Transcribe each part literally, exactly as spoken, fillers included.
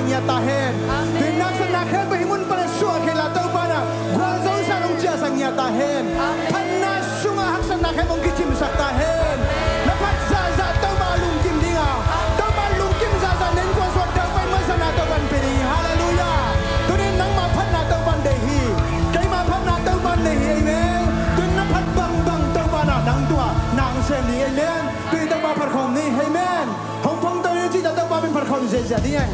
ngiat ta hen. Amen. Tui haksatna khempeuh hih mun pan a suah khia in la Topa in ah gualzawhna hong ciahsak ngiat ta hen. Amen. Phatna sungah haksatna khempeuh hong kicimsak ta hen. Na phat zahzah Topa lungkim ding a, Topa lungkim zahzah na innkuan sungah daupai masa na Topa in pia ding hi. Halleluiah. Tuni in nangma phatna Topa in deih hi. Keima phatna Topa in deih hi. Amen. Tuni in na phat bangbang Topa in ah nang tungah na hong sem ding hi. Amen. Tuni Topa phat khawm ni. Amen. Hong phungto ni, cih tawh Topa min phat khawm ziahziah ding hi.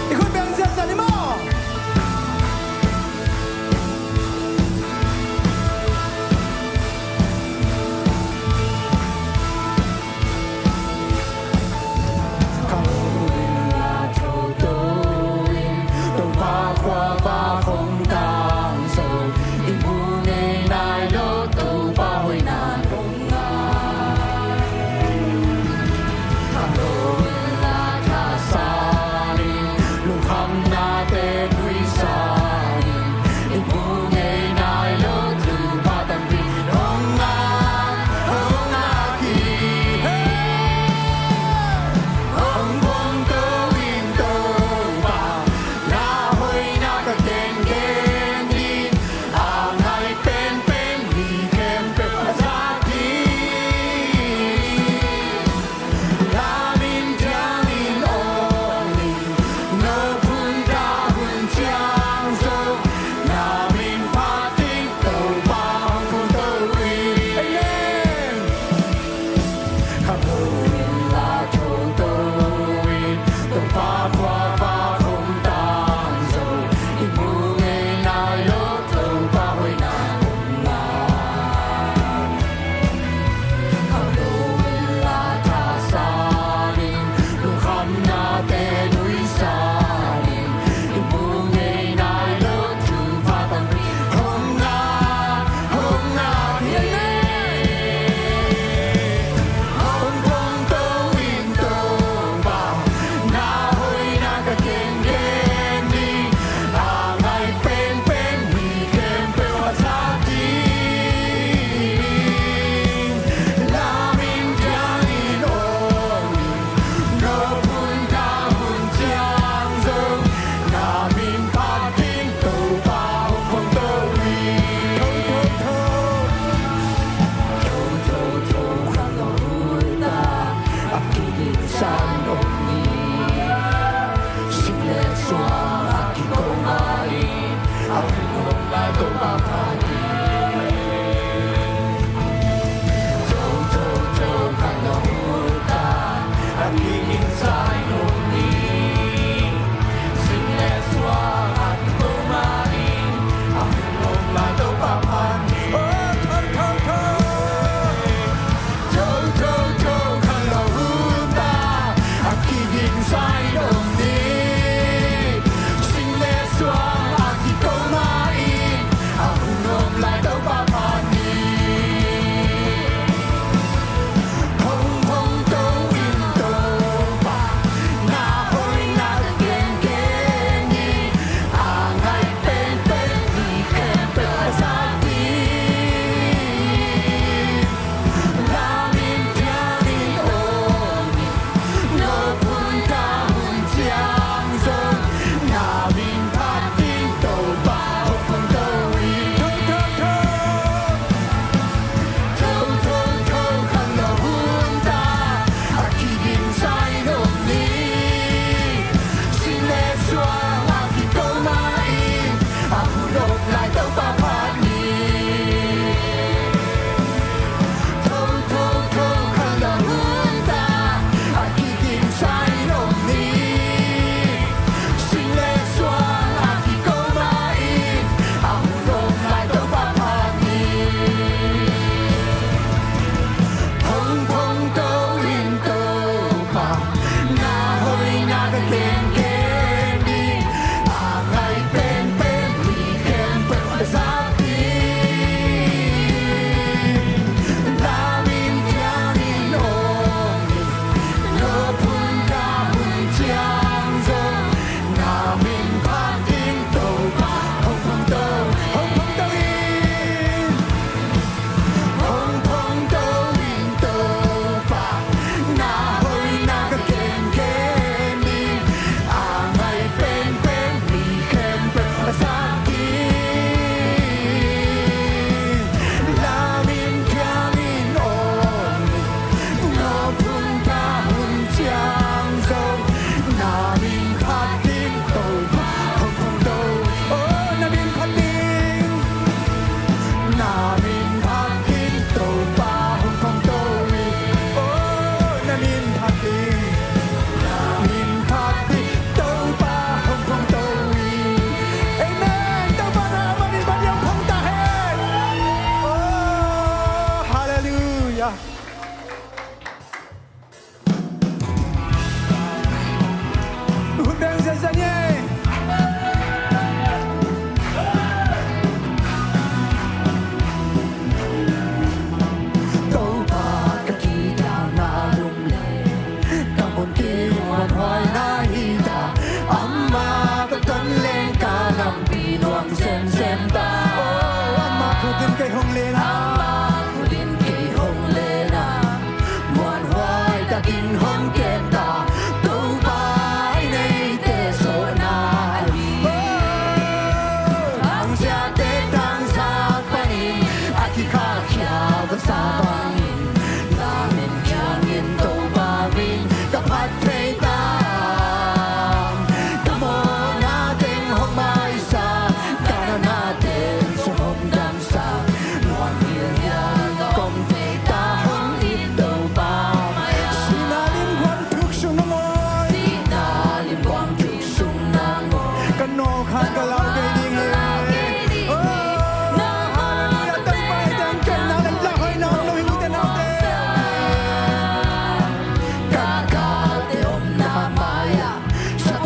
I khut beng ziahziah ni maw. Ka lo in la thotho in, Topa khuavak hong tangzo. I mu ngei nai lo, Topa hoihna hong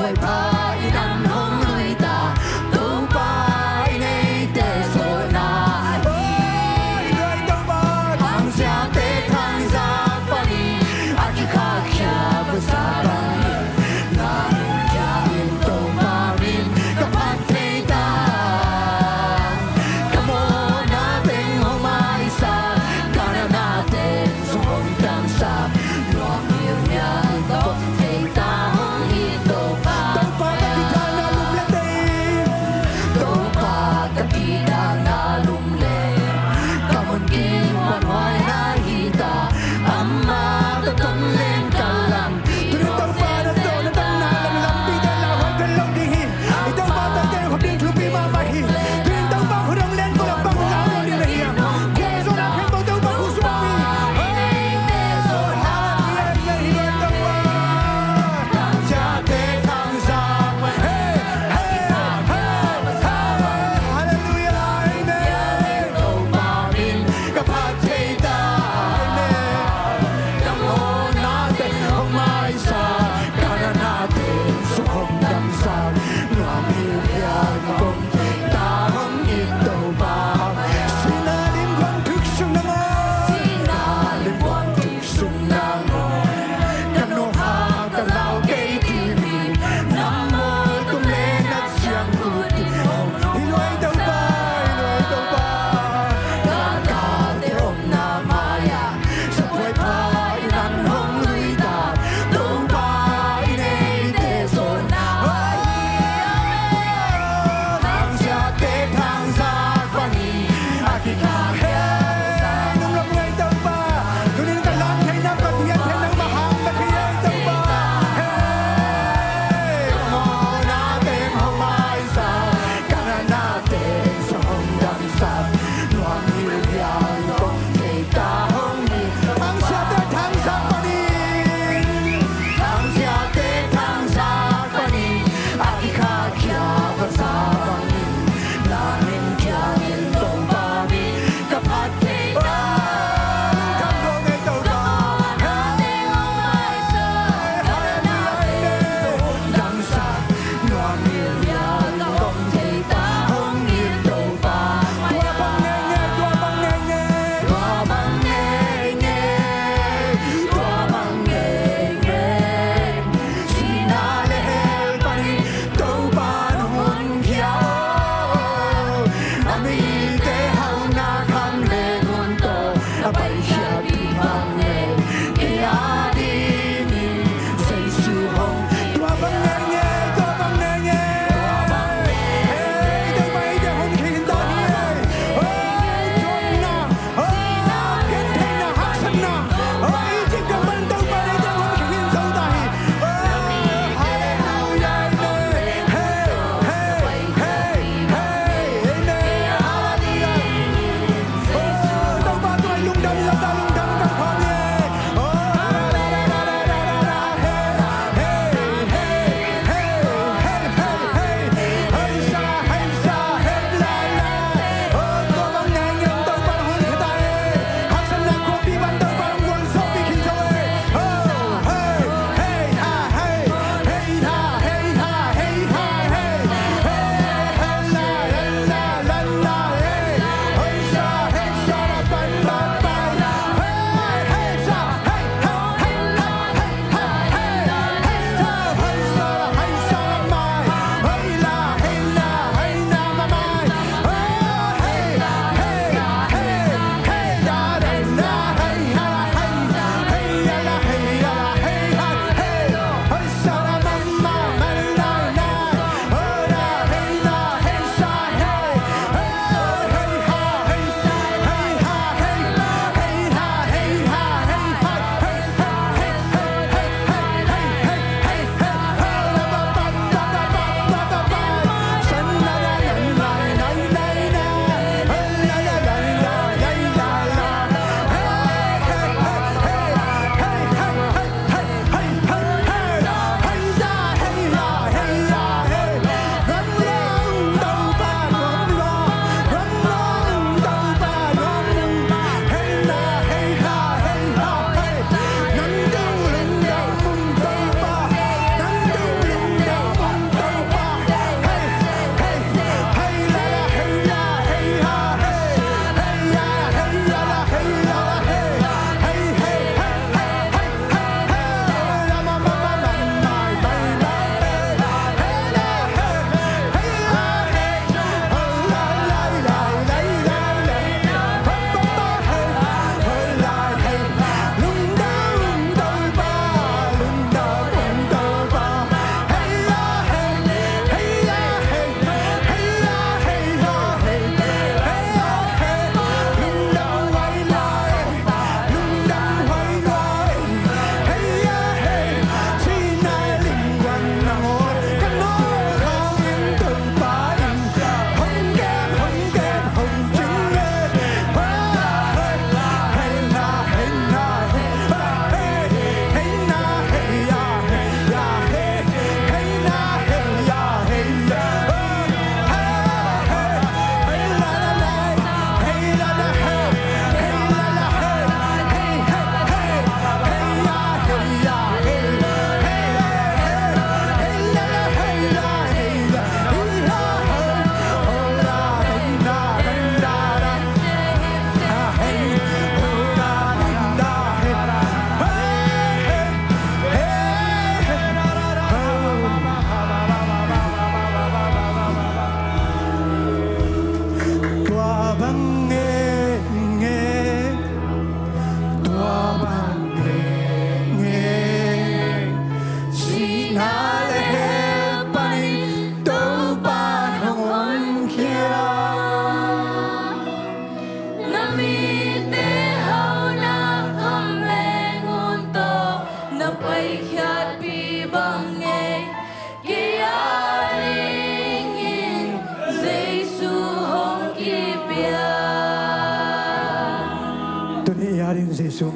Topa in an hong lui ta, Topa in eite sawlna. Oi, lui Topa. Thangsiate thangzak panin a kikhahkhia pasa bangin na nungkia in Topa min ka phat thei ta. Ka mawhna teng hong maisak, ka natna teng zong hong tangsak, nuam hiuhiau tawh thei ta hong hi Topa. Topa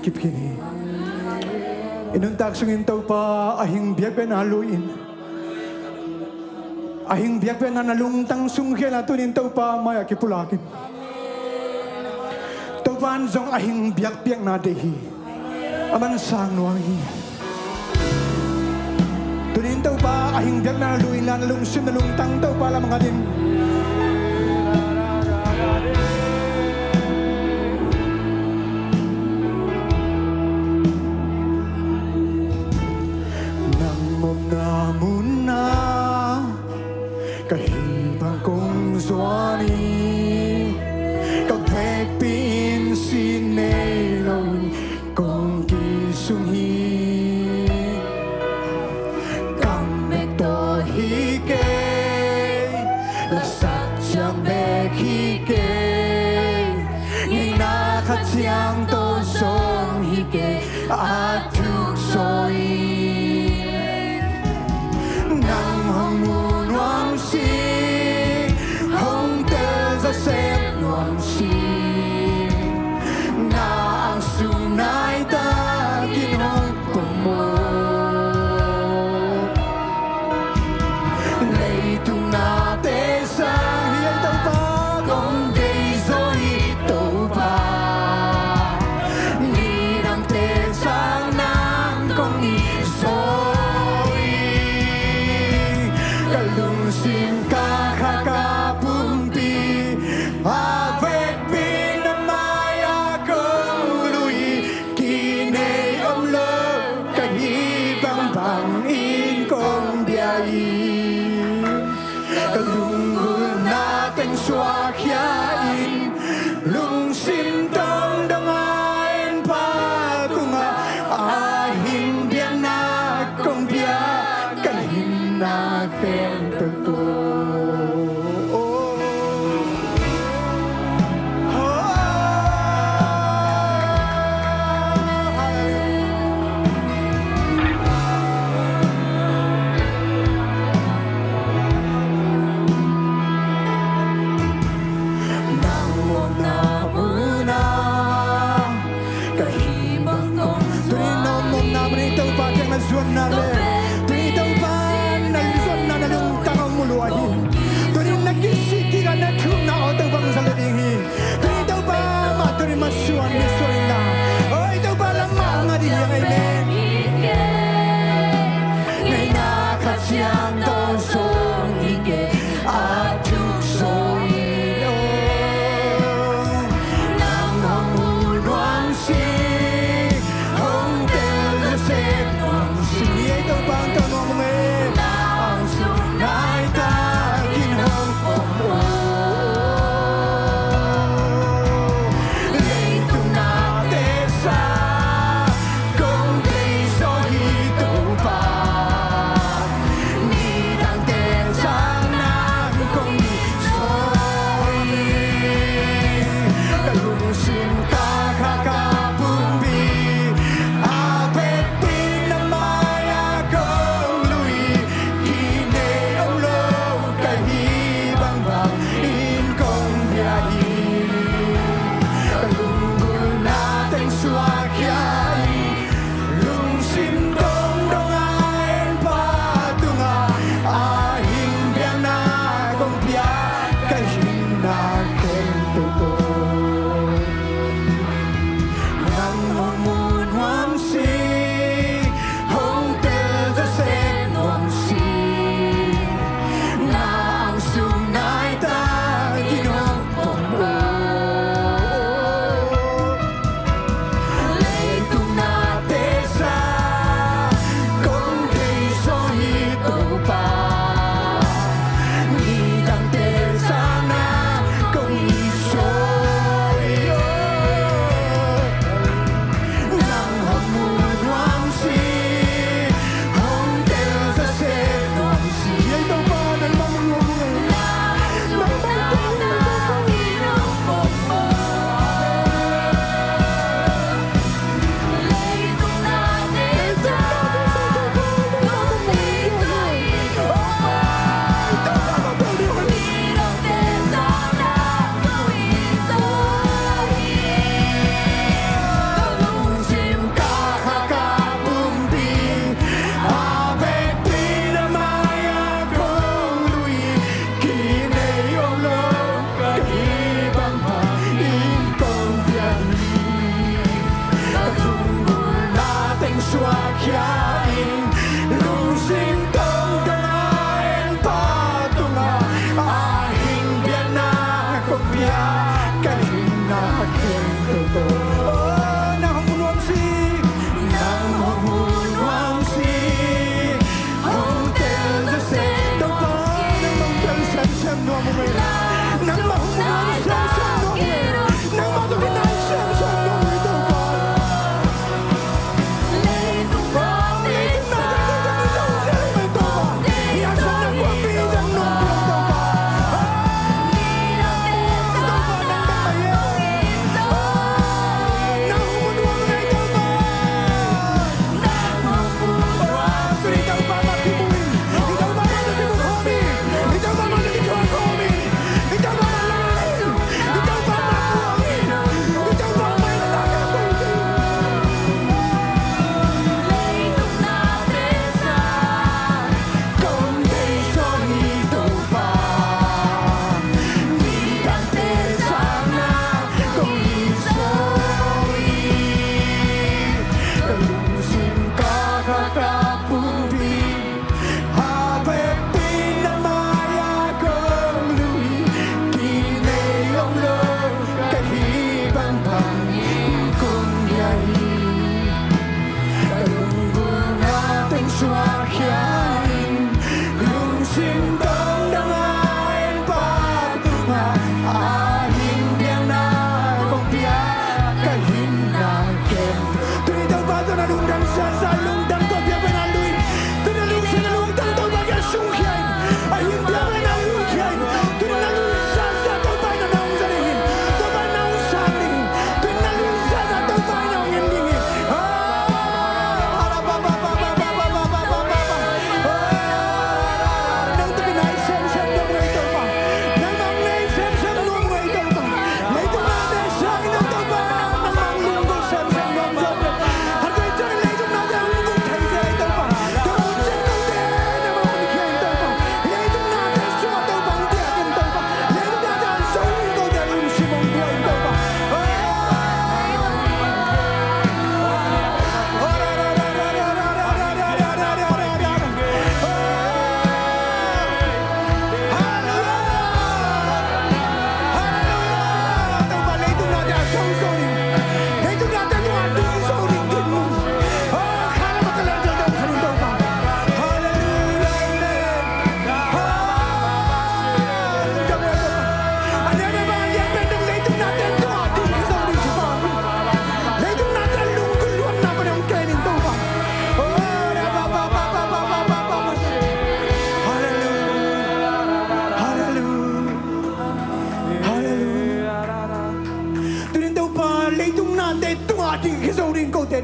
kip khin hi. I nuntak sungin Topa a hing biakpiakna lui-in, a hing biakpiakna na lungtang sung khial a, tuni-in Topa mai-ah kipulak in. Topa in zong a hing biakpiakna deih hi. A man sang nuam hi. Tuni-in Topa a hing biakna lui-in la, na lungsim na lungtang Topa lam ngat in. Nang omna munah ka hih bang kong zuan hi. Ka vekpi in sin nei loin kong kisung hi. Kam bek tawh hi kei, lasak ciang bek hi kei, ngeina khat ciang tawh zong hi kei, a thuk zaw in. Nang hong mu nuam si, hong tel zaw sep nuam si, na angsung nai takin hong pom maw. Leitung nate sang hi Topa, kong vei zaw hi Topa. Nidangte sang nang kong it zaw hi. Ka lungsim, ka kha, ka pumpi, a vekpi na mai-ah kong lui hi. Kinei om lo ka hih bangbang in kong bia hi. Ka lunggulhna teng suakkhia in, lungsim tawng dong a en pa tungah, a hing biakna kong pia, ka hinna khempeuh tawh. Nang omna munah ka hih bang kong zuan hi. Tuni nang omna munah Topa kiang na zuan na leh, tuni Topa na zuanna na lungtang hong mu lua hi.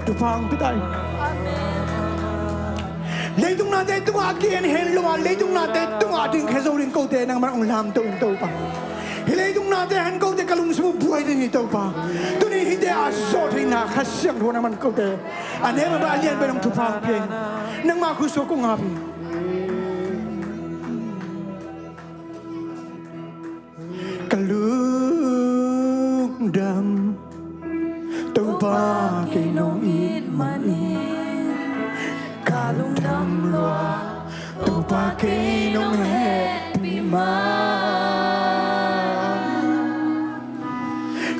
thupha hong pia ta in. Leitung nate tungah a kihen hen lo a, leitung nate tungah dingkhia zo ding kote nangman hong lamto in Topa. Hih leitung nate hen kote ka lungsim uh buai ding hi Topa. Tuni hihte a zawh theihna Kha Siangtho nangman kote a nem a bang a lian pen hong thupha hong pia in. Nangma khutsuk kong ap hi. Ka lungdam Topa kei nong it manin, ka lungdam lua Topa kei nong hehpih man.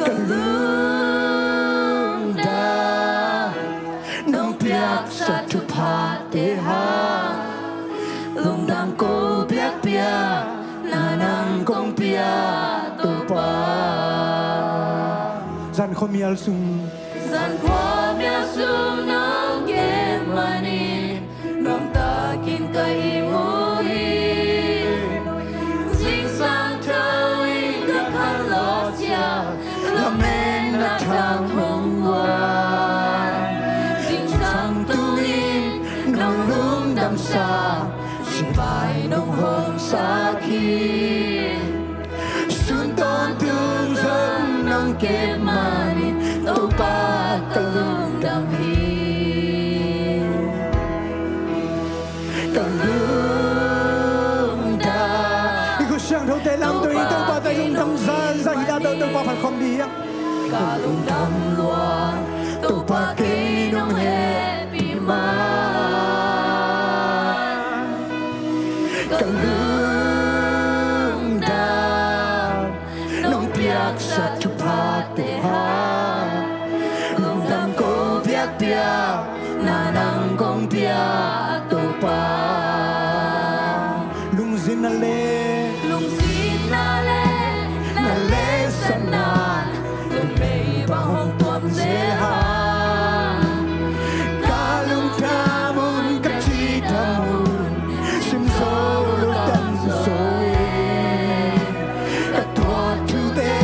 Ka lungdam nong piaksak thuphate hang, lungdam ko biakpiak na nang kong pia Topa. Zan khuamial sung, zan khuamial sung nong kem manin, nuamtakin ka ihmu hi. Zingsang tho in ka khanlawh ciang, lametna thang hong guan. Zingsang tu-in nong lungdamsa, cibai nong hawmsak hi. Sun tawntung zong nong kem manin, Topa ka lungdam hi. Ka lungdam. I khut siangthote lamto in Topa tawh i lungdam zahzah hi ta, Topa phat khawm dih hiam. Ka lungdam lua Topa kei nong hehpih man. Ka lungdam nong piaksak thuphate hang, lungdam ko biakpiak na nang kong pia Topa. Lungzinna le, lungzinna le na letsatna, lungmei bang hong tuam zel hang. Ka lungdam hun, ka cidam hun, sim zo lo dam zo in, ka thuak thute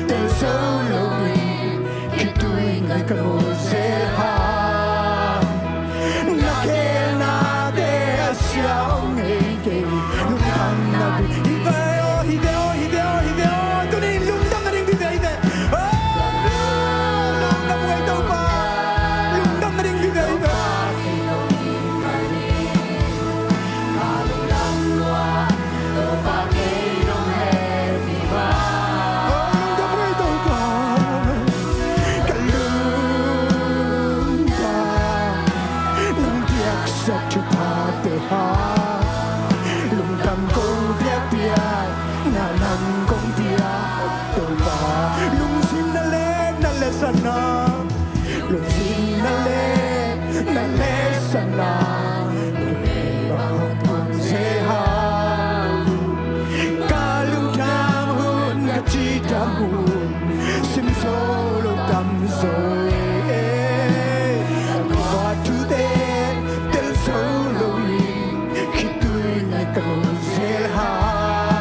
tel zo lo in, khitui ngai ka mu zel hang. Na khelnate a sia hong nei kei, lungdamna bit. Hi ve aw, hi ve aw, hi ve aw, hi ve aw. Tuni in lungdam nading hi ve, hi ve. Oh, lungdam uh ei Topa. Lungdam nading hi ve, hi ve. Ka lungdam uh ei Topa. Ka lungdam nong piaksak thuphate hang, lungdam kong piakpiak na nang kong pia Topa. Lungzinna le na letsatna, lungzinna le na letsatna, lungdam hong tuam zel hang. Ka lungdam hun, ka cidam hun, sim zo lo dam zo e. Ka thuak thute tel zo lo in, khitui ngai ka mu zel hang.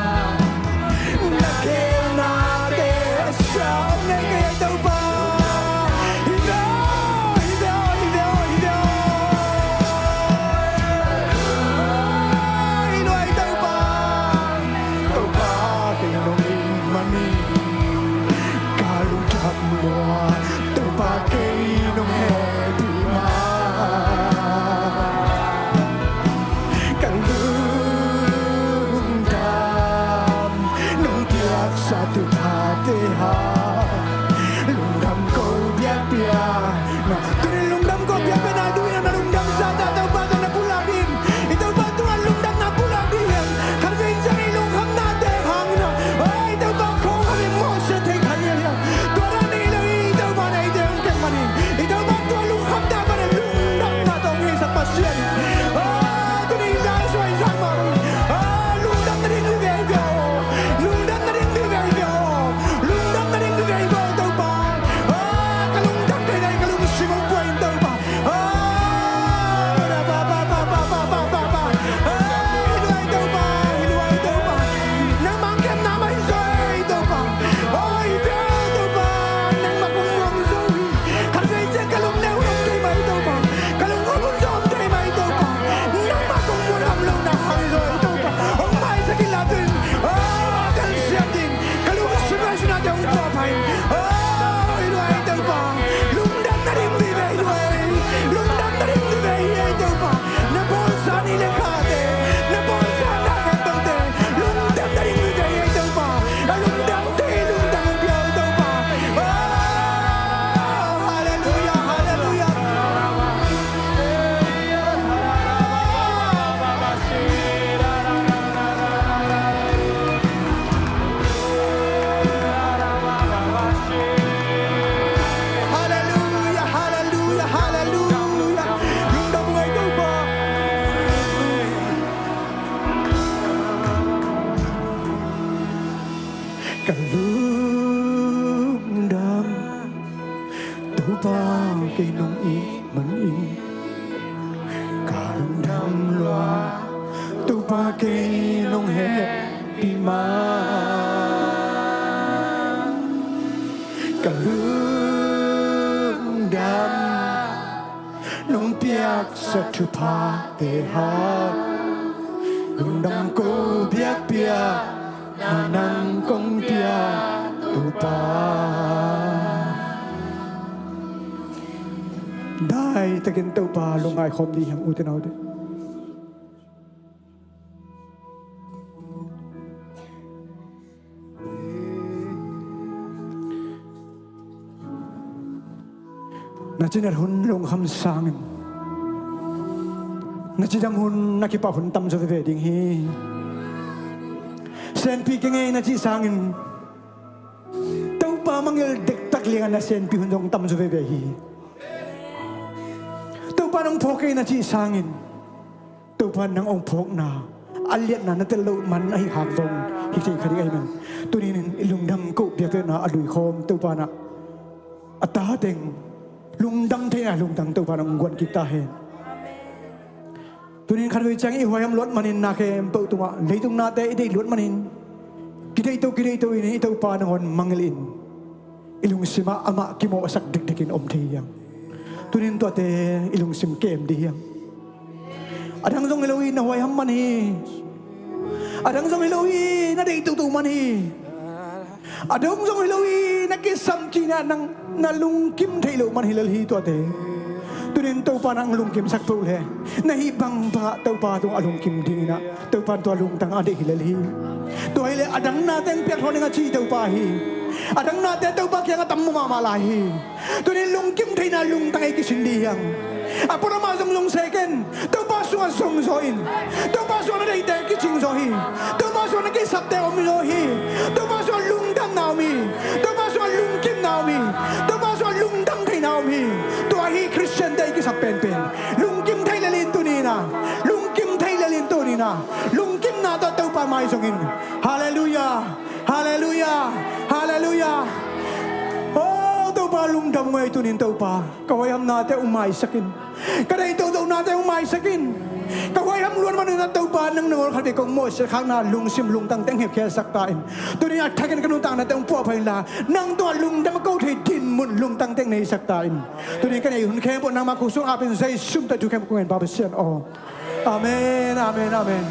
hehpih ma, ka lungdam nong piaksak thuphate hang, lungdam ko biakpiakna nang kong pia, Topa. Daitakin Topa lungngai khawm dih hiam, ute naute? Na cinat hun lungkham sangin, na cidam hun, na kipah hun tamzaw veve ding hi. Senpi kei ngei na cih sangin, Topa mangngilh dektak liangah na senpi hun zong tamzaw veve hi. Topa nong phawk kei na cih sangin, Topa nang hong phawkna a liatna na tel loh man ahi hang zong hi thei kha ding ahih man, tuni-in i lungdam ko biakpiakna a luikhawm Topa in a ta teng lungdam theihna lungtang Topa in hong guan kik ta hen. Tuni-in khatvei ciang i huaiham luat manin, na khempeuh tungah leitung nate i deih luat manin, kideih to kideih to in i Topa nangawn mangngilh in, i lungsimah amah kimawhsak dikdikin om thei hi hang. Tuni-in tuate i lungsim kem dih hi hang. A dang zong hi lo hi, na huaiham man hi. A dang zong hi lo hi, na deih toto man hi. A dang zong hi lo hi, na kisam cihna nang na lungkim theih loh man hi lel hi tuate. Tuni-in Topa nang lungkimsak peuh le, na hih bangbangah Topa tungah a lungkim dingin ah, Topa in tua lungtang a deih hi lel hi. Tua hileh a dang na teng piak thawn ding a ci Topa hi. A dang nate Topa kiangah tam mahmah lai hi. Tuni-in lungkim theihna lungtang ei kisin dih hi hang. A pura mah zong zong se ken, Topa sungah zong zaw in. Topa sungah na deihte kicing zaw hi. Topa sungah na kisapte om zaw hi. Topa sungah lungdamna om hi. Topa sungah lungkimna om hi. Topa sungah lungdam theihna om hi. Tua hi Khristiante i kisap penpen. Lungkim thei lel in tuni-in ah. Lungkim thei lel in tuni-in ah. Lungkimna tawh Topa mai zong in. Halleluiah. Halleluiah. Halleluiah. Oh, Topa lungdam ngei tuni-in Topa. Ka huaihamnate hong maisak in. Ka deih toto nate hong maisak in. Ka huaiham luat manin ah Topa nang nangawn khatvei kong mawhsiat khakna lungsim lungtangte hong hepkhiatsak ta in. Tuni-in a thakin ka nuntaknate hong puahpha inla, nang tungah lungdam ko thei dinmun lungtangte hong neisak ta in. Tuni-in ka neih hun khempeuh nangmah khut sung apin Jesu min tawh thu khempeuh kong ngen, Pa Pasian aw. Amen, amen, amen.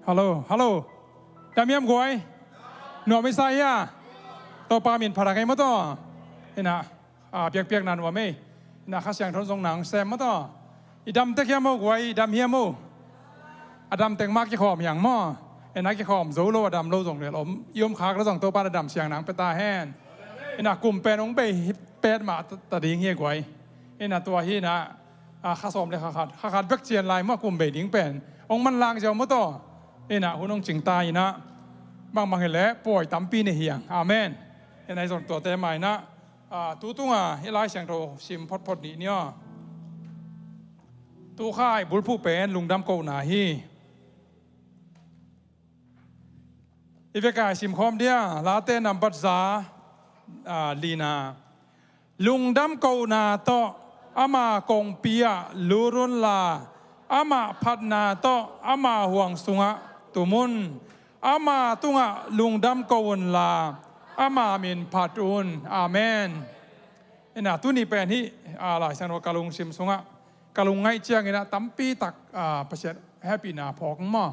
Hallo, hallo. Dam hiam guai? Nuam i sa hia? Topa min phat a ngei maw taw. Ina, a, biakpiakna nuam ei. Ina, Kha Siangtho zong nang sem maw taw. I dam tek hiam maw guai, i dam hiam maw? A dam tek mah kikhawm hiang maw. Ina, kikhawm zo lo, a dam lo zong lel om. I om khak lo zong Topa in a dam siang nang pia ta hen. Ina, kum pen hong bei hi pet mah ta, ta ding hi guai. Ina, tua hi ina, a, kha sawm le kha khat, kha khat bek cian lai maw kum bei ding pen. Hong manlang ziau maw taw. Ina, hun hong cing ta ina. Bangmah hi leh pawi tampi nei hiang. Amen. Ina, i zon tuate mah ina. A, tu tunga i Lai Siangtho sim photphot nih ni aw. Tu khai bulphuh pen lungdam kohna hi. I vekai simkhawm dia, Late nambat za, a, lina. Lungdam kohna tawh ama kongpi ah lut unla, ama phatna tawh ama huang sungah tum un. Ama tungah lungdam ko unla, ama min phat un. Amen. Ina, tuni pen hih, a, Lai Siangtho ka lungsim sungah ka lungngaih ciangin ah tampi tak, a, Pasian hehpihna phawk maw.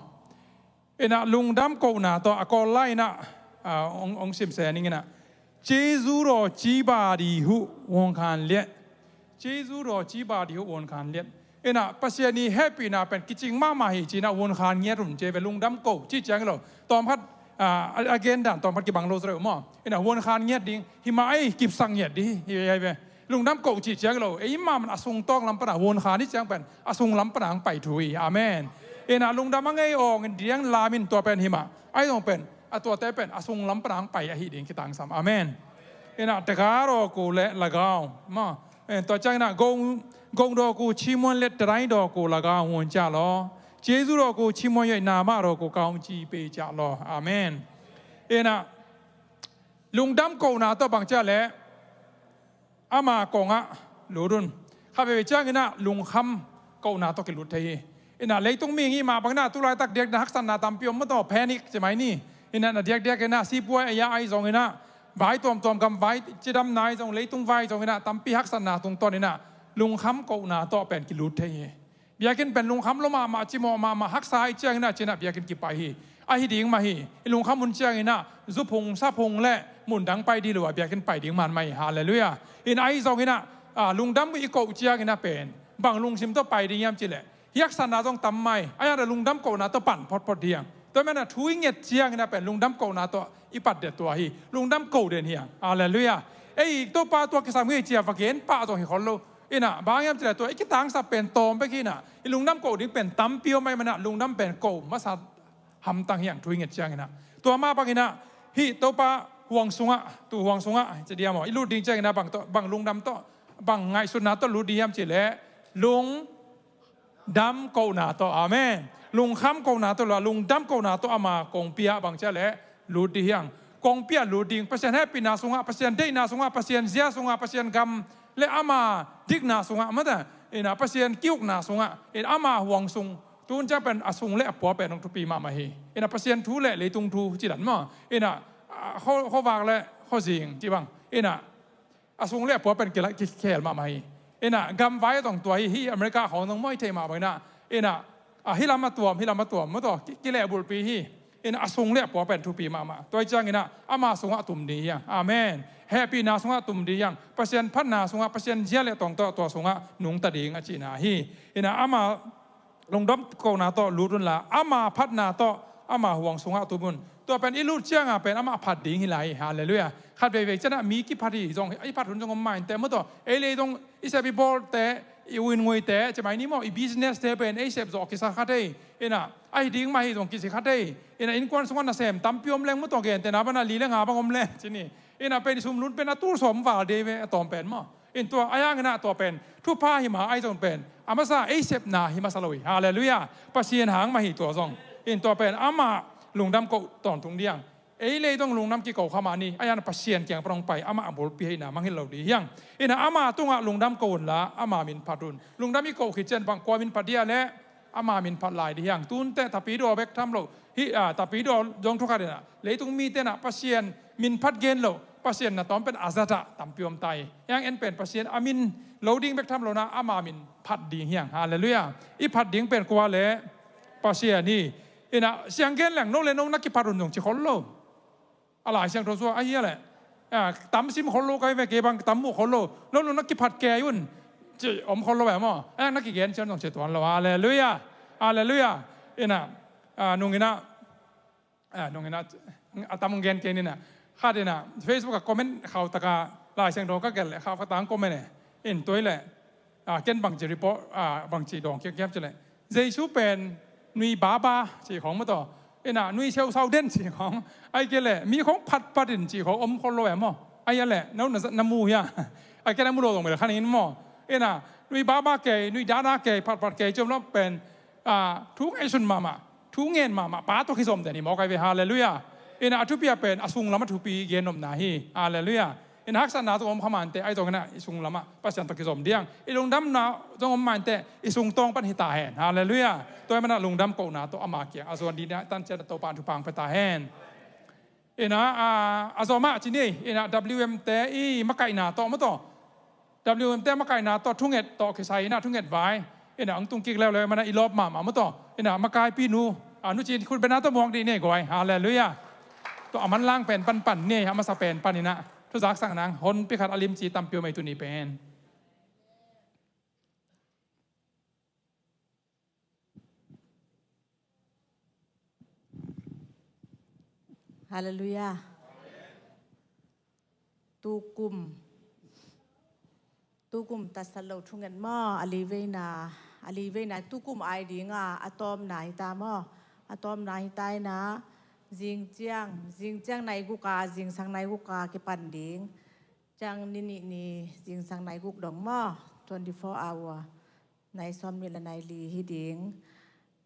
Ina, lungdam kohna tawh a Kawl lai ina, a, hong, hong simsen ing ina. ကျေးဇူးတော်ကြီးပါသည်ဟု ဝန်ခံလျက် Jesu daw ciba dih uh, vuankhan liat. Inah Pasian i hehpihna pen kicing mahmah hi, ci-inah vuankhan ngiat un ci ve, lungdam koh cih ciang hi lo. Tawmkhat, ah, a gen dan tawmkhat kibang lo zaw deuh maw. Inah vuankhan ngiat ding, himah ei kipsak ngiat dih hi, hi ve. Lungdam koh cih ciang hi lo, ei mahmah a sung tawng lam pana vuankhan hi ciang pen a sung lam pana hong pai thu hi. Amen. Inah lungdam a ngei awng in diang lam in tua pen himah. Ahi zong pen a tuate pen a sung lam pana hong pai ahi ding kitangsam. Amen. Inah teka daw ku le lagau maw. Tua ciang inah gong, gong daw ku cimuan le tadai daw ku lagau hun cia law. Jesu daw ku cimuan yoi nama daw ku kaung ci pe cia law. Amen. Inah lungdam kohna tawh bang cia le ama kongah lut un. Kha veve ciang inah lungkham kohna tawh kilut thei hi. Inah leitung mihing i mah bang inah tulaitak diakdiak haksatna tampi om maw taw, panic ci mai ni. Inah na diakdiak inah sipuai a ya ahi zong inah vai tuamtuam gam vai cidamna ahi zong leitung vai zong inah tampi haksatna tungtawn inah lungkham kohna tawh pen kilut thei hi. Biakinn pen lungkham lo mahmah, cimawh mahmah, haksa ahi ciang inah ci inah biakinn kipai hi. Ahi ding mah hi. I lungkham hun ciang inah zuphung saphung le mundang pai dih lo a biakinn pai ding man mah hi. Halleluiah. Inah ahi zong inah, ah, lungdam i koh ciang inah pen bang lungsim tawh pai ding hiam cih leh hi haksatna zong tam mai. Ahi a lungdam kohna tawh pan photphot ding. Tua manah thu i nget ciang inah pen lungdam kohna tawh i pat det tua hi. Lungdam koh den hi hang. Halleluiah. Ei Topa tua kisam hi cia va gen pah zong hi khol lo. Inah bang hiam cih leh tua i kitangsap pen tawm bek hi inah i lungdam koh ding pen tampi om ahih manah lungdam pen koh masa hamtang hi hang thu i nget ciang inah. Tua mah bang inah hih Topa huang sungah, tu huang sungah ci diam aw, i lut ding ciang inah bang tawh, bang lungdam tawh, bang ngaihsutna tawh lut ding hiam cih leh lungdam kohna tawh. Amen. Lungkham kohna tawh lo a, lungdam kohna tawh ama kongpi ah bang cia leh lut dih hi hang. Kongpi ah lut ding, Pasian hehpihna sungah, Pasian deihna sungah, Pasian zia sungah, Pasian gam le ama dikna sungah, mata inah Pasian ki-ukna sungah, in ama huang sung, tun ciang pen a sung le a pua pen hong thupi mahmah hi. Inah Pasian thu le leitung thu ci dan maw. Inah, ah, khuavak le khuazing ci bang. Inah a sung le a pua pen kila, kikhel mahmah hi. Inah gamvai a tong tua hi, hi America khawng zong mawi thei mah bang inah. Inah, ah, hi lam a tuam, hi lam a tuam, maw taw, ki, kilehbulhpi hi. Inah a sung le a pua pen thupi mahmah. Tua hi ciang inah ama sungah tum ding hi hang. Amen. Hehpihna sungah tum ding hi hang. Pasian phatna sungah, Pasian zia le tawng tawh tua sungah nungta ding a cihna hi. Inah ama lungdam kohna tawh lut unla, ama phatna tawh ama huang sungah tum un. Tua pen i lut cianga pen amah phat ding hi lai hi. Halleluiah. Khat veivei cianah mi kiphat hi zong, i phat hun zong om mah inteh maw taw. Ei lei zong i sep i bawlte, i uinguite ci mai ni maw, i business te pen ei sep zawh kisa kha thei. Inah ahi ding mah hi zong kici kha thei. Inah innkuan sungah nasem tampi om leng maw taw, gentehna banah li le nga bang om leng ci ni. Inah pen i sum lun pen a tul sawm val dei ve a tawm pen maw. In tua a hi hang inah tua pen thupha hi mah ahi zong pen a masa ei sepna hi masa lo hi. Halleluiah. Pasian hang mah hi tua zong. In tua pen amah lungdam koh tawntung ding. Ei lei zong lungdam kikoh kha mah ni. A hi hang Pasian kiang pan hong pai, amah a bulpi heihna mangngilh lo ding hi hang. Inah ama tungah lungdam koh unla ama min phat un. Lungdam i koh khit ciang bang kua min phat ding a leh ama min phat lai ding hi hang. Tun teh tapidaw bek tham lo. Hih, ah, tapidaw zong thukhat inah leitung mite inah Pasian min phat gen lo, Pasian na tawm pen a zatah tampi om ta hi. Hiang en pen Pasian a min lo ding bek tham lo inah ama min phat ding hi hang. Halleluiah. I phat ding pen kua leh Pasian hi. Inah siang gen leng no le no na kiphat un zong ci khol lo. A Lai Siangtho sua ahi a leh, ah, tam sim khol lo kai ve, kei bang tam muh khol lo. No no na kiphat kei un ci om khol lo ve maw. Ah, na kigen cian zong ci tuan lo. Halleluiah. Halleluiah. Inah, ah, nung inah, ah, nung inah, a tam gen kei ni inah. Khat inah Facebook ah comment khauh taka Lai Siangtho ka gelh leh khauh ka tang comment e. In tua hi leh, ah, ken bangci report, ah, bangci dawng kiamkiam ci leh, Jesu pen nui baba ci khawng maw taw. Inah nui seusau den ci khawng. Ahih kei leh mi khawng phatphat in ci khawng om khol lo e maw. Ahih leh no na, na mu hia. Ahih kei leh mu lo zong bel kha ning maw. Inah nui baba kei, nui dana kei, phatphat kei ci om lo pen, ah, thu ngaihsun mahmah, thu ngen mahmah pa tawh kizom den hi mawk ahi ve. Halleluiah. Inah a thupi a pen a sung lam a thupi gen nopna hi. Halleluiah. Inah haksatna zong om kha mah inteh, ahi zong inah i sung lamah Pasian tawh kizom ding. I lungdamna zong om mah inteh, i sung tawng pan hi ta hen. Halleluiah. Tua hi manah lungdam kohna tawh ama kiang a zuan ding tan ciat a Topa in thupha hong pia ta hen. Inah, ah, a zawmah ci ni, inah W M te i makaihna tawh maw taw. W M te makaihna tawh thunget tawh kisai inah thunget vai. Inah hong tung kik leuleu manah i lawp mahmah maw taw. Inah makaipinu, ah, Nu Cin khut bena tawh muak dih ni guai. Halleluiah. Tua a manlang pen panpan ni, a masa pen pan inah thuzak sang nang honpi khat a limci tampi om ei tuni pen. Halleluiah. Tukum tukum tatsat lo thunget maw? A li veina a li veina tukum ai dinga a tawpna hita maw? A tawpna hita ina zingciang zingciang nai guka zingsang nai guka kipan ding. Ciang ni nih ni zingsang nai guk dong maw? Twenty four hour nai sawm nih le nai li hi ding.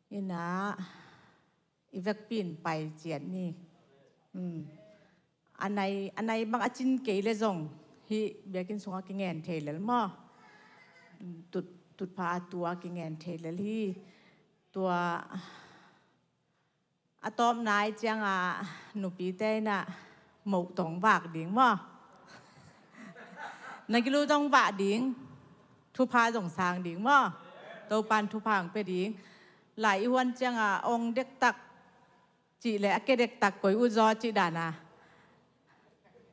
Ina i vekpi in pai ciat ni. A nai a nai bang a cin kei le zong hih biakinn sungah kingen thei lel maw? Tut tutpha a tua kingen thei lel hi. Tua a tawpna ai cianga nupite ina moh tong vak ding maw? Na gilu tong vak ding. Thupha zong sang ding maw? Topan thupha ang pe ding. Lai i huan cianga ong dektak cih le a ke dektak koi uh zaw cih dana.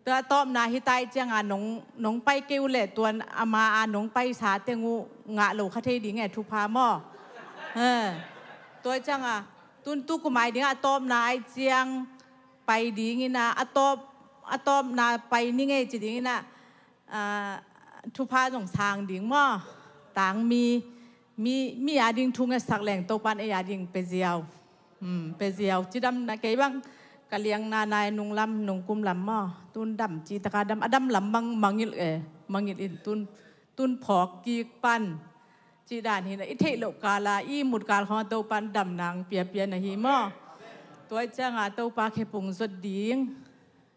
Tua a tawpna hita i cianga nong nong pai kei uh le tuan ama a nong paisa teng uh ngah lo kha thei ding e thupha maw? Tua i cianga tun tukum ai dinga a tawpna ai ciang pai ding ina a tawp a tawpna pai ni ngei ci ding ina thupha zong sang ding maw? Tangmi mi mi a ding thu ngetsak leng Topan ei a ding peziau. Peziau cidam na kei bang ka liangna nai nunglam nungkum lam maw? Tun dam citaka dam a dam lam bang mangilh e. Mangilh in tun tun phawk kik pan cih dan hina i theih loh kala i mut kal khawng a Topan dam nang piapia na hi maw? Tua i cianga Topa khepung zot ding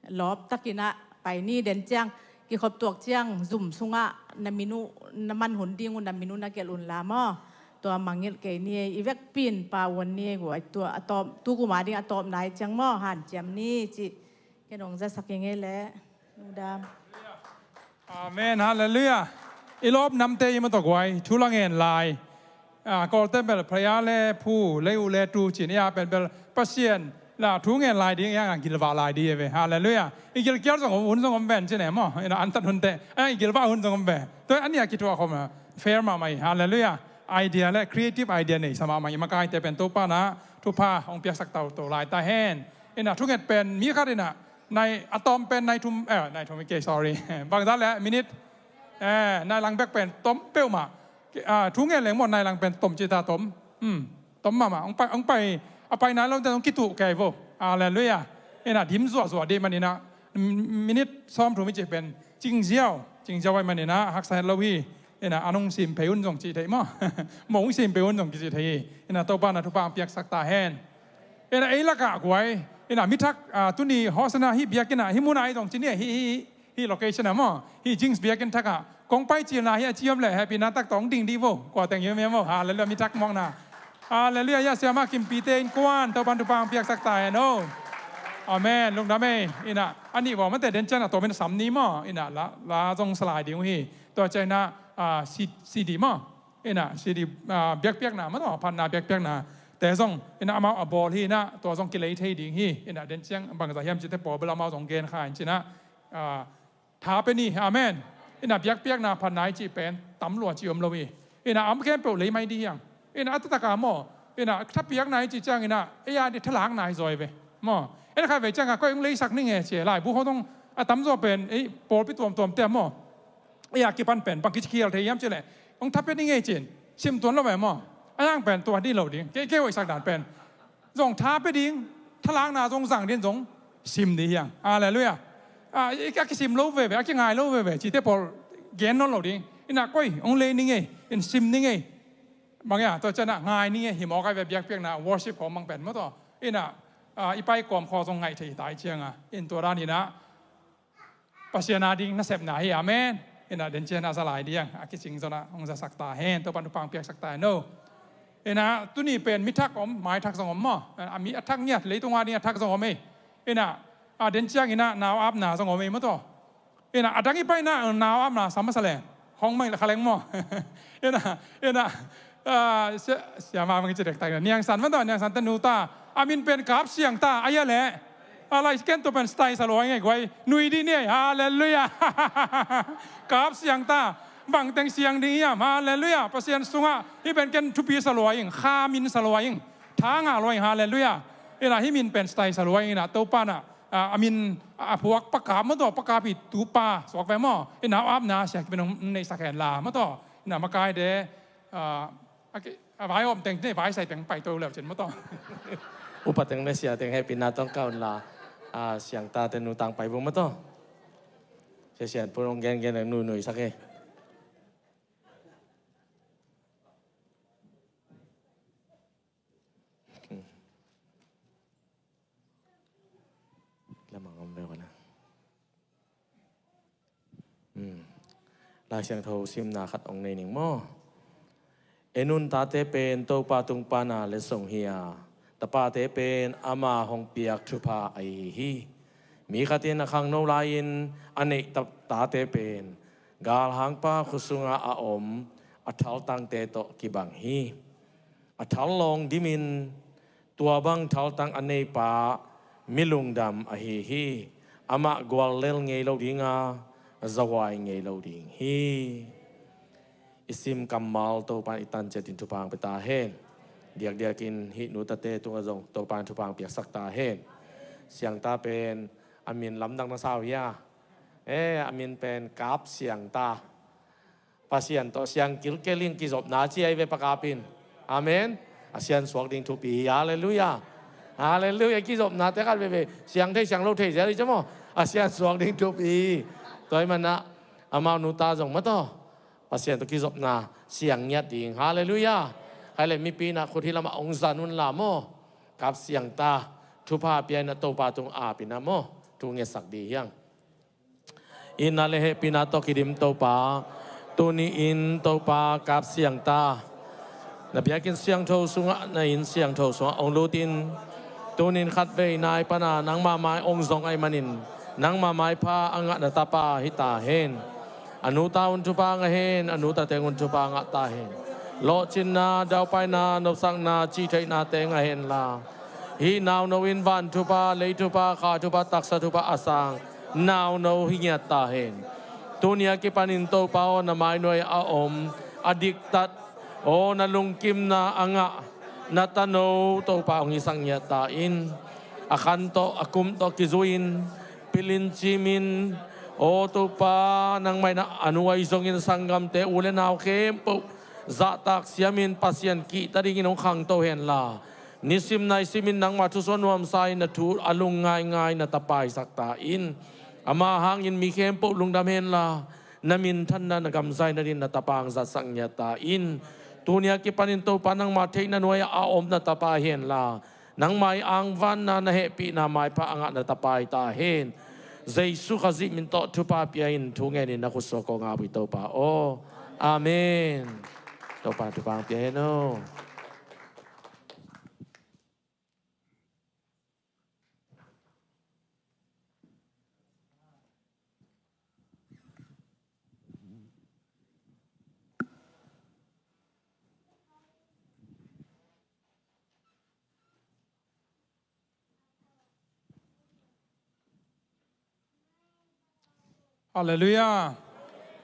lawp takinah pai ni den ciang kikhop tuak ciang zum sungah na min uh na man hun ding uh na min uh na gelh un la maw? Tua mangilh kei ni ei i vekpi in pau un ni ei guai tua a tawp tukuma ding a tawpna i ciang maw? Hanciam ni cih ken hong zasak i ngei leh nudam. Amen. Halleluiah. I lawp namte i maw tawh guai thu la ngen lai. Kawlte bel phaya le phu le uh le tu cin ia pen bel Pasian la thu ngen lai ding ia nga gilvah lai ding ia ve. Halleluiah. I gilkial zong om hun zong om ven cin e maw? Ina antat hunte a i gilvah hun zong om ve. Tua an ia kithuah khom fair mahmah i. Halleluiah. Idea le creative idea nei sa mahmah i makaite pen Topa na thupha hong piaksak tau to lai ta hen. Ina thunget pen mi khat ina nai a tawm pen nai thum eh nai thum i kei sorry. Bangza le minute eh nai lang bek pen tom peuhmah. Thu ngen leng maw nai lang pen tom cita tom. Tom mahmah hong pai hong pai a pai nai lo te hong kituh kei vo. Halleluiah. Ina dim zuahzuah dih man ina minute sawm thum i cih pen cingziau cingziau ai man ina haksa het lo hi. Ina an hong sim phei un zong cih thei maw? Mong hong sim phei un zong kicih thei hi. Ina Topa na thupha hong piaksak ta hen. Ina ei lakah guai ina mithak tuni hosana hih biakinn ah hih munah i zong ci ni hih hih hih location ah maw? Hih Jings biakinn thakah kong pai cilna hi a ciam le happy na tak tawng ding dih vo. Kua teng hiam hiam vo. Halleluiah. Mithak mawkna. Halleluiah. Ia siama kimpite in kuan Topan thupha hong piaksak ta hen o. Amen. Lungdam ei. Ina a nih vawh mate den cian a tawmin a sam ni maw? Ina la la zong salai ding uh hi. Tua cianina CD maw? Ina CD biakpiakna maw tawh phatna biakpiakna te zong ina amau a bawl hi ina tua zong kilei thei ding hi. Ina den ciang bangza hiam cite pawl bel amau zong gen kha in cina tha pe ni. Amen. Ina biakpiakna phatna i cih pen tam lua ci om lo hi. Ina am khempeuh lei mai dih hiang. Ina a tataka maw? Ina thapiakna i cih ciang ina ei a di thalakna hi zawi ve maw? Ina khatvei cianga koi hong leisak ning e ci e laibu ho zong a tamzaw pen ei pawlpi tuamtuamte maw? Ei a kipan pen bang kici khial thei hiam cileh hong tha pe ding ei cin sim tuan lo ve maw? A yang pen tua dih lo ding kei kei hoihsak dan pen zong tha pe ding thalakna zong zang din zong sim dih hiang. Halleluiah. A kisim lo veve a kingai lo veve cite pawl gen nawn lo ding. Ina koi hong lei ning ei in sim ning ei. Bang ia tua cianah ngai ning ei hi mawk ai ve biakpiakna worship khawng mang pen maw tawh. Ina i pai kawm khaw zong ngaih thei hi ta i cianga in tua dan ina Pasian a ding nasepna hi. Amen. Ina den cian a za lai diang a kicing zona hong zasak ta hen Topan thupha hong piaksak ta hen o. Ina tuni pen mi thak om mai thak zong om maw? A mi a thak ngiat leitung a ding a thak zong om ei. Ina a den ciang ina nau apna zong om ei maw tawh. Ina a dang i paina nau apna sam masa le hong mai la khaleng maw? Ina ina siama mang ci dektak niangsan maw tawh niangsan tanu ta a min pen kap siang ta a ia le. A lai ken tua pen stai sa luai ngei guai nui dih ni ei. Halleluiah. Kap siang ta bangteng siang ding hiam? Halleluiah. Pasian sungah hih pen ken thupi sa luai ing kha min sa luai ing tha ngah luai ing. Halleluiah. Ina hih min pen stai sa luai ing ina Topa na a, a min a phuak Pa Kap maw taw, Pa Kap i tupa suak ve maw. Ina apna sia kipen hong neihsak hen la maw taw. Ina makaite, a, a ki, a vai om teng te vai sai teng pai to leu cin maw taw. Upa teng le sia teng hehpihna tawh ka un la, a, siangtate nu tang pai bu maw taw. Sia Sian Pun hong gengen ang nuinui sak e. Lamang om ve kona. Hmm. Lai Siangtho simna khat ong nei ning maw. En un, tate pen Topa tung pana letsong hi a, tapate pen ama hong piak thupha ahi hi. Mi khat in a khangno lai-in a neih ta, tate pen galhangpa khut sunga a om a thaltangte tawh kibang hi. A thal lawng dimin tua bang thaltang a neipa mi lungdam ahi hi. Amah guallel ngei lo dinga, zahuai ngei lo ding hi. I sim kammal Topan i tan ciatin thupha hong pia ta hen. Diakdiakin hih nutate tungah zong Topan thupha hong piaksak ta hen. Siangta pen a min lamdang na sau hi a. E, a min pen Kap Siangta. Pasian tawh siang kilkel in kizopna ci ahi ve Pa Kap in. Amen. A sian suak ding thupi hi. Halleluiah. Halleluiah. Kizopnate khat veve siang thei siang lo thei zel hi cia maw. A sian suak ding thupi hi. Tua ahih manah amau nuta zong maw taw, Pasian tawh kizopna siang ngiat ding. Halleluiah. Hai le mipi inah khut hih lamah ong zan un la maw. Kap Siangta thupha pia inah Topa tung ap inah maw, thu ngetsak ding hi hang. Itna le hehpihna tawh kidim Topa, tuni-in Topa Kap Siangta na biakinn siangtho sungah, na inn siangtho sungah ong lutin, tuni-in khatvei nai pana nangmah mai ong zong ahih manin nangmah maipha a ngah na tapa hi ta hen. A nuta un thupha ngah hen, a nuta teng un thupha ngah ta hen. Lawhcinna, daupaina, nopsakna, cihtheihnate ngah hen la, hih nauno in van thupha, lei thupha, kha thupha, taksa thupha a sang nauno hi ngiat ta hen. Tuni a kipanin Topa aw, na mainuai a om, a diktat, aw, na lungkimna a ngah na tano Topa hong hisak ngiat ta in. A khan tawh, a kum tawh kizui-in, pilin cimin, aw Topa, nangmah in a nuai zongin sanggamte u le nau khempeuh zahtak siamin Pasian kihta dingin hong khangto hen la, nisim naisimin nangmah thusuah nuamsa in na thu a lung ngaingai na tapa hisak ta in. Ama hangin mi khempeuh lungdam hen la, na minthanna, na gamzaina dingin na tapa hong zatsak ngiat ta in. Tuni a kipanin Topa nangmah theihna nuai-ah a om na tapa hi hen la, nangmah i angvanna, na hehpihna maipha a ngah na tapa hi ta hen. Jesu Khazih min tawh thupha pia in, thu ngenin na khutsuak kong ap hi Topa aw. Amen. Topa thupha pia hen aw. Halleluiah.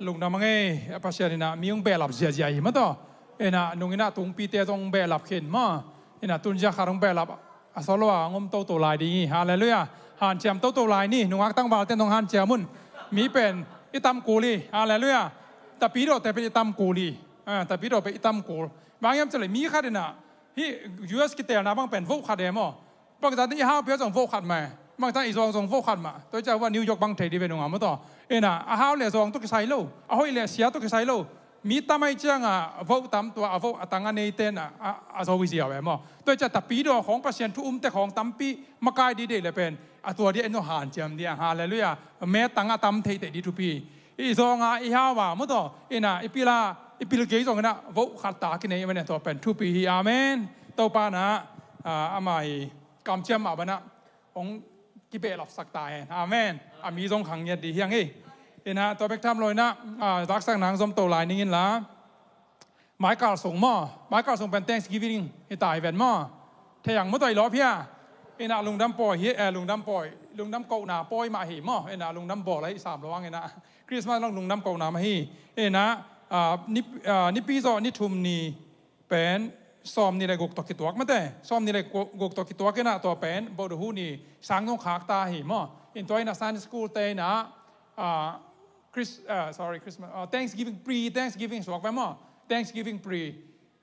Lungdam a ngei, a Pasian inah mi hong behlap ziazia hi maw taw. Inah nung inah tungpite zong behlap khin maw. Inah tunzia khat hong behlap a solo a hong om toto lai ding hi. Halleluiah. Hanciam toto lai ni, nungak tangvalte nong hanciam un. Mi pen i tam kul hi. Halleluiah. Tapidawte pen i tam kul hi. Ah, tapidawte pen i tam kul. Bang hiam cih leh mi khat inah hih U S kitelna bang pen vote khat e maw. Bangtan i hau pia zong vote khat mah. Bangtan i zawng zong vote khat mah. Tua i ciah New York bang thei dih ve nungak maw taw. Inah a hau le zawng tawh kisai lo, a hoih le sia tawh kisai lo. Mi tam ahih ciangah vote tam, tua a vote a tang a neite inah a, a zo hi ziau e maw. Tua i ciah tapidaw khawng, Pasian thu umte khawng tampi makai dih deih le pen a tua dih a i nong hanciam dih a. Halleluiah. Me tang a tam theiteh dih thupi. I zawnga i hauva maw taw, inah i pila, i pil kei zong inah vote khat ta kinei i mane, tua pen thupi hi. Amen. Topa inah, ah, ama i kamciam mah banah hong kibehlapsak ta hen. Amen. A mi zong khang ngiat dih hi hang hi. Inah tua bek tham lo inah, ah, zaksak nang zom to lai ning in la. Maikal sung maw, maikal sung pen Thanksgiving hi ta hi ven maw. Thei ang maw taw i lawp hia. Inah lungdam pawi hi, eh, lungdam pawi, lungdam kohna pawi mah hi maw. Inah lungdam bawl ahi sam lo ang inah. Christmas long lungdam kohna mah hi. Inah, ah, ni, ah, nipi zawh ni thum ni pen sawm ni le guk tawh kituak mate. Sawm ni le guk tawh kituak in ah tua pen Bawhdahu ni sang zong khak ta hi maw. In tua in ah Sunday school te in ah, ah, Chris, ah, sorry, Christmas, ah, Thanksgiving pre, Thanksgiving suak ve maw. Thanksgiving pre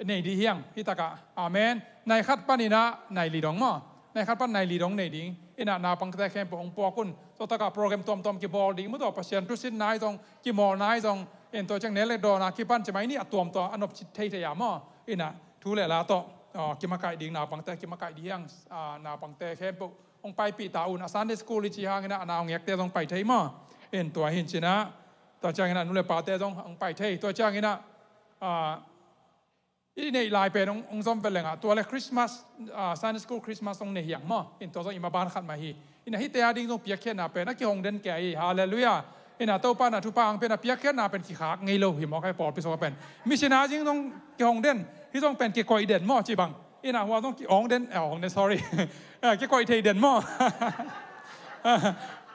nei dih hiang, hi takah. Amen. Nai khat pan in ah nai li dong maw. Nai khat pan nai li dong nei ding. In ah naupangte khempeuh hong puak un. Tua takah program tuamtuam kibawl ding maw tua. Pasian thusin nai zong, kimawl nai zong. In tua ciang nek le dawn a kipan ci mai ni a tuam tua a nop thei thei a maw. In ah thu le la tawh, ah, kimakaih ding naupangte, kimakaih dih hiang, ah, naupangte khempeuh hong paipih ta un. A Sunday school i ci hang in ah a naungekte zong pai thei maw. In tua hi in ci in ah. Tua ciang in ah nu le pate zong hong pai thei. Tua ciang in ah, ah, i neih lai pen hong, hong zom vet leng ah tua le Christmas, ah, Sunday school Christmas hong nei hiang maw. In tua zong i maban khat mah hi. In ah hihte a ding zong piakkhiatna pen a kihong den kei hi. Halleluiah. In ah Topa in ah thupha hong pia in ah piakkhiatna pen kikhak ngei lo hi mawk hi pawlpi sung ah pen. Mission a ding zong kihong den. Hih zong pen kikoih den maw ci bang. In ah hua zong kihong den, eh, hong den, sorry. Eh, kikoih thei den maw.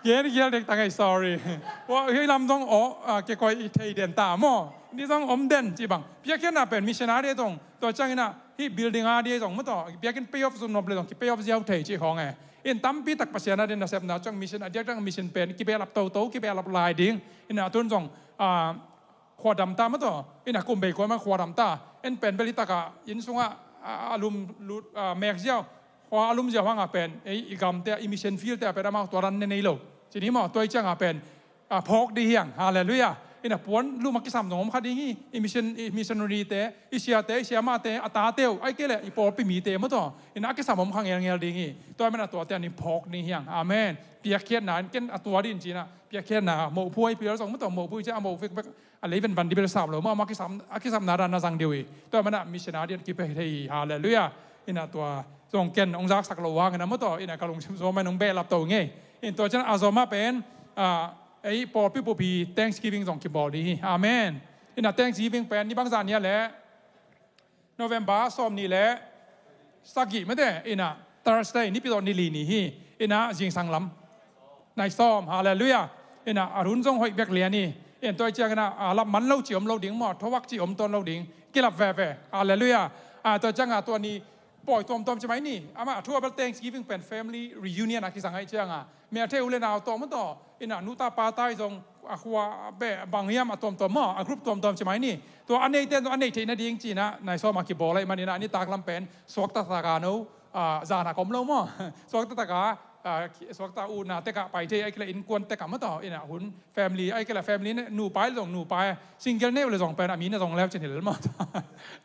Gen gial dek ta ngei, sorry. Hua hih lam zong, oh, ah, kikoih thei den ta maw. Ni zong om den ci bang. Piakkhiatna pen mission a ding zong. Tua ciang in ah hih building a ding zong maw tua. Biakinn pay off zong nop le zong ki pay off ziau thei ci khong e. In tampi tak Pasian a ding nasepna ciang mission a diak ciang mission pen kibehlap toto, kibehlap lai ding. In ah tun zong, ah, khuadam ta maw tua. In ah kum bei kua mah khuadam ta. En pen bel hi takah inn sungah, ah, a lum lut, ah, mek ziau. Khua a lum ziau hang ah pen, ei, i gamte, i mission field te ah pen amau tua ran ne nei lo. Ci ni maw, tua i ciang ah pen, ah, phawk dih hiang. Halleluiah. In ah puan lum a kisam zong om kha ding hi. I mission, i missionary te, i siate, i siamahte, a tate uh, ai kei le i pawlpi mite maw tua. In ah a kisam om kha ngelngel ding hi. Tua i man ah tuate a ni phawk dih hiang. Amen. Piakkhiatna, in ken a tua dih in ci in ah. Piakkhiatna, mohphu ai pial zong maw tua, mohphu i ci a mohphu bek a lei venvan dih bel sap lo maw, a kisam, a kisapna dan na zang dih uh hi. Tua i man ah mission a ding kipia thei hi. Halleluiah. In ah tua zong ken hong zaksak lo hang in ah maw tua, in ah ka lungsim zong man hong behlap to ngei. In tua ciang a zom ah pen, ah, ei pawlpi pawlpi Thanksgiving zong kibawl dih hi. Amen. In ah Thanksgiving pen ni bangzah ni a le November sawm ni le sagih mate, in ah Thursday, nipi tawh ni li ni hi. In ah zingsang lam nai sawm. Halleluiah. In ah a hun zong hoih bek lian hi. In tua i ciang in ah, ah, lap man lo ci om lo ding maw, thawak ci om tawn lo ding. Kilap veve. Halleluiah. Ah, tua ciang ah tua ni pawi tuamtuam ci mai ni. Amah a thu a bel Thanksgiving pen family reunion a kizang ahih ciang ah, mel thei u le nau tawh maw tua. In ah nu ta pa ta i zong a khua beh bang hiam a tuamtuam maw, a group tuamtuam ci mai ni. Tua a neite zong a nei theih nading ci in ah nai sawm a kibawl ahih man in ah nitak lam pen suakta tak a no, ah, zan a kom lo maw. Suakta tak a, ah, suakta utna tek ah pai thei, ai kei le innkuan tek ah maw tua. In ah hun family, ai kei le family ne, nupa i le zong nupa, single ne uh le zong pen a mi na zong leu cin hi lel maw tua.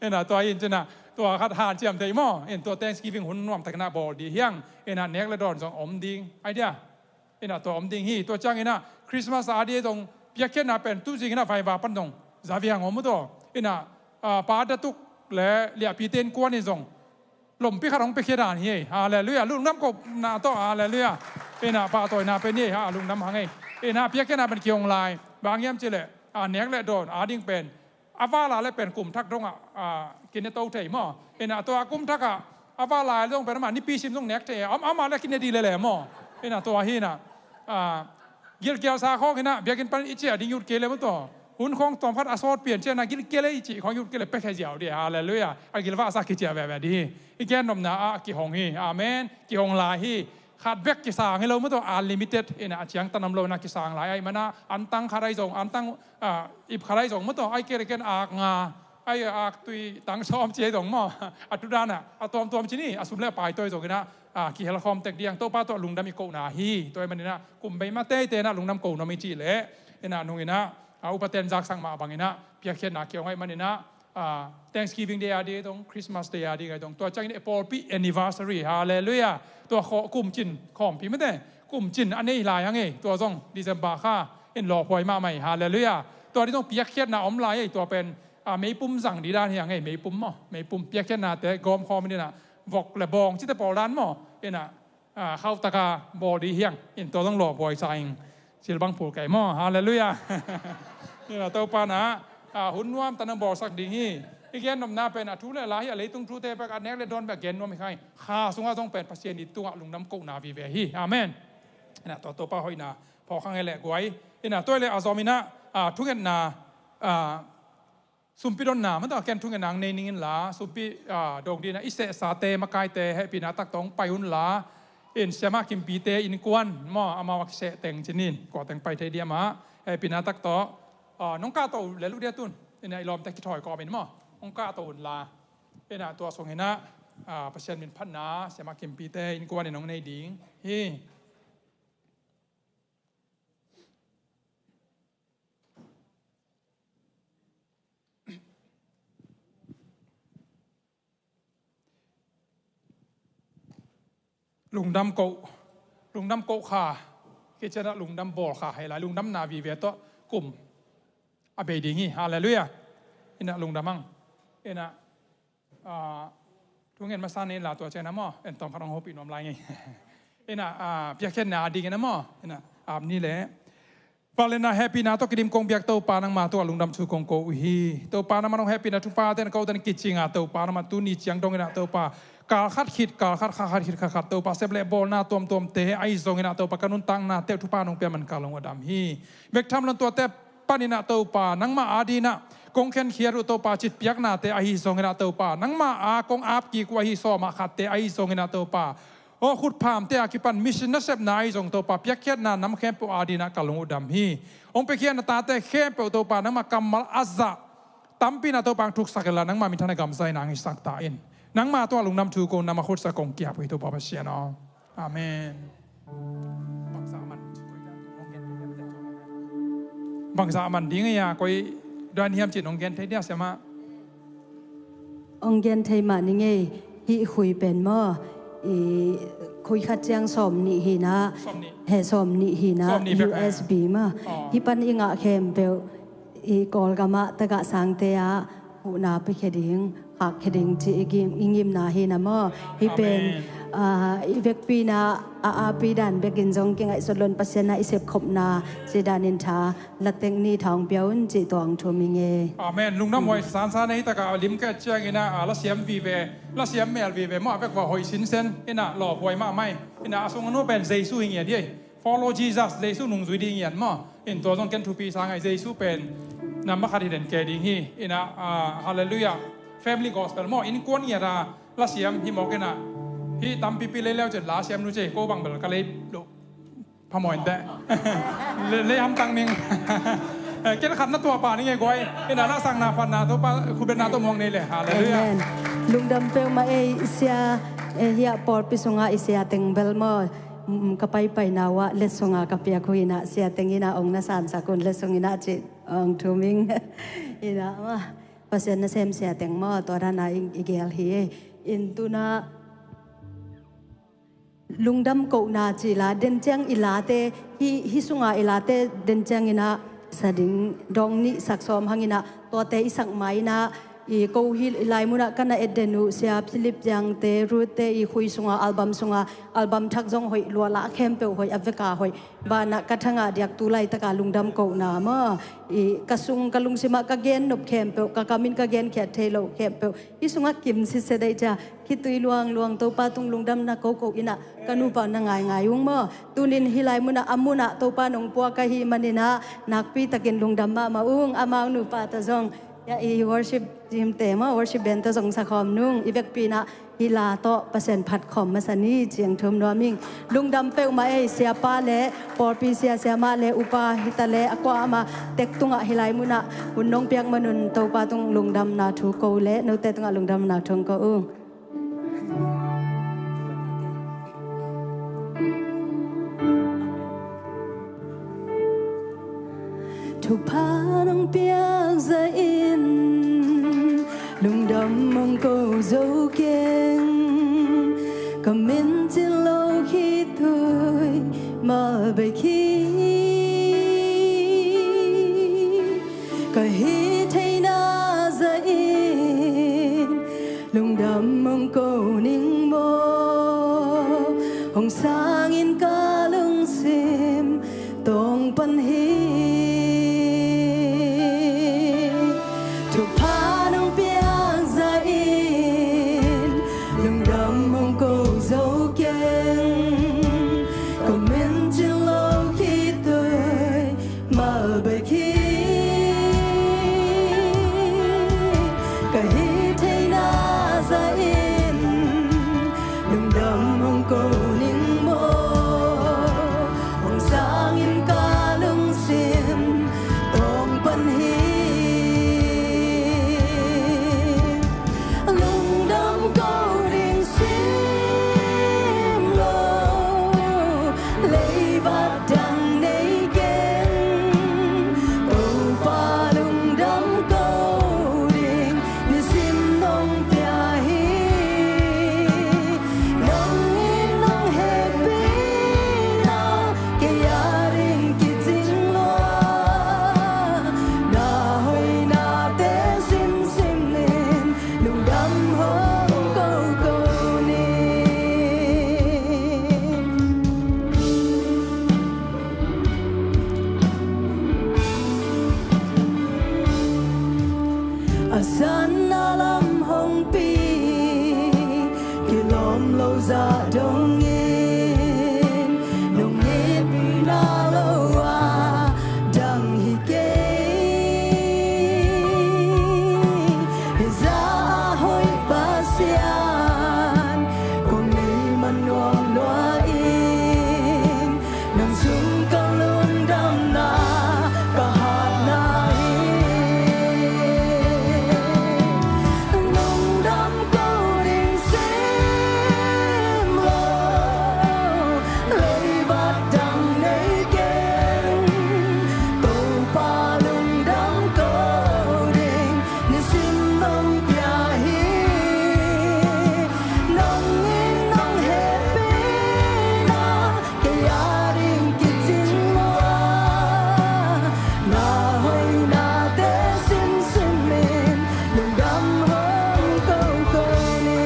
In ah tua in ci in ah tua khat hanciam thei maw. In tua Thanksgiving hun nuamtak in ah bawl dih hiang. In ah nek le dawn zong om ding. Ai dia. In ah tua om ding hi. Tua ciang in ah Christmas a ding zong piakkhiatna pen tu zing in ah vaiva pan zong za viang om uh tua. In ah, ah, Pa Datuk le Liahpi te innkuan in zong lompi khat hong piakhia dan hi. Halleluiah. Lungdam kohna tawh. Halleluiah. In ah pahtawina pen hi. Ha, lungdam hang ei. In ah piakkhiatna pen kihong lai. Bang hiam ci le, ah, nek le dawn a ding pen a val a le pen kum thak dong ah, ah, kine to thei maw. In ah tua kum thak ah a val a le dong pen amah nipi sim zong nek thei. Am, amah le kine dih lele maw. In ah tua hi in ah, ah, gilkial sa khawng in ah biakinn pan i ciah ding ut kei le maw tua. Hun khawng tawm khat a sawt pian ciah na gilkial le i cih khawng ut kei le pek he ziau dih. Halleluiah. A gilvah sa kiciah veve dih hi. I gen nopna ah kihong hi. Amen. Kihong lai hi. Khat bek kisang hi lo maw tua, unlimited in ah a ciangtan om lo in ah kisang lai ahih man ah, antang khat ahi zong, antang, ah, ip khat ahi zong maw tua, ai kei le ken ak nga, ai ak tui tang sawm ci ahi zong maw. A tu dan ah, a tuamtuam ci ni, a sum le a pai tua ahi zong in ah, ah, kihel khawm tek ding, Topa tawh lungdam i kohna hi, tua ahih man in ah, kum bei mah teitei in ah lungdam ko nuam i cih leh, in ah nung in ah, ah, upaten zaksak mah bang in ah, piakkhiatna kihong ahih man in ah, ah, Thanksgiving Day a ding ahi dong, Christmas Day a ding ahi dong. Tua ciangin e pawlpi anniversary, halleluiah. Tua khaw, kumcin khawmpi mate, kumcin a nei lai hang ei. Tua zong December kha in lawphuai mahmah hi, halleluiah. Tua ding zong piakkhiatna om lai ei, tua pen, ah, meipum zang ding dan hi hang ei, meipum maw. Meipum piakkhiatnate gawm khawm in ah, vok le bawng cite pawl dan maw. In ah, ah, khauh taka bawl dih hiang, in tua zong lawphuai sa ing. Silbang phul kei maw, halleluiah. In ah Topa in ah, ah, hun nuam takin bawlsak ding hi. I gen nopna pen a thu le la hi, a leitung thute bek, a nek le dawn bek gen nuam hi kha hi. Kha sungah zong pen Pasian i tungah lungdam kohna vive hi. Amen. In ah tua Topa hoihna phawk hang ei le guai. In ah tua le a zom in ah, ah, thungetna, ah, sumpi donna mah tawh ken thungen nang nei ning inla, sumpi, ah, dong dina i sehsate makaite hehpihna tak tawh hong pai unla, in Siamah Kimpite innkuan maw, amau a kiseh teng cinin kua teng pai thei dia mah, hehpihna tak tawh, ah, nong kahto lel uh dia tun. Ina i lawmte kithawi kawmin maw, hong kahto unla. Ina tua sung ina, ah, Pasian min phatna Siamah Kimpite innkuan in hong nei ding hi. Lungdam koh, lungdam koh kha, kicianah lungdam bawl kha, hei lai lungdamna vive tawh kum a bei ding hi. Halleluiah. Ina lungdam ang. Ina, ah, thungen masa nei la tua cianah maw, en tawm khat hong hopih nuam lai ngei. Ina, ah, piakkhiatna a dingin a maw, ina, ap ni le. Vangliatna hehpihna tawh kidim kong biak Topa, nangma tungah lungdam thu kong ko uh hi. Topa, nangma nong hehpihna thupha ten kote na kicing a, Topa, nangma tuni ciang dong ina Topa, kal khat khit kal khat, kha khat khit kha khat, Topa, sep le bawlna tuamtuamte ahi zong ina Topa, ka nuntakna teuh thupha nong pia man kal hong a dam hi. Bek tham lon tuate pan ina Topa, nangma a dina kong khenkhiat uh Topa, citpiaknate ahi zong ina Topa, nangma a kong ap kik uh ahi sawmah khatte ahi zong ina Topa, aw khutphamte a kipan mission nasepna ahi zong Topa, piakkhiatna nam khempeuh a dina ka lung uh dam hi. Hong piakkhiatna tate khempeuh Topa, nangma kammal a zah tampi na Topa hong thuksak inla, nangma minthanna gamzai nang hisak ta in. Nangma tungah lungdam thu ko, nangma khutsa kong kiap uh hi Topa Pasian aw. Amen. Bangzah man ding a, koi dan hiam cin hong gen thei dia Siamah? Hong gen thei mah ni ngei. Hih khui pen maw, i khui khat ciang sawm nih hi na, sawm nih. He sawm nih hi na, sawm nih bek, U S B maw. Aw. Hih pan i ngah khempeuh i Kawlgamah tagah sangte ah huhna piakhia ding, khakkhia ding ci i gim, i ngimna hi na maw. Hih pen, amen, ah, i vekpi na a api dan bekin zong kingaihsut lon Pasian na i sepkhopna ci danin tha latek ni tha hong pia un cih tua hong thum hi ngei. Amen. Lungdam huai sansan ei. Hi takah a lim ka et ciangin ah, a lasiam vive, lasiam mel vive maw, a vek hua hoih sinsen ina lawp huai mahmah hi. Ina a sung a nu pen Jesu hi ngiat hi. Follow Jesus, Jesu nungzui ding ngiat maw. In tua zong ken thupi sa ngai, Jesu pen number khat hi den kei ding hi. Ina, ah, Halleluiah. Family gospel maw, innkuan ngiat a lasiam hi mawk ina. Hih tampipi lei leu cin lasiam nu cei ko bang bel ka lei loh. Phamawh inteh. Le, le hamtang ning. Eh, ken khat na tua pa ning e guai. Ina na sang na phan na to pa khubet na to muang nei le. Halleluiah. Amen. Lungdam peuhmah ei sia, eh, hiah pawlpi sunga i sia teng bel maw. Mm, ka paipai na uah let sunga ka piak hu ina sia teng ina ong na sansak un let sung ina ci ong thuming. Ina mah. Pasian na sem sia teng maw tua dana i, i gel hi ei. In tuna lungdam kohna cila den ciang i late, hih, hih sunga i late den ciang ina sa ding dong nih sak sawm hang ina tuate i sak mai ina i ko hi i lai munah ka na et den uh sia Philip Yangte, Ruth te i khui sunga album sunga album thak zong hoih lua la khempeuh hoih a veka hoih. Banah ka thangah diak tu laitaka lungdam kohna maw. I ka sung ka lungsimah ka gen nop khempeuh, ka kamin ka genkhiat thei lo khempeuh. Hih sungah kim sitsia deih cia khitui luangluang Topa tung lungdamna koko inah ka nupa na ngaingai ung maw. Tunin hih lai munah a munah Topa nong puak ahih maninah nakpi takin lungdam mahmah ung. Amau nupa tawh zong, ya, i worship team te maw, worship band tawh zong sakhawm nung. I vekpi inah hih la tawh Pasian phat khawm masa ni ciang thum nuam ing. Lungdam peuhmah ei, siapa le pawlpi sia, siamah le upa hita le a kuamah tek tungah hih lai munah hun nong piak manun Topa tung lungdamna thu ko le note tungah lungdamna thu ko ung. Thupha nong piak zahin lungdam mong ko zo keng, ka min cin lo khitui mal bek hi. Ka hih theihna zahin lungdam mong ko ning maw, hong sangin ka lungsim tawng pan hi. Thupha nong piak zahin lungdam mong ko zo keng, ka min cin lo khitui mal bek hi. An na lam hong pi kilawm lo zah dongin nong hehpihna lo a dang hi kei. Hi zah a hoih Pasian kong nei man nuam lua in nang sung ka lungdamna ka hatna hi. Lungdam ko ding sim lo leibat dang nei keng. Topa lungdam ko ding nisim nong pia hi. Nong in nong hehpihna kei a ding kicing lua. Na hoihnate simsim in lungdam hong ko ko ni.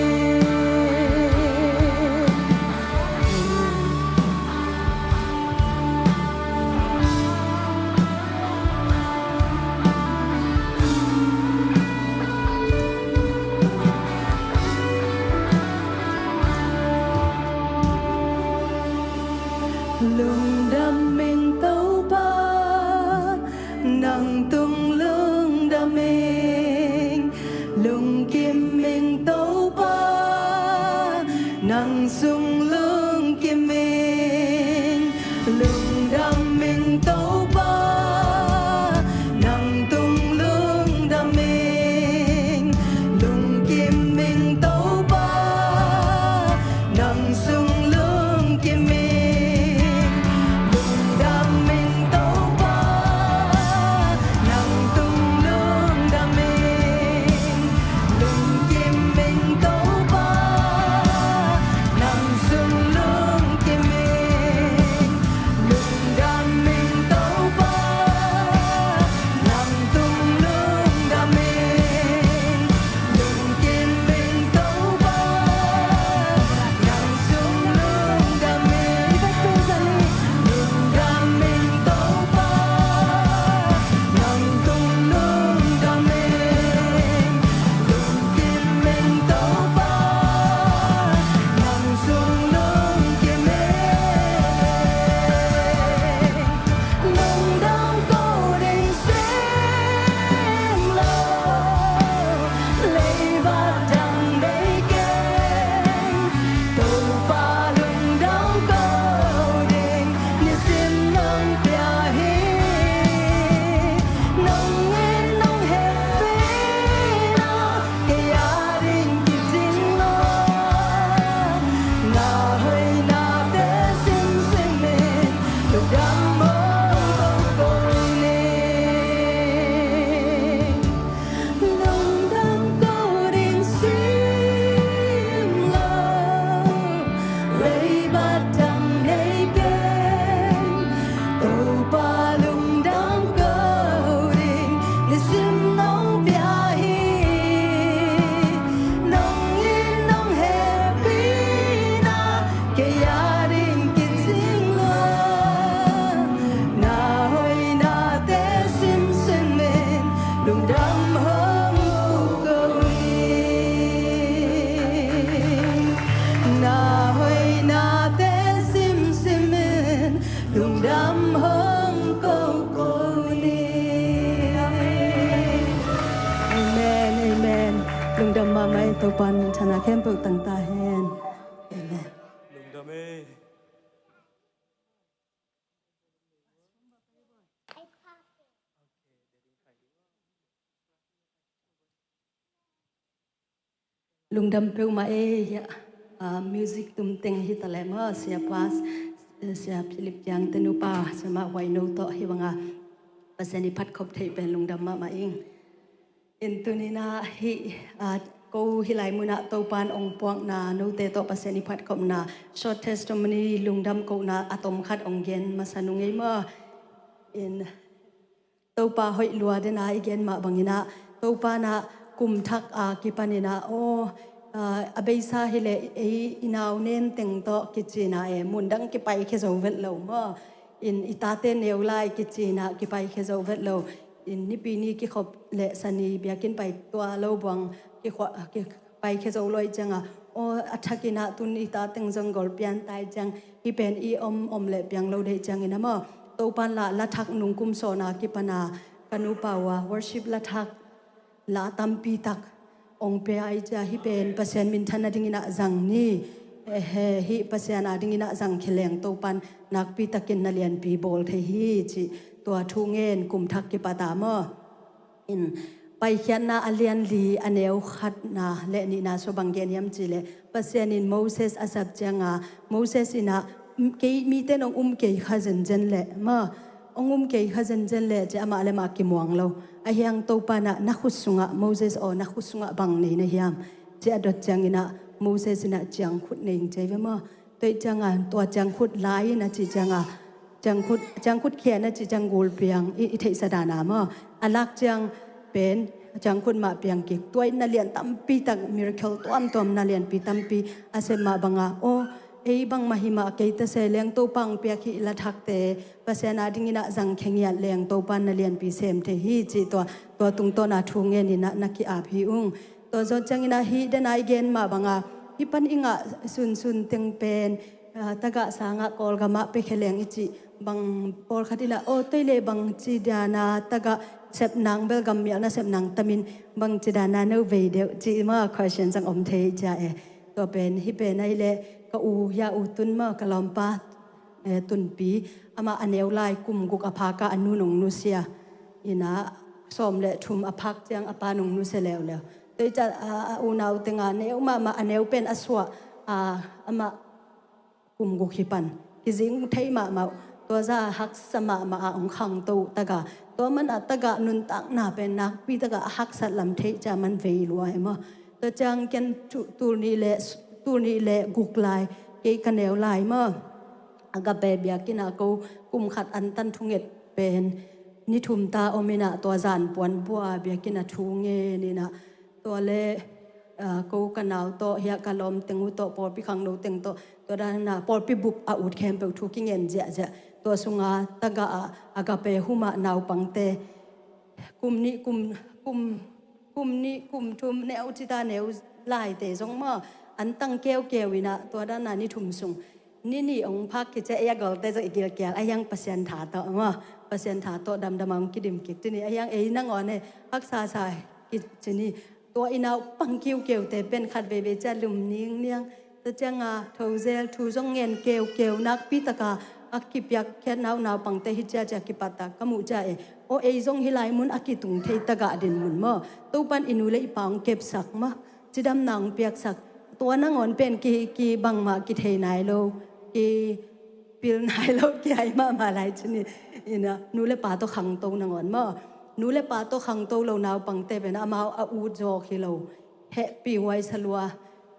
Lungdam ing Topa, nang tung lungdam ing. Lungkim ing Topa, nang sung lungkim ing. Lungdam ing Topa, nang tung lungdam ing. Lungkim ing Topa, nang sung lungkim ing. Lungdam ing Topa, nang tung lungdam ing. Lungkim ing Topa, nang sung lungkim ing. Lungdam ing Topa, nang tung lungdam ing. Lungkim ing Topa, nang sung lungdam ing. Lungdam ing Topa, nang tung lungdam ing. Lungkim ing Topa, nang sung lungkim ing. Lungdam ko ding sim lo leibat dang nei keng. Topa lungdam ko ding nisim nong pia hi. Nong in nong hehpihna kei a ding kicing lua. Na hoihnate simsim in lungdam hong ko ko ni. Lungdam ko ding sim lo leibat dang nei keng. Topa lungdam ko ding nisim nong pia hi. Nong in nong hehpihna kei a ding kicing lua. Na hoihnate simsim in lungdam hong ko ko ni. Na hoihnate simsim in lungdam hong ko ko ni. Amen, amen. Lungdam mahmah e. Topa'n minthanna khempeuh tang ta hen. Amen. Lungdam e. Lungdam peuhmah e. Hiah, ah, music tum teng hi ta leh maw, Sia Pas, eh, Sia Philip Kiang te nupa, Sia Mah Huai No tawh hih banga Pasian i phatkhop theih pen lungdam mahmah ing. In tuninah hih, ah, ko hih lai munah Topa'n ong puakna, note tawh Pasian i phatkhopna, short testimony, lungdam kohna a tom khat ong gen masa nung ei maw. In Topa hoih lua dena i gen mah banginah, Topa nah kum thak a kipaninah, aw, ah, a beisa hileh ei i nau nen teng tawh kicinah e, mundang kipaikhia zo vet lo maw. In i tate neu lai kicinah kipaikhia zo vet lo. in nipi ni kikhop le sani biakinn pai tua lo buang kikhua, ki, pai khia zo lo i cianga, aw, a thakin ah tun i ta teng zong gol pian ta i ciang, hih pen i om om le piang lo dei ciangin a maw, Topan la, la thak nung kum sawna kipana ka nupa uh a worship la thak la tampi tak ong pia i cia, hih pen Pasian minthan a dingin ah zang ni. Ehe, hih Pasian a dingin ah zang khia leng Topan nakpi takin na lianpi bawl thei hi ci. Tua thu ngen kum thak kipat a maw, in Paikhiatna a lian li a neu khatna le nihna sua bang gen hiam ci le, Pasian in Moses a sap cianga, Moses in ah, kei mite nong um kei kha zenzen le maw, ong um kei kha zenzen le ci, amah le mah kimuang lo. Ahi hang Topan ah, na khut sungah, Moses aw, na khut sungah bang nei na hiam ci a dot ciangin ah, Moses in ah ciangkhut nei ing ci ve maw. Tua i cianga, tua ciangkhut lai in a ci cianga, ciangkhut, ciangkhut khia na ci ciang gul piang i, i theihsa dan a maw, a lak ciang pen ciangkhut mah piang kik. Tua in na lian tampi tak, miracle tuamtuam, na lianpi tampi a sem mah banga, aw, ei bangmah hi mah kei ta se leng Topa ong piak hih la thakte Pasian a dingin ah zang khia ngiat leng Topan na lianpi sem thei hi ci. Tua, tua tungtawna thu ngenin ah na ki-ap hi ung. Tua zawh ciangin ah hih dena i gen mah banga, hih pan i ngah sunsun teng pen, ah, tagah sangah Kawlgamah pia khia leng i cih bang, pawlkhat in ah, aw, toi le bang ci dana tagah sep nang, bel gam mialna sep nang tamin bang ci dana no vei deuh ci maw, question zong om thei cia e. Tua pen, hih pen ahih leh ka u, hia u tun maw, ka lawmpa, eh, Tunpi, amah a neu lai kum guk a phak a, a nu nong nusia. In ah sawm le thum a phak ciang a pa nong nusia leuleu. Tua i ciang a, a unau tengah neu mahmah, a neu pen a suah, a, amah kum guk hi pan. Kizing thei mahmah uh. Tua zah haksa mahmah a ong khangto uh tagah. Tua man a tagah nuntakna pen nakpi tagah a haksat lam thei cia man vei lua e maw. Tua ciang ken tu-, tul nih le, tul nih le guk lai, kei ka neu lai maw. Agape biakinn ah ko kum khat antan thunget pen ni thum ta om in ah, tua zan puan bua biakinn ah thu ngen in ah, tua le, ah, ko ka nau tawh, hia ka lawm teng uh tawh, pawlpi khangno teng tawh, tua dana pawlpi bup a ut khempeuh thu kingen ziahziah. Tua sunga tagah ah Agape humah naupangte kum nih, kum, kum, kum nih, kum thum, neu cita neu laite zong maw, an tang keukeu in ah, tua dana ni thum sung, ni nih ong phak kicia, ei a golte zong i gilkial, ahi hang Pasian tha tawh maw, Pasian tha tawh damdam a ong kidim kik tuni, ahi hang ei nangawn e, haksa sa kici ni. Tua i naupang kiukeute pen khat veivei cia lum ningniang. Tua cianga thozel, thu zong ngen keukeu, nakpi taka a kipiakkhiat nau, naupangte hi ciacia kipat tak ka muh cia e. Aw, ei zong hih lai mun a kitung thei tagah din mun maw, Topan i nu le i pa ong kepsak maw, cidamna ong piaksak. Tua nangawn pen ki, ki bangmah kithei nai lo, ki pil nai lo, ki ai mahmah lai cin hi. In ah, nu le pa tawh khangto nangawn maw, nu le pa tawh khangto lo naupangte pen amau a ut zawk hi lo. Hehpih huai sa lua.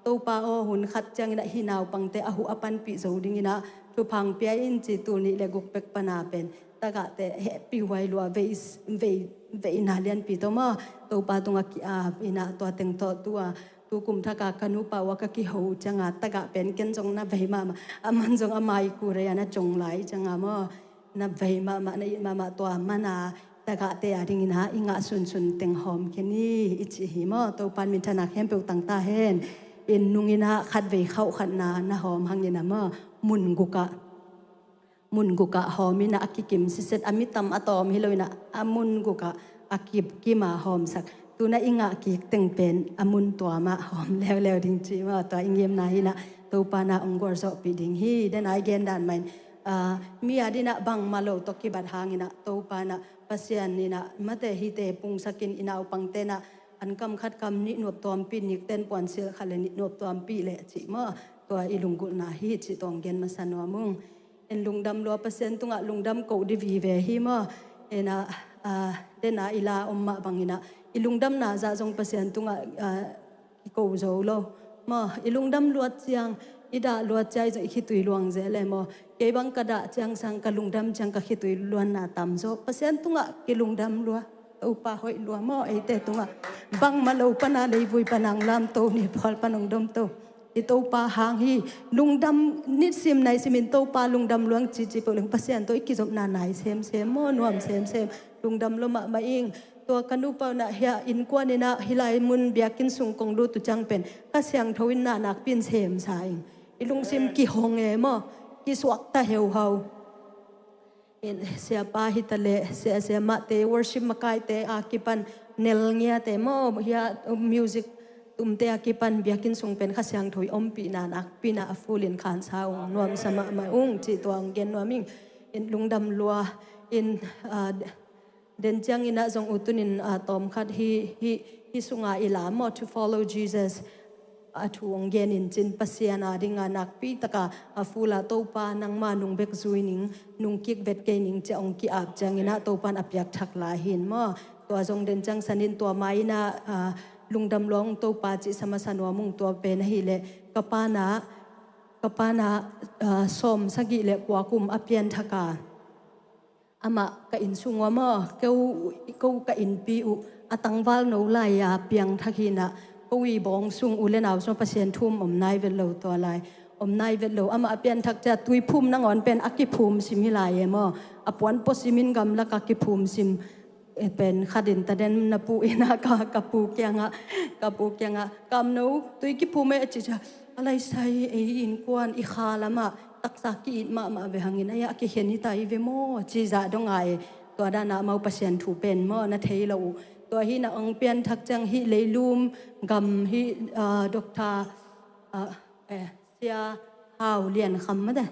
Topa aw, hun khat ciangin ah hih naupangte a huh a panpih zo dingin ah thupha ong pia in ci, tul nih le guk pek pana pen tagahte hehpih huai lua, vei, vei, veina lianpi tawh maw, Topa tungah ki-ap in ah, tua teng tawh tua, tu kum thaka ka nupa uh a ka kiho uh cianga tagah pen ken zong na vei mahmah, aman zong a maikure a na cong lai cianga maw, na vei mahmah, na it mahmah, tua mana tagahte a dingin ah i ngah sunsun teng hawm khin hi i ci hi maw. Topan minthanna khempeuh tang ta hen. Inn nungin ah khatvei khauh khatna na hawm hangin ah maw, mun gukah, mun gukah hawm in ah, a kikim siset, a mitam a tawm hi lo in ah, a mun gukah a kipkim a hawmsak. Tu-in ah i ngah kik teng pen a mun tuamah hawm leuleu ding ci maw, tua i ngimna hi in ah, Topan ah ong gualzawhpih ding hi. Dena i gen dan mah in, ah, mi a dingin ah bangmah lo tawh kibat hangin ah, Topan ah, Pasian in ah mate hite pungsakin, i naupangte in ah an kam khat kam nih nuamtuampih, nikten puansilh khat le nih nuamtuampih leh cih maw, tua i lunggulhna hi cih tua ong gen masa nuam ung. En lungdam lua, Pasian tungah lungdam koh ding vive hi maw. En ah, ah, dena i la om mah bangin ah, i lungdamna zah zong Pasian tungah, ah, kiko zo lo maw. I lungdam luat ciang, i dah luat ciang i zong i khitui luang zel e maw. Kei bang ka dah ciang sang, ka lungdam ciang ka khitui luanna tamzaw. Pasian tungah kilungdam lua, Topa hoih lua maw, eite tungah. Bangmah lo pana leivui pana ong lamto ni, phual pana ong domto i Topa hang hi. Lungdam, nisim naisimin Topa lungdam luang cici peuh leng Pasian tawh i kizopna nai semsem maw, nuam semsem. Lungdam lua mahmah ing. Tua ka nupa unah hia innkuan inah hih lai mun biakinn sung kong lut uh ciang pen Kha Siangtho in na nakpi in semsa ing. I lungsim kihong e maw, kisuakta heuhau. In siapa hita le sia, siamahte, worship makaite a kipan, nelngiate maw, hia music tumte a kipan biakinn sung pen Kha Siangtho i ompihna nakpi inah a full in khansa ung, nuamsa mahmah ung cih tua hong gen nuam ing. In lungdam lua in, ah, den ciang inah zong u tun in, ah, tawmkhat hih, hih, hih sunga i lam maw, To Follow Jesus a thu hong gen in cin, Pasian a dinga nakpi taka a full a, Topa nangma nung bek zui ning, nung kik vet kei ning, ci a hong ki-ap ciang inah Topa in a piakthak lai hi in maw. Tua zong den ciang san in tua mai inah, ah, lungdam lua ung Topa cih sa masa nuam ung. Tua pen ahih leh ka pa inah, ka pa inah, ah, sawm sagih le kua kum a pianthak a, amah ka inn sung ua maw, ko, ko ka innpi uh a tangval no lai-a piangthak hi inah, ko i bawng sung u le nau sung Pasian thu om nai vet lo tua lai. Om nai vet lo, amah a pianthak ciang tui phum nangawn pen a kiphum sim hi lai e maw. A puan pua sim in gamlak a kiphum sim. E pen khat in taden na pu inah ka, ka pu kiangah, ka pu kiangah, "Kamno, tui kiphum e," a ci ciang, "A laisai, ei innkuan i kha lamah taksa ki-it mahmah ve hangin, ai-ah a kikhen hi ta hi ve maw," ci zah dong a e. Tua danah amau Pasian thu pen maw na thei lo uh. Tua hi inah hong pianthak ciang hih leilum gam hih, ah, Doctor, ah, eh, Sia Hau Lian Kham mate,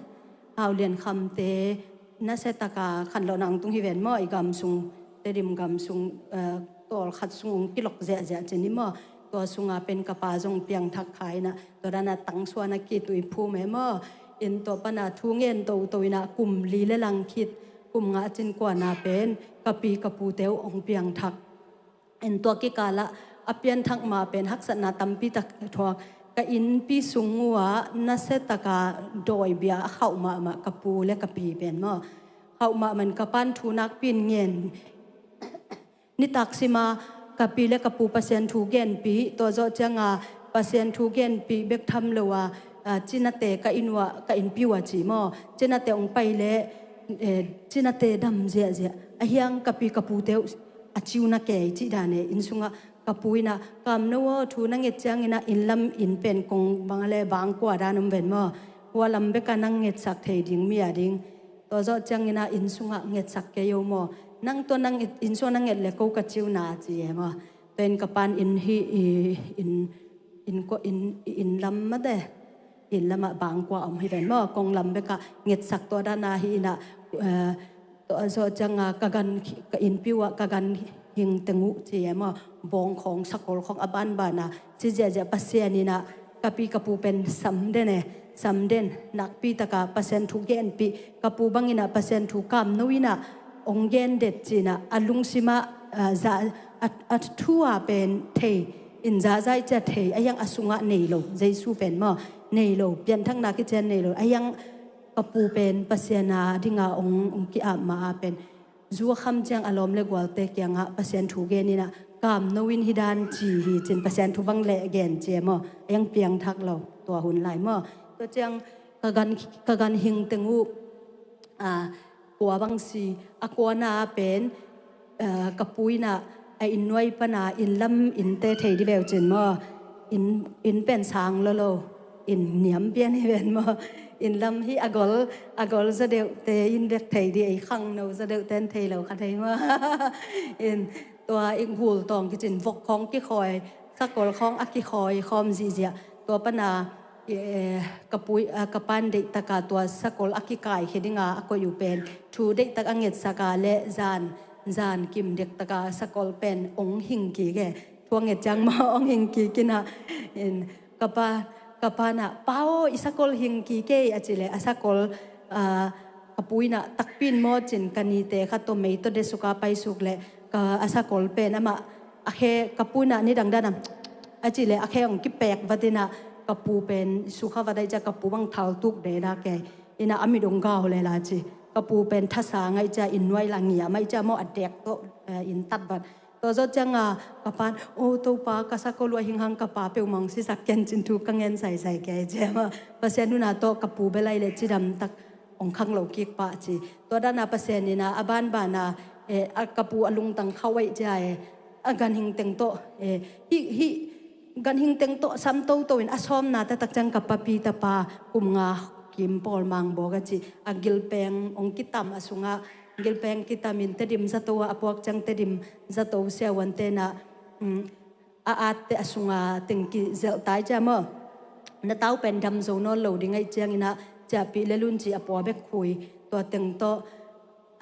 Hau Lian Khamte nasia taka khanlawhna hong tung hi ven maw, i gam sung, Tedim gam sung, eh, tawlkhat sung hong kilok ziahziah cin hi maw. Tua sunga pen ka pa zong piangthak kha inah, tua dana tangsuan a kitui phum e maw. In tua pana thu ngen toto inah kum li le lang khit, kum nga cin kuana pen ka pi ka pute uh hong piangthak. In tua kikalah a pianthak ma pen haksatna tampi tak thuak. Ka innpi sung uh ah nasia taka dawi bia a khauh mahmah ka pu le ka pi pen maw. Khauh mahmah in ka pan thu nakpi in ngen. Nitak sima ka pi le ka pu Pasian thu genpih, tua zawh cianga Pasian thu genpih bek tham lo a, a, cinate ka inn uh ah, ka innpi uh ah ci maw. Cinate hong pai le, eh, cinate dam ziahziah. A hiang ka pi ka pute uh a ciu na kei cih dan e, inn sungah ka pu inah, "Kamno aw, thu na nget ciang inah inn lam inn pen kong bang le bangkua dan om ven maw. Hua lam beka nang ngetsak thei ding mi a ding." Tua zawh ciang inah inn sungah ngetsak kei o maw. "Nang tua nang inn sungah na nget le ko ka ciu na," ci e maw. Tua in ka pan inn hi, i, inn, inn, inn lam mate. Inn lamah bangkua om hi ven maw. Kong lam bekah ngetsak tua dana hi inah, eh, tua zawh cianga ka gan, ka innpi uh ah ka gan hing teng uh ci e maw. Bawng khawng, sakol khawng a banbana ci ziahziah Pasian inah ka pi ka pu pen samden e, samden, nakpi taka Pasian thu genpih, ka pu bang inah Pasian thu kamno inah hong gen det ci inah a lungsimah, ah, za, a, a thu a pen thei, in zazai cia thei, a hiang a sungah nei lo, Jesu pen maw, nei lo, pianthakna kician nei lo, a hiang ka pu pen Pasian a dinga hong, hong ki-ap ma a pen zu a kham ciang a lawm le gualte kiangah Pasian thu gen inah kamno in hi dan ci hi cin, Pasian thu bang leh gen ci e maw, a hiang piangthak lo tua hun lai maw. Tua ciang ka gan, ka gan hing teng uh, ah, kua bang si, a kuana pen, ah, ka pu inah a inn nuai pana inn lam innte thei di veu cin maw. Inn, inn pen sang lolo, inn niam pian hi ven maw. Inn lam hi a gol, a gol zaw deuhte in bek thei di, ei khangno zaw deuhte in thei lo kha thei maw. In tua i gul tawng kicin vok khawng kikhawi, sakol khawng a kikhawi khawm zihziah. Tua pana, eh, ka pu, ah, ka pan deihtaka tua sakol a kikaikhia dinga a koih uh pen thu deihtak a ngetsaka le zan, zan kim dektaka sakol pen hong hing kik e. Thu a nget ciang maw hong hing kik inah. In ka pa, ka pa inah, "Pa aw, i sakol hing kik e," a ci le a sakol, ah, ka pu inah takpi in maw cin, ka nite khat tawh mei tawh desuka paisuk le ka a sakol pen amah a khe, ka pu inah nidang dana a ci le a khe hong kipek vat inah ka pu pen sukha vat ahih ciang ka pu bang thaltuk dena kei inah a mit hong gau le la ci. Ka pu pen thasa ngaih ciang inn nuai la ngiam ahih ciang maw a dek tawh, eh, inn tat vat. Tua zawh cianga ka pan, "O Topa, ka sakol uh a hing hang ka pa peuhmah hong sisak ken cin thu ka ngen saisai kei," ci e maw. Pasian huna tawh ka pu belai le cidamtak hong khang lo kik pah ci. Tua dana Pasian inah a banbana eh, a ka pu a lungtang khauh aih cia, eh, a ganhing teng tawh, eh, hih, hih ganhing teng tawh sam toto in a sawmna taktak ciang ka papi tapa kum nga kim pawl Mangbawk a ci, a gilpeng hong kitam a sungah, gilpeng kitam in Tedim zato ah a puak ciang Tedim zato siavuante na, um, a atte a sunga teng kizelh tai cia maw. Na tau pen dam zo nawn lo ding aih ciangin ah ciahpih le lun ci a pua bek khui, tua teng tawh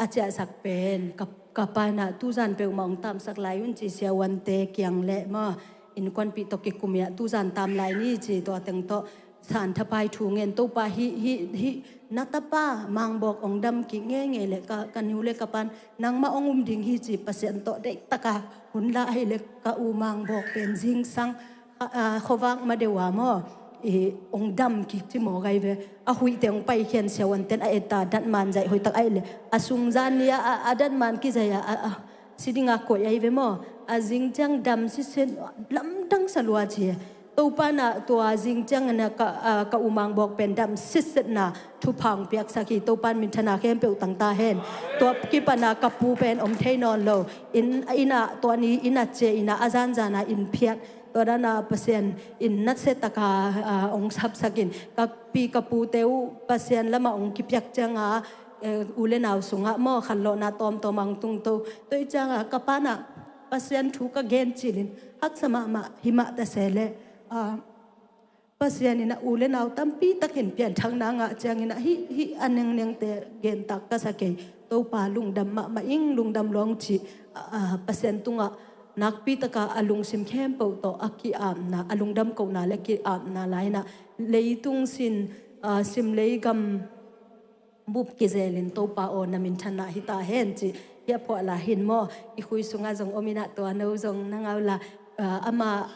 a ciahsak pen ka, ka pa in ah tuzan peuhmah hong tamsak lai un ci siavuante kiang le maw, innkuanpih tawh kikum in ah tuzan tam lai ni ci, tua teng tawh Santhapai thu ngen, Topa hih, hih, hih na tapa Mangbawk hong dam kik ngeingei le ka, ka nu le ka pan nangmah hong um ding hi ci Pasian tawh deihtaka hun la ahih le ka u Mangbawk pen zingsang, a, a, khuavak ma deuh a maw, i, hong dam kik ci maw gai ve. A huihte hong paikhian siavuanten a et a datman zaih hoihtak ahih le a sungzan ni a, a, a datman kizaih a, a, a si dinga koih ahi ve maw. A zing ciang dam sitset, lamdang sa lua ci. Topa in ah tua zing ciangin ah ka, a, ka u Mangbawk pen dam sitsetna thupha hong piaksak hi. Topa in minthanna khempeuh tang ta hen. Tua kipan ah ka pu pen om thei nawn lo. Inn, inn ah tua ni inn ah cia in ah a zanzan ah inn phiat. Tua dan ah Pasian in nasia taka, a, hong sapsak in ka pi ka pute uh Pasian lamah hong kipiak cianga, eh, u le nau sungah maw khanlawhna tawmtawm ah hong tungto. Tua ih cianga ka pa in ah Pasian thu ka gen cilin haksa mahmah hi mah ta se leh, a, Pasian in ah u le nau tampi takin pianthakna ngah ciangin ah hih, hih a nengnengte gentak ka sa kei. Topa lungdam mahmah ing, lungdam lua ung ci, a, a, Pasian tungah nakpi taka a lungsim khempeuh tawh a ki-apna, a lungdam kohna le ki-apna lai in ah leitung sin, a, simlei gam bup kizelin Topa aw na minthanna hi ta hen ci, hih a phuah la hin maw, i khui sungah zong om in ah tua no zong na ngau la, a, amah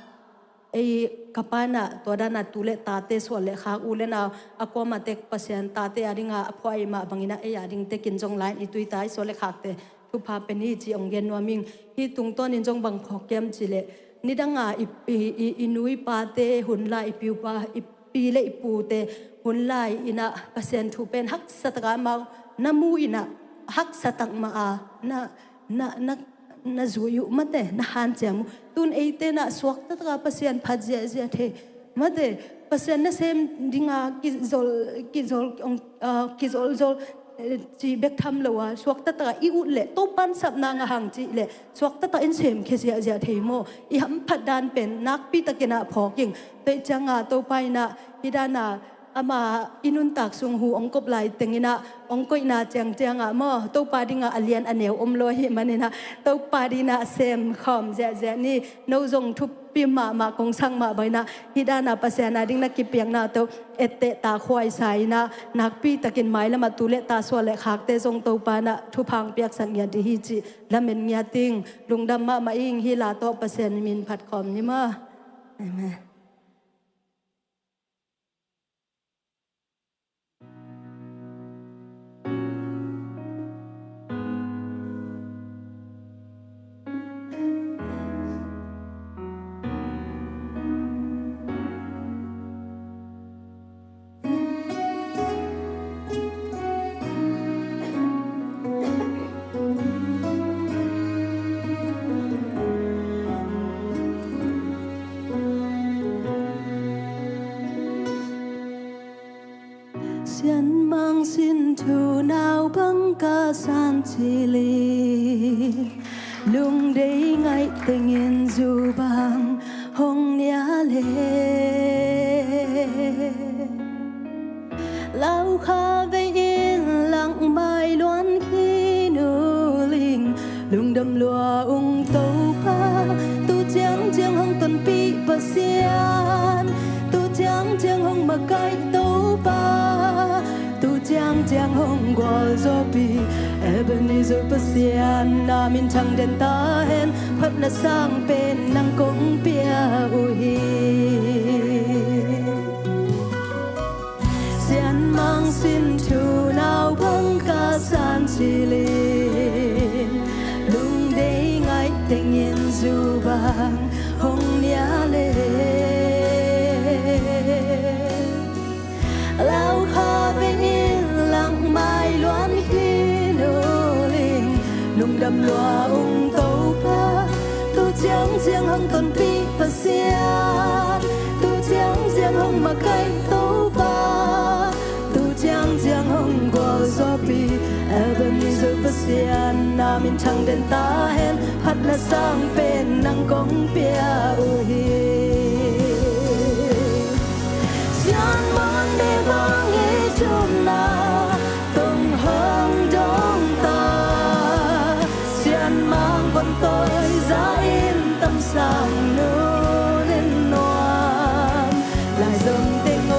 ei ka pa in ah tua dan ah tu le tate sual le khak u le nau a kuamah tek Pasian tate a dingah a phuah ei mah bangin ah ei a ding tekin zong lai in i tuita i sual le khakte thupha pia ni ci hong gen nuam ing. Hih tungtawnin zong bang phawk hiam ci leh, nidanga i, i, i, i nu i pate hun lai, i pi i pa, i pi le i pute hun lai in ah Pasian thu pen haksa taka amau na mu in ah haksa tak mah a na, na, na, na zui uh mate, na hanciam uh. Tun eite in ah suakta taka Pasian phat ziahziah thei mate, Pasian nasem dinga kizol, kizol, ong, a, kizolzol, eh, ci bek tham lo a, suakta taka i ut leh Topa in sapna ngah hang cih leh suakta taka in semkhia ziahziah thei maw. I hamphat dan pen nakpi takin ah phawk ing. Tua ih cianga Topa in ah hih dan ah ama i nuntak sung hu hong kop lai tengin ah hong koihna ciangciangah maw, Topa dingah a lian a neu om lo ahih manin ah Topa dingin ah sem khawm ziahziah ni. No zong thupi mahmah kong sang mah bangin ah hih dan ah Pasian a ding na kipiakna tawh etteh ta khuaisa in ah nakpi takin mailamah tu le ta sual le khakte zong Topa in ah thupha hong piaksak ngiat dih hi cih lamen ngiat ing. Lungdam mahmah ing. Hih la tawh Pasian min phat khawm ni maw. Amen. Sianmang sin thunau bang ka san cilin, lungdei ngaih tengin zu bang hong nia le. Laukha vei in langmai luan khin uling, lungdam lua ung Topa, tu ciangciang hong tonpih Pasian, tu ciangciang hong makaih Topa, tu ciangciang hong gualzawhpih Ebenezer Pasian, na minthang den ta hen, phatna sang pen nang kong pia uh hi. Sianmang sin thunau bang ka san cilin, lungdei ngaih tengin zu bang hong nia le. Laukha vei in langmai luan khin uling, lungdam Makaih Topa, tu ciangciang hong gualzawhpih Ebenezer Pasian, na min thang den ta hen. Phat le sang pen nang kong pia uh hi. Sianmang ne bang i thumna, tong hong dong ta. Sianmang von tawi za in, tamsang nun in nuam, lai zong teng aw.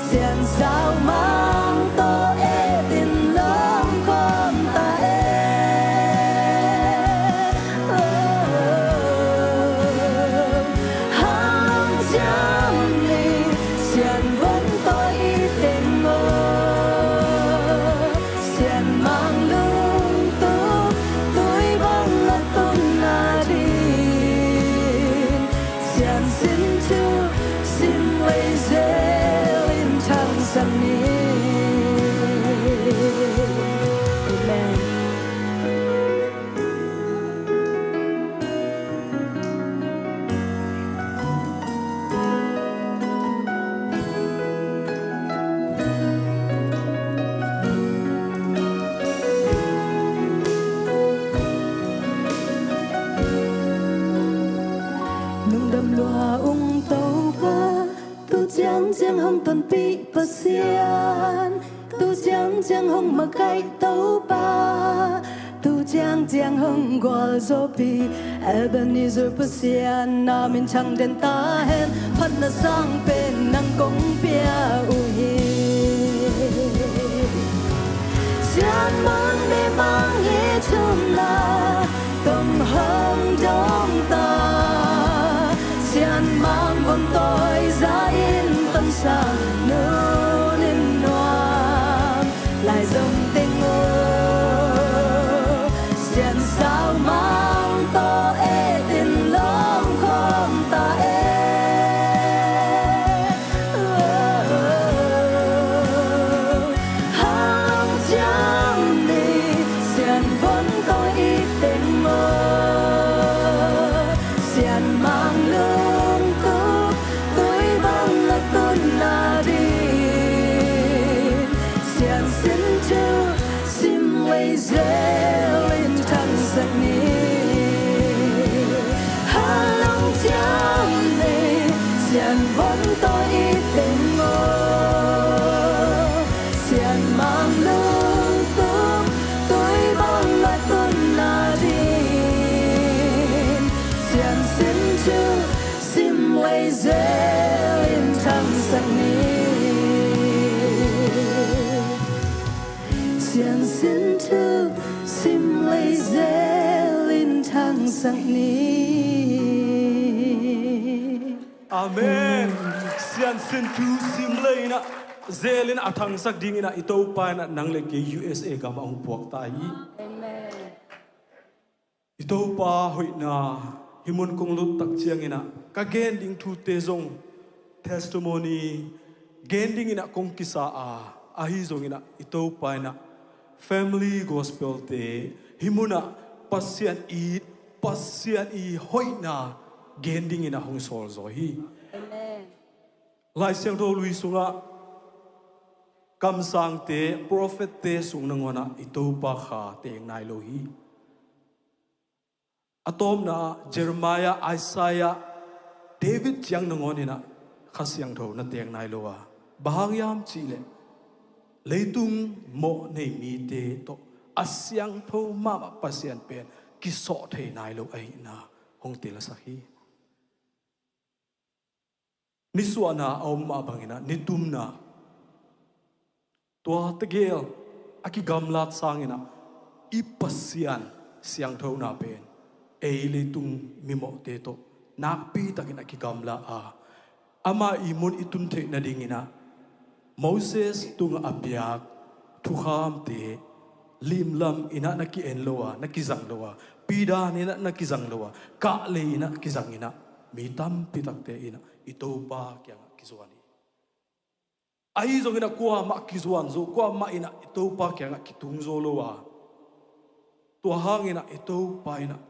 Sian sau mang tawh et in lawm khawm ta e. Oh, hang ciam ni, sian von tawi teng aw. Sianmang lungtup, tui bang a tunna ding, siansin thu sim lei zel in thangsak ni. Amen. Lungdam lua ung Topa, tu ciangciang hong tonpih Pasian, tu ciangciang hong makaih Topa, tu ciangciang hong gualzawhpih Ebenezer Pasian, na min thang den ta hen. Phat le sang pen nang kong pia uh hi. Sianmang ne bang i thumna, tong hong dong ta. Sianmang von tawi za in, tamsang nun in nuam, lai zong teng aw. Sian sau mang tawh et in lawm khawm ta e. Hang ciam ni, sian von tawi teng aw. Sianmang lungtup, tui bang a tunna ding, siansin thu sim lei zel in thangsak ni. Hang ciam ni, sian von tawi teng aw. Sianmang lungtup, tui bang a tunna ding, siansin thu sim lei zel in thangsak ni. Siansin thu sim lei zel in thangsak ni. Amen. Siansin thu sim lei in ah, zel in a thangsak ding in ah, i Topa in ah nang le kei U S A gam ah hong puak ta hi. Amen. I Topa hoihna, hih mun kong lut tak ciangin ah ka gen ding thute zong testimony gen ding in ah kong kisa a, ahi zongin ah i Topa in ah family gospel te hih mun ah Pasian it, Pasian i hoihna gen ding in ah hong sawl zaw hi. Amen. Lai Siangtho Lui sungah kamsangte, prophet te sung nangawn ah i Topa kha teng nai lo hi. A tawpna ah Jeremiah, Isaiah, David ciang nangawn in ah Kha Siangtho na teng nai lo a, bang hang hiam cih leh leitung mawh nei mite tawh a siangtho mahmah Pasian pen kisawh thei nai lo ahihna hong telsak hi. Nisuahna a om mah bangin ah nitumna, tua tegel a kigamlat sangin ah i Pasian siangthona pen ei leitung mimawhte tawh nakpi takin a kigamla a, ama ihmun i tun theih nadingin ah Moses tungah a piak thukhamte limlam in ah na ki-en lo a, na kizang lo a, pidan in ah na kizang lo a, kahlei in ah kizang in ah mi tampi takte in ah i Topa kiangah kizuan hi. Ahi zongin ah kuamah kizuan zo, kuamah in ah i Topa kiangah kitung zo lo a, tua hangin ah i Topa in ah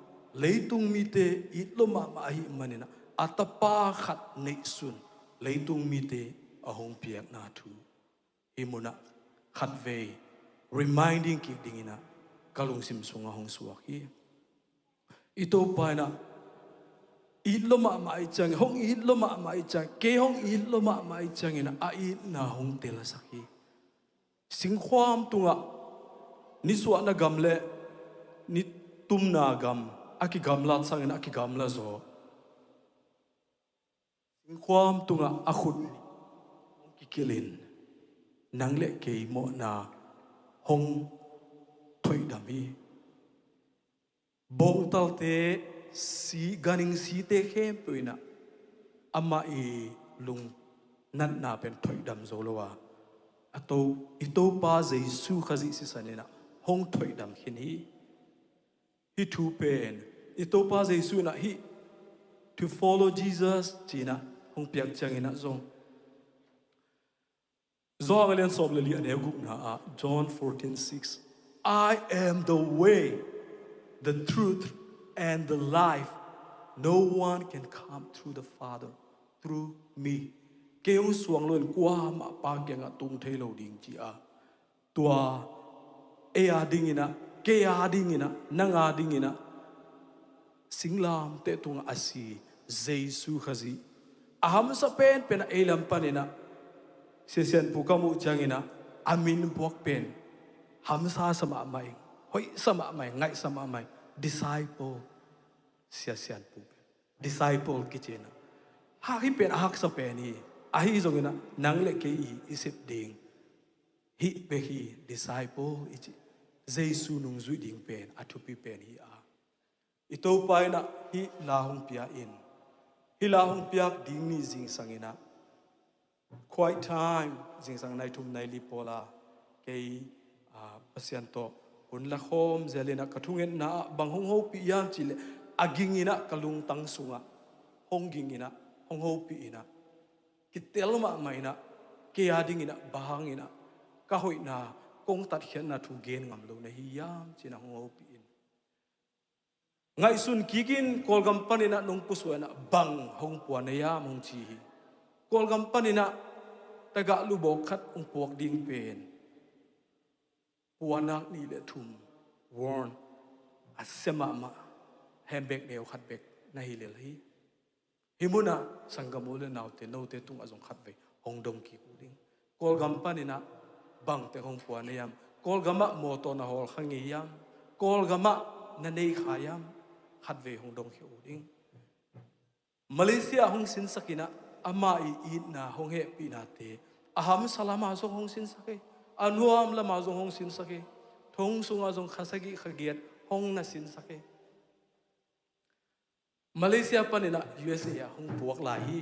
leitung mite it lo mahmah ahih manin ah a Tapa khat neihsun leitung mite a hong piakna thu, hih munah khatvei reminding kik dinginah ka lungsim sungah hong suak hi. I Topa inah it lua mahmah ih ciangin, hong it lua mahmah ih ciangin, kei hong it lua mahmah ih cianginah a itna hong telsak hi. Singkhuam tungah nisuahna gam le nitumna gam a kigamlat sangin a kigamla zaw. Singkhuam tungah a khut hong kikilhin nang le kei mawhna hong thoihdam hi. Bawngtalte, si, ganhing site khempeuh inah amah i lungnatna pen thoihdam zo lo a, a to, i Topa Jesu Khazih sisan inah hong thoihdam khin hi. Hih thu pen i Topa Jesu inah hih to follow Jesus ci-inah hong piak cianginah zong Johan a lian sawm le li a neu gukna ah, John fourteen six, "I am the way, the truth, and the life. No one can come through the Father through me." Kei hong suang loin kuamah Pa kiangah tung thei lo ding ci a. Tua ei a dinginah, kei a dinginah, nang a dinginah singlamteh tungah a si Jesu Khazih a hamsa penpen a ei lam paninah Sia Sianpu ka muh cianginah a min buak pen hamsa sa mahmah ing, hoihsa mahmah ing, ngaihsa mahmah ing. Disciple, Sia Sianpu pen disciple kici inah hak hi pen a haksa pen hi. Ahi zonginah nang le kei i, i sep ding hih bek hi. Disciple i cih Jesu nungzuih ding pen a thupi pen hi a. I Topa inah hih la hong pia in, hih la hong piak ding ni zingsang inah quiet time, zingsang nai thum nai li pawla kei, ah, Pasian tawh hun la khawm zel inah ka thungetna ah bang hong hopih hiam cihleh a ging inah ka lungtang sungah hong ging inah hong hopih inah kitel mahmah inah kei a dinginah bang hang inah ka hoihna, kong tatkhiatna thu gen ngam lo na hi hiam cinah hong hopih in. Ngaihsun kikin Kawlgam paninah nong pusuah inah bang hong pua na hiam hong ci hi. Kawlgam paninah tagah lubawk khat hong puak ding pen puanak nih le thum won a sia mahmah handbag neu khat bek na hi lel hi. Hih munah sanggam u le naute, note tungah zong khatvei hong dong kik uh ding. Kawlgam paninah bangte hong pua na hiam? Kawlgamah mawtaw na hawl kha ngei hiam? Kawlgamah na nei kha hiam? Khatvei hong dong khia uh ding. Malaysia hong sinsak inah ama i itna hong hehpihnate a hamsa lamah zong hong sinsak hi. A nuam lamah zong hong sinsak hi. Thong sungah zong kha sagih kha giat hong na sinsak hi. Malaysia paninah U S A ah hong puak lai hi.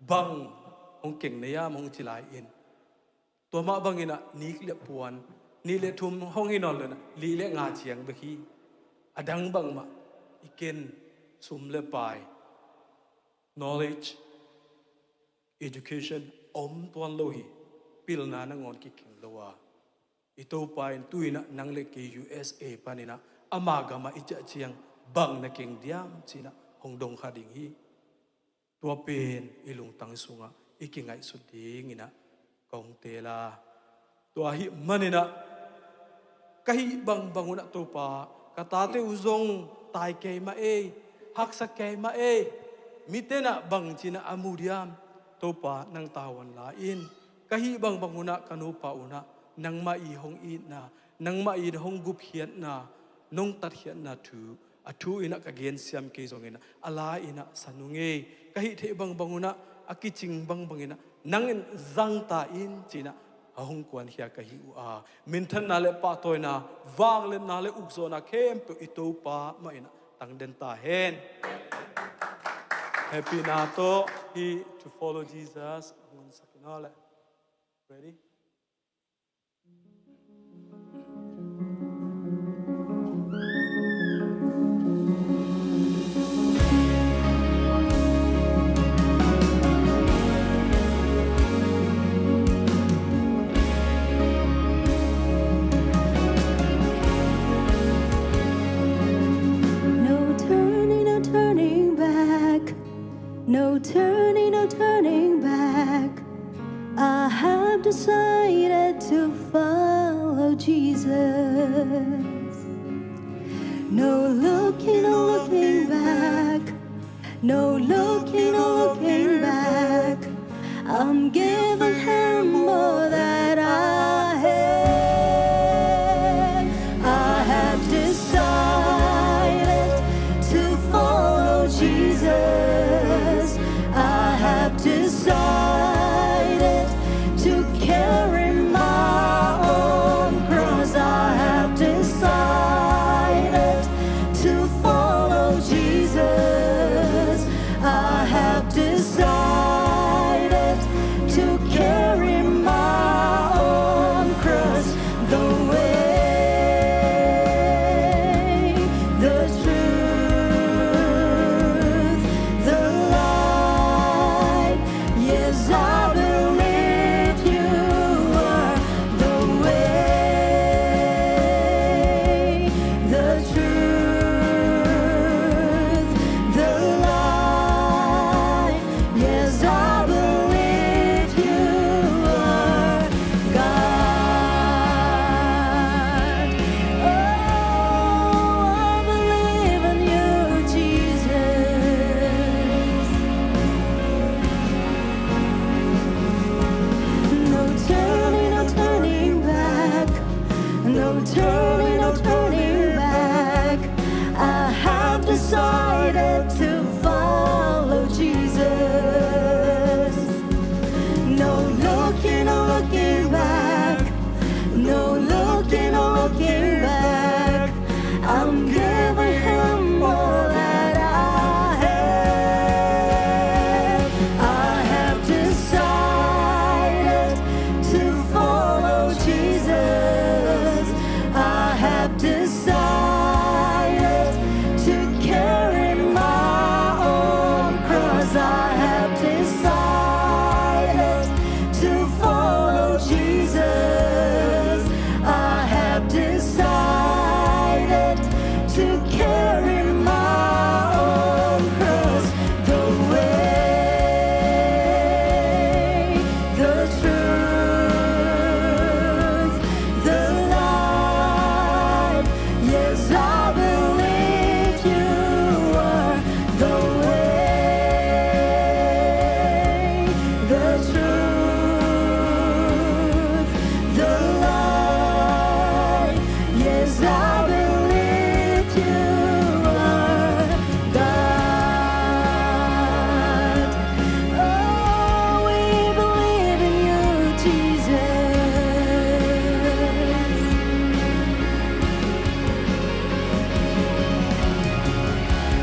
Bang hong keng na hiam hong ci lai in, tua mah banginah nik le puan, nih le thum hong hi nawn lo inah li le nga ciang bek hi. A dang bangmah i ken sum le pai, knowledge, education om tuan lo hi. Pilna nangawn kikeng lo a, i Topa in tu inah nang le kei U S A paninah ama gamah i ciah ciang bang na keng diam cinah hong dong kha ding hi. Tua pen i lungtang sungah i kingaihsut dinginah ka hong teel a. Tua ahih maninah ka hih bangbang unah Topa, ka tate uh zong tai kei mah ei, haksa kei mah ei, mitenah bang cinah a mu diam? Topa nang tavuan la in. Ka hih bangbang unah ka nupa unah nangmah i hong itna, nangmah i hong gupkhiatna, nong tatkhiatna thu a thu inah ka gensiam kei zonginah a la inah sa nung ei. Ka hih theih bangbang unah, a kicing bangbang inah nang in zangta in cinah a hong kuankhia ka hi uh a, minthanna le pahtawina, vangliatna le ukzawhna khempeuh i Topa mah inah tangden ta hen. Hehpihna tawh hih To Follow Jesus hong honsak in aw le. Ready? No turning, no turning back. No turning, no turning back. I have decided to follow Jesus. No looking, no looking back. No looking, no looking back. I'm giving him all that I have. I have decided to follow Jesus. I have decided to carry my own cross. I have decided to follow Jesus. I have decided to carry my own cross. The way, the truth, the light. Yes, I believe you are the way, the truth, the light. Yes, I believe you are God. Oh, I believe in you, Jesus. No turning, no turning back. No turning, no turning back. I have decided to follow Jesus. No looking, no looking back. No looking, no looking back. I'm giving him all that I have. I have decided to follow Jesus. I have decided to carry my own cross. I have decided to follow Jesus. I have decided to carry my own cross. The way, the truth, the light. Yes, I believe you are the way, the truth, the light. Yes, I believe you are God. Oh, we believe in you, Jesus.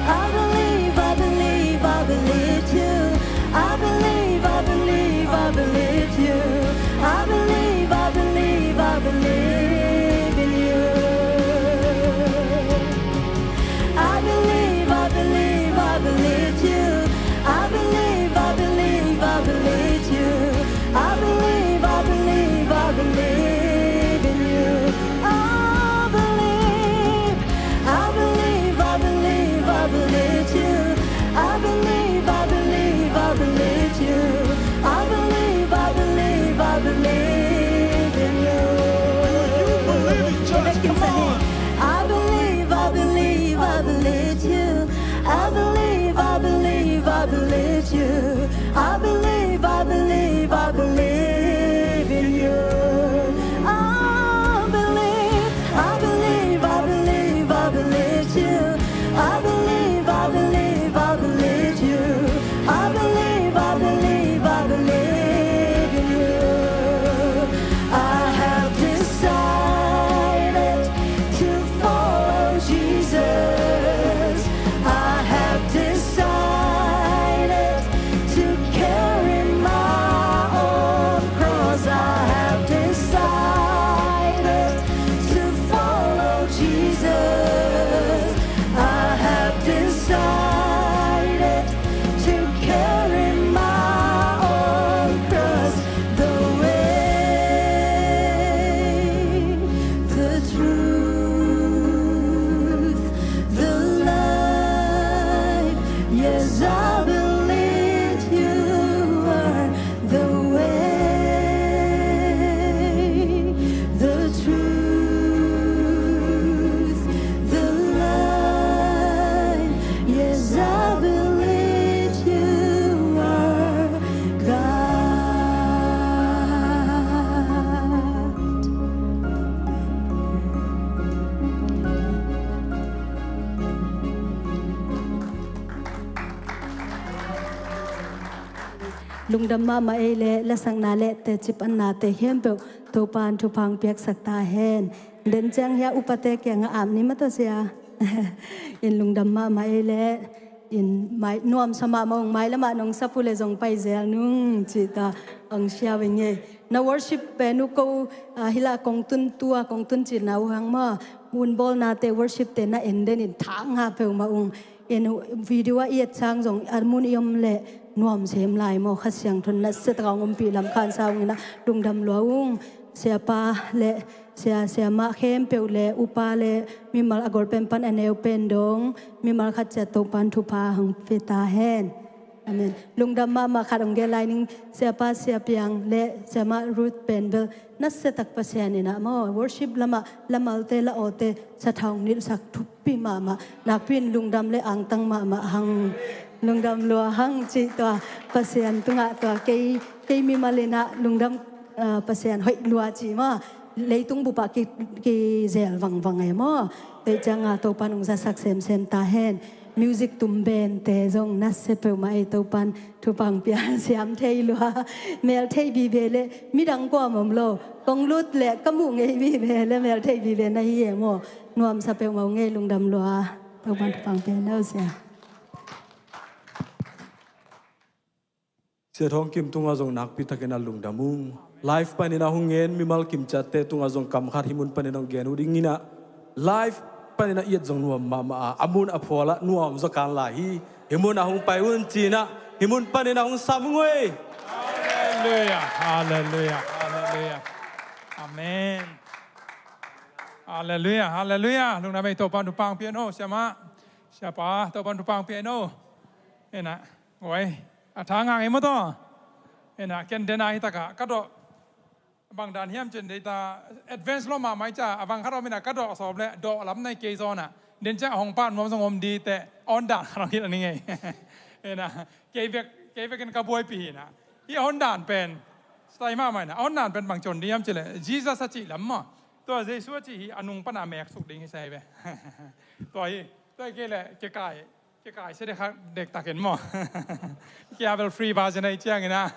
I believe, I believe, I believe you. I believe, I believe, I believe you. I believe, I believe, I believe in you. I believe, I believe, I believe you. I believe, I believe, I believe you. I believe, I believe, I believe in you. I believe, I believe, I believe, I believe you. I believe, I believe, I believe you. I believe, I believe, I believe in you. Do you believe it, church? Come on. I believe, I believe, I believe you. I believe, I believe, I believe you. I believe, I believe, I believe in you. I believe, I believe, I believe, I believe you. I believe, I believe, I believe you. I believe, I believe, I believe in you. I have decided to follow Jesus. I have decided to carry Lungdam mahmah ei leh, lasakna leh teci panna te khempeuh Topan thupha piaksak ta hen. Den ciang hia upate kiangah ap ni maw, tua sia. In lungdam mahmah ei leh, in mai nuamsa mahmah ung, mailamah nong sap uh leh zong pai zel nung ci ta ong sia ve ngei. Na worship pen uh ko, ah, hi la kong tun tua, kong tun cil na uh hang maw. Hun bawlnate worship te na en den in thang ha peuhmah ung. In video a i et sang zong a mun i om leh nuam sem lai maw, Kha Siangtho in nasia takin hong ompih lam khansa ung in ah lungdam lua ung. Siapa leh sia, siamah khempeuh leh upa leh mimal a golpen pan a neupen dong, mimal khat ciat Topan thupha hong pia ta hen. Amen. Lungdam mahmah khat hong gen lai ning, siapa Sia Piang leh siamah Ruth pen bel nasia tak Pasian in ah maw, worship lamah lamalte la awte sathau nilhsak thupi mahmah, nakpi in lungdam leh angtang mahmah hang, lungdam lua hang cih tua Pasian tungah tua kei, kei mimal in ah lungdam, ah, Pasian hoih lua cih maw, leitung bupah ki, kizel vangvang ei maw. Tua ciangah Topan hong zasak semsem ta hen. Music tum bente zong nasia peuhmah ei, Topan thupha pia, siam thei lua, mel thei vive leh midang kuamah om lo, kong lut leh ka muh ngei vive leh mel thei vive na hi ei maw. Nuamsa peuhmah ung ei, lungdam lua. Topan thupha pia hen aw sia. Sia Thawng Kim tungah zong nakpi takin ah lungdam ung. Live panin ah hong ngen mimal kimciatte tungah zong kam khat hih mun panin ah hong gen uh ding in ah, live panin ah i et zong nuam mahmah a, a mun a phual ah nuam zaw kan lai hi. Hih mun ah hong pai un ci-in ah hih mun panin ah hong sam ung ei. Halleluia, halleluia, halleluia. Amen. Halleluia, halleluia. Lungdam ei, Topan thupha pia hen aw siamah, siapa, Topan thupha pia hen aw. Ena, oi, a tha ngang ei maw tua. Ena, ken den a hi takah ka dawh, bang dan hiam cin dei ta, advance lo mahmah ei cia, a bang khat om in ah ka dawh sawm leh dawh lam nai kei zaw in ah. Den ciang a hong pan nuam zong om di teh, a hon dan khat hong hilh a ning ei. Ena, kei bek, kei bek in ka buaipih hi in ah. Hih a hon dan pen, style mahmah in ah, a hon dan pen bang ci hon di hiam cih leh, Jesus a cih lam maw. Tua Jesu a cih hi a nung pan a mek suk ding hi sa hi ve. Tua hi, tua hi kei leh, kei kai, kei kai sia dek kha dektak in maw. Kia bel free version ahih ciangin ah,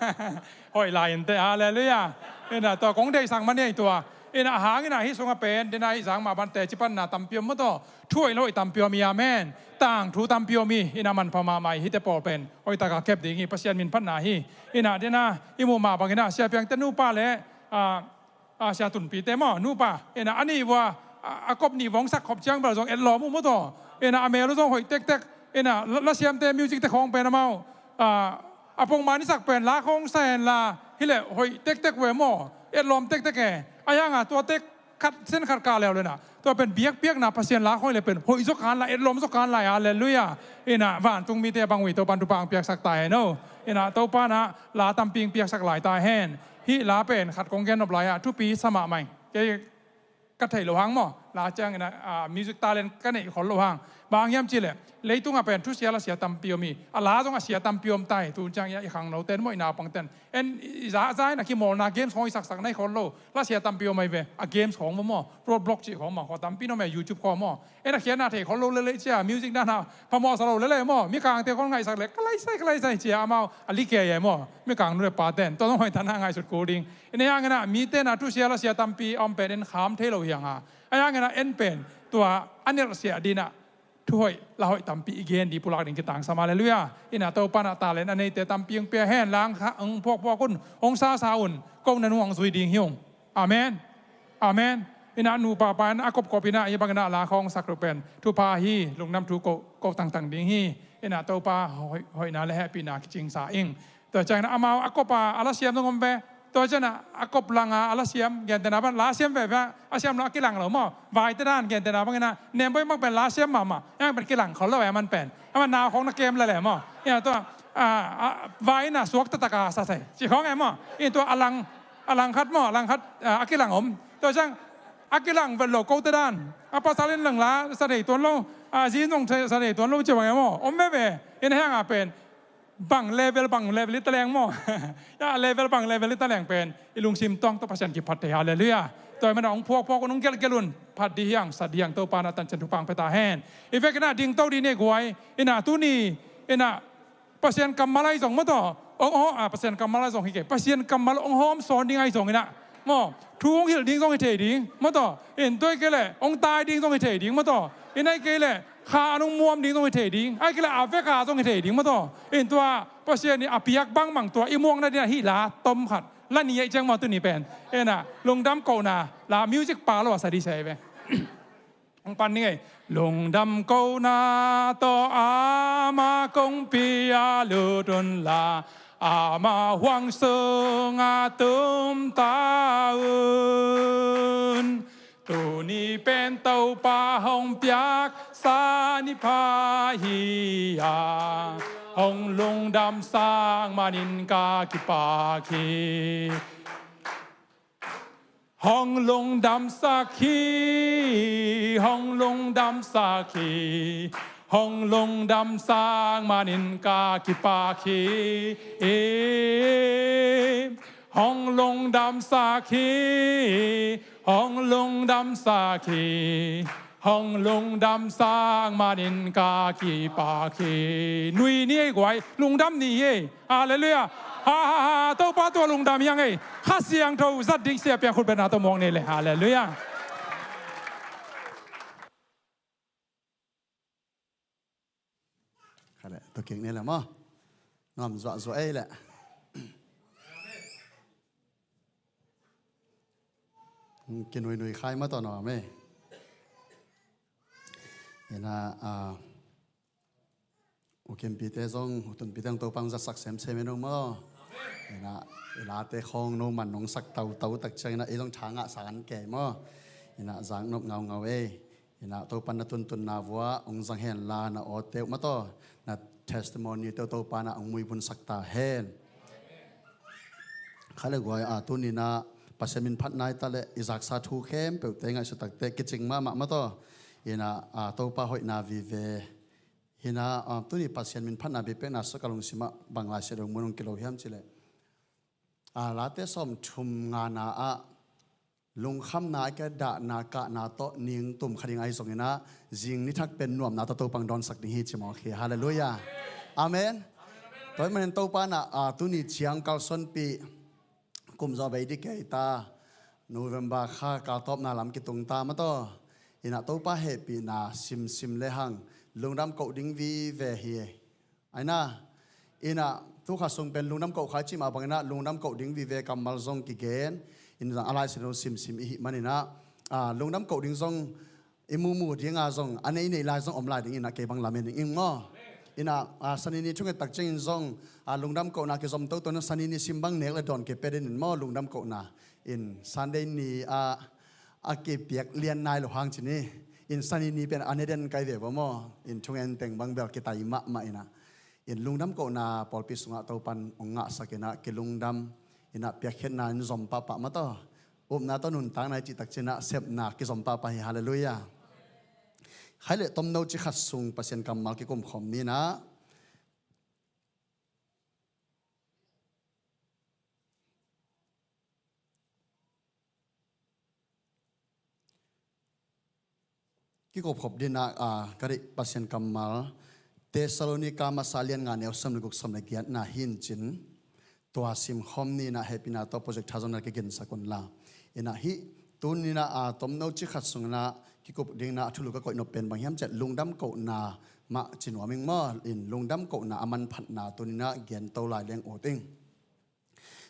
hoih lai inteh, halleluia. Ena, tua kong deihsak man ei tua. Ena, a hang in ah hih sungah pen, den a hih zang mah bang teci panna tampi om maw tua. Thu hoih lo hoih tampi om hi, amen. Tangthu tampi om hi, ena, manpha mahmah hi, hihte pawl pen hoih takin kep ding hi, Pasian min phatna hi. Ena, den a i muh mah bangin ah, Sia Piangte nupa leh, ah, ah, Sia Tunpite maw, nupa. Ena, a nih uh a, a, a kop nih uh hong sak khop ciang bel zong etlawm uh maw tua. Ena, a mel uh zong hoih tektek. Ena, la, lasiamte, music te khawng pen amau, ah, a pongman i sak pen la khawng sa hen la, hi leh hoih tektek uh e maw. Etlawm tektek e. Ahih hangin tua tek khat sen khat kah leuleu in ah, tua pen biakpiakna, Pasian la khawng hi leh pen hoih zaw kan lai, etlawm zaw kan lai, halleluia. Ena, vantung mite a bang uh hi, Topan thupha piaksak ta hen aw. Ena, Topan ah la tampi piaksak lai ta hen. Hih la pen khat kong gen nop lai ah, thupi sa mahmah ing. Kei ka theih loh hang maw, la ciangin ah, ah, music talent ka neih khol loh hang. Bang hang hiam cih leh, leitungah pen thusia lasia tampi om hi. A la zong a sia tampi om ta hi, tu ciangin ah i khangnote maw, i naupangte en, i za, za in a kimawlna games khawng i saksak na hi khol lo. Lasia tampi om ahi ve, a games khawng maw, road block cih khawng maw, khua tampi na om e, YouTube khawng maw. En a khiatna thei khol lo lel ei cia, music dan a phamawh sa lo lel ei maw. Mikangte khol ngaihsak leh, ka lai sai, ka lai sai cia, amau a like ei maw. Mikang nu leh pate'n, tua zong hoih takin ngaihsut kul ding. Ena, ahih hangin ah mite na thusia lasia tampi a om pen en kham thei lo hi hang a. Ahih hangin ah en pen tua a nelhsiah dingin ah thu hoih la hoih tampi i gen ding, pulak ding kitangsam, halleluia. Ena, Topan ah talent a neite tampi hong pia hen, la hong phuakphuak un, hong sasa un, ko na nung hong zui ding hi ung. Amen. Amen. Ena, nupa pa in a kopkop in ah hih bangin ah la khawng sak uh pen thupha hi, lungdam thu ko, ko tangtang ding hi. Ena, Topa hoih, hoihna leh hehpihna kicingsa ing. Tua ciangin ah amau a kop a, a lasiam zong om ve. Tua ciangin ah a kop lang a, a lasiam, gentehna bang lasiam veve a, a siam lo a kilang lo maw. Vaite dan, gentehna bangin ah, Nemboi bang pen lasiam mahmah, ahih hang pen kilang khol lo e, aman pen. Aman nau khawng na kem lel e maw. Ena, tua, ah, ah, vai in ah suak taktak a sa thei, cih khawng e maw. Ena, tua a lang, a lang khat maw, a lang khat, ah, a kilang om. Tua ciang a kilang vet lo kote dan, a pasal in lang la sa thei tuan lo, a zi in zong sa thei tuan lo cih bang e maw. Om veve. Ena, ahih hangin pen bang level, bang level i ta leng maw. Ya, level bang level i ta leng pen i lungsim tawng tawh Pasian kiphat thei, halleluia. Tua ahih manin ah hong phuakphuak un, hong gelhgelh un, phat ding hi hang, sat ding hi hang, Topan ah tancian thupha pia ta hen. I vekin ah dingto ding ni guai. Ena, tuni, ena, Pasian kammal ahi zong maw tua, Ong hawm, ah, Pasian kammal ah zong hi kei. Pasian kammal ong hawm sawn ding ahi zongin ah, maw, thu ong hilh ding zong hi thei ding, maw taw. In tua hi kei leh ong tai ding zong hi thei ding, maw taw. In ahi kei leh kha an ong muam ding zong hi thei ding, ahi kei leh a vek a zong hi thei ding, maw taw. In tua Pasian in a piak bangbang tua i muakna ding ah hih la tom khat la ni ei ciang, maw, tuni pen. In ah lungdam kohna la music pa lo a sa ding sa ei ve. Hong pan ning ei. Lungdam kohna tawh ama kongpi ah lut unla, ama huang sungah tumta un. Tuni pen Topa hong piaksa ni pha hi a, hong lungdamsak manin ka kipak hi. Hong lungdamsak hi, hong lungdamsak hi, hong lungdamsak manin ka kipak hi. Hong lungdamsak hi, hong lungdamsak hi. Hong lungdamsak manin ka kipak hi. Nui ni ei guai, lungdam ni ei. Halleluiah. Ha, ha, ha, Topa tua lungdam hi hang ei. Kha Siangtho zat ding sia piang khut betna tawh muak ni le. Halleluiah. Kha le, tua kik ni le maw. Nuam zuahzuah ei le. Kinuinui khai mah tawh nuam ei. Ina, ah, u Kimpite zong, u Tunpite zong Topa hong zatsak semsem ei nong maw. Ina, i late khawng no man nong sak tautau tak ciang ina, ei zong tha ngahsa an kei maw. Ina, zaknop ngaungau ei. Ina, Topa na tuntunna vua hong zang hen la, na awte uh mah tawh, na testimony te uh Topa na hong muibunsak ta hen. Kha le guai, a, tuni na Pasian min phat nai ta le, i zaksa thu khempeuhte ngaihsut takte kicing mahmah mah tawh. Ina, a, Topa hoihna vive. Ina, a, tuni Pasian min phatna bipekna sua ka lungsimah bang Lai Siangtho mun hong kilo hiam cih leh, a, Late sawmthum ngana ah lungkhamna, a, dahna, kahna tawh ning tum kha ding ahi zongin ah, zing ni thak pen nuamna tawh Topa hong dawnsak ding hi ci mawk hi. Halleluiah. Amen. Tua ahih manin Topa na, a, tuni ciang kalsuanpih kum zaw bei ding kei ta, November kha kaltawpna lam kitung ta mah tawh. Ina Topa hehpihna simsim lehang lungdam koh ding vive hi. Aina, ina, tu kha sung pen lungdam koh khai cih mah bangin ah lungdam koh ding vive kammal zong kigen, ina zang a Lai Siangtho simsim i hih manin ah, a, lungdam koh ding zong i mumu dinga zong, a nei nei lai zong om lai dingin ah kei bang lamen ing maw. Ina, a, Sanini thunget tak ciangin zong, a, lungdam kohna kizom toto na Sanini sim bang nek le dawn kei pia dinin maw, lungdam kohna. In Sunday ni, a, a kipiak lian nai lo hang ci ni. In Sanini pen a ne den kai ve va maw. In thungen teng bang bel kitai mahmah ina. In lungdam kohna pawlpi sungah Topan hong ngahsak ina kilungdam ina piakkhiatna in zom pahpah mah tawh. Upna tawh nuntakna i cih tak ciangin ah sepna kizom pahpah hi. Halleluiah. Khai le tomno ci khat sung Pasian kammal kikum khawm ni ina. Kikupkhop dingin ah, a, ka deih Pasian kammal Thessalonika masa lian nga neu sawm le guk sawm le giatna hi in cin, tua simkhawm ni ina hehpihna tawh projector zong na kiginsak unla. Ina hih tuni ina, a, tomno ci khat sung ina kikup ding ina a thulu ka koih nop pen bang hiam cih leh lungdam kohna mah ci nuam ing maw. In lungdam kohna a manphatna tuni ina gen to lai leng ut ing.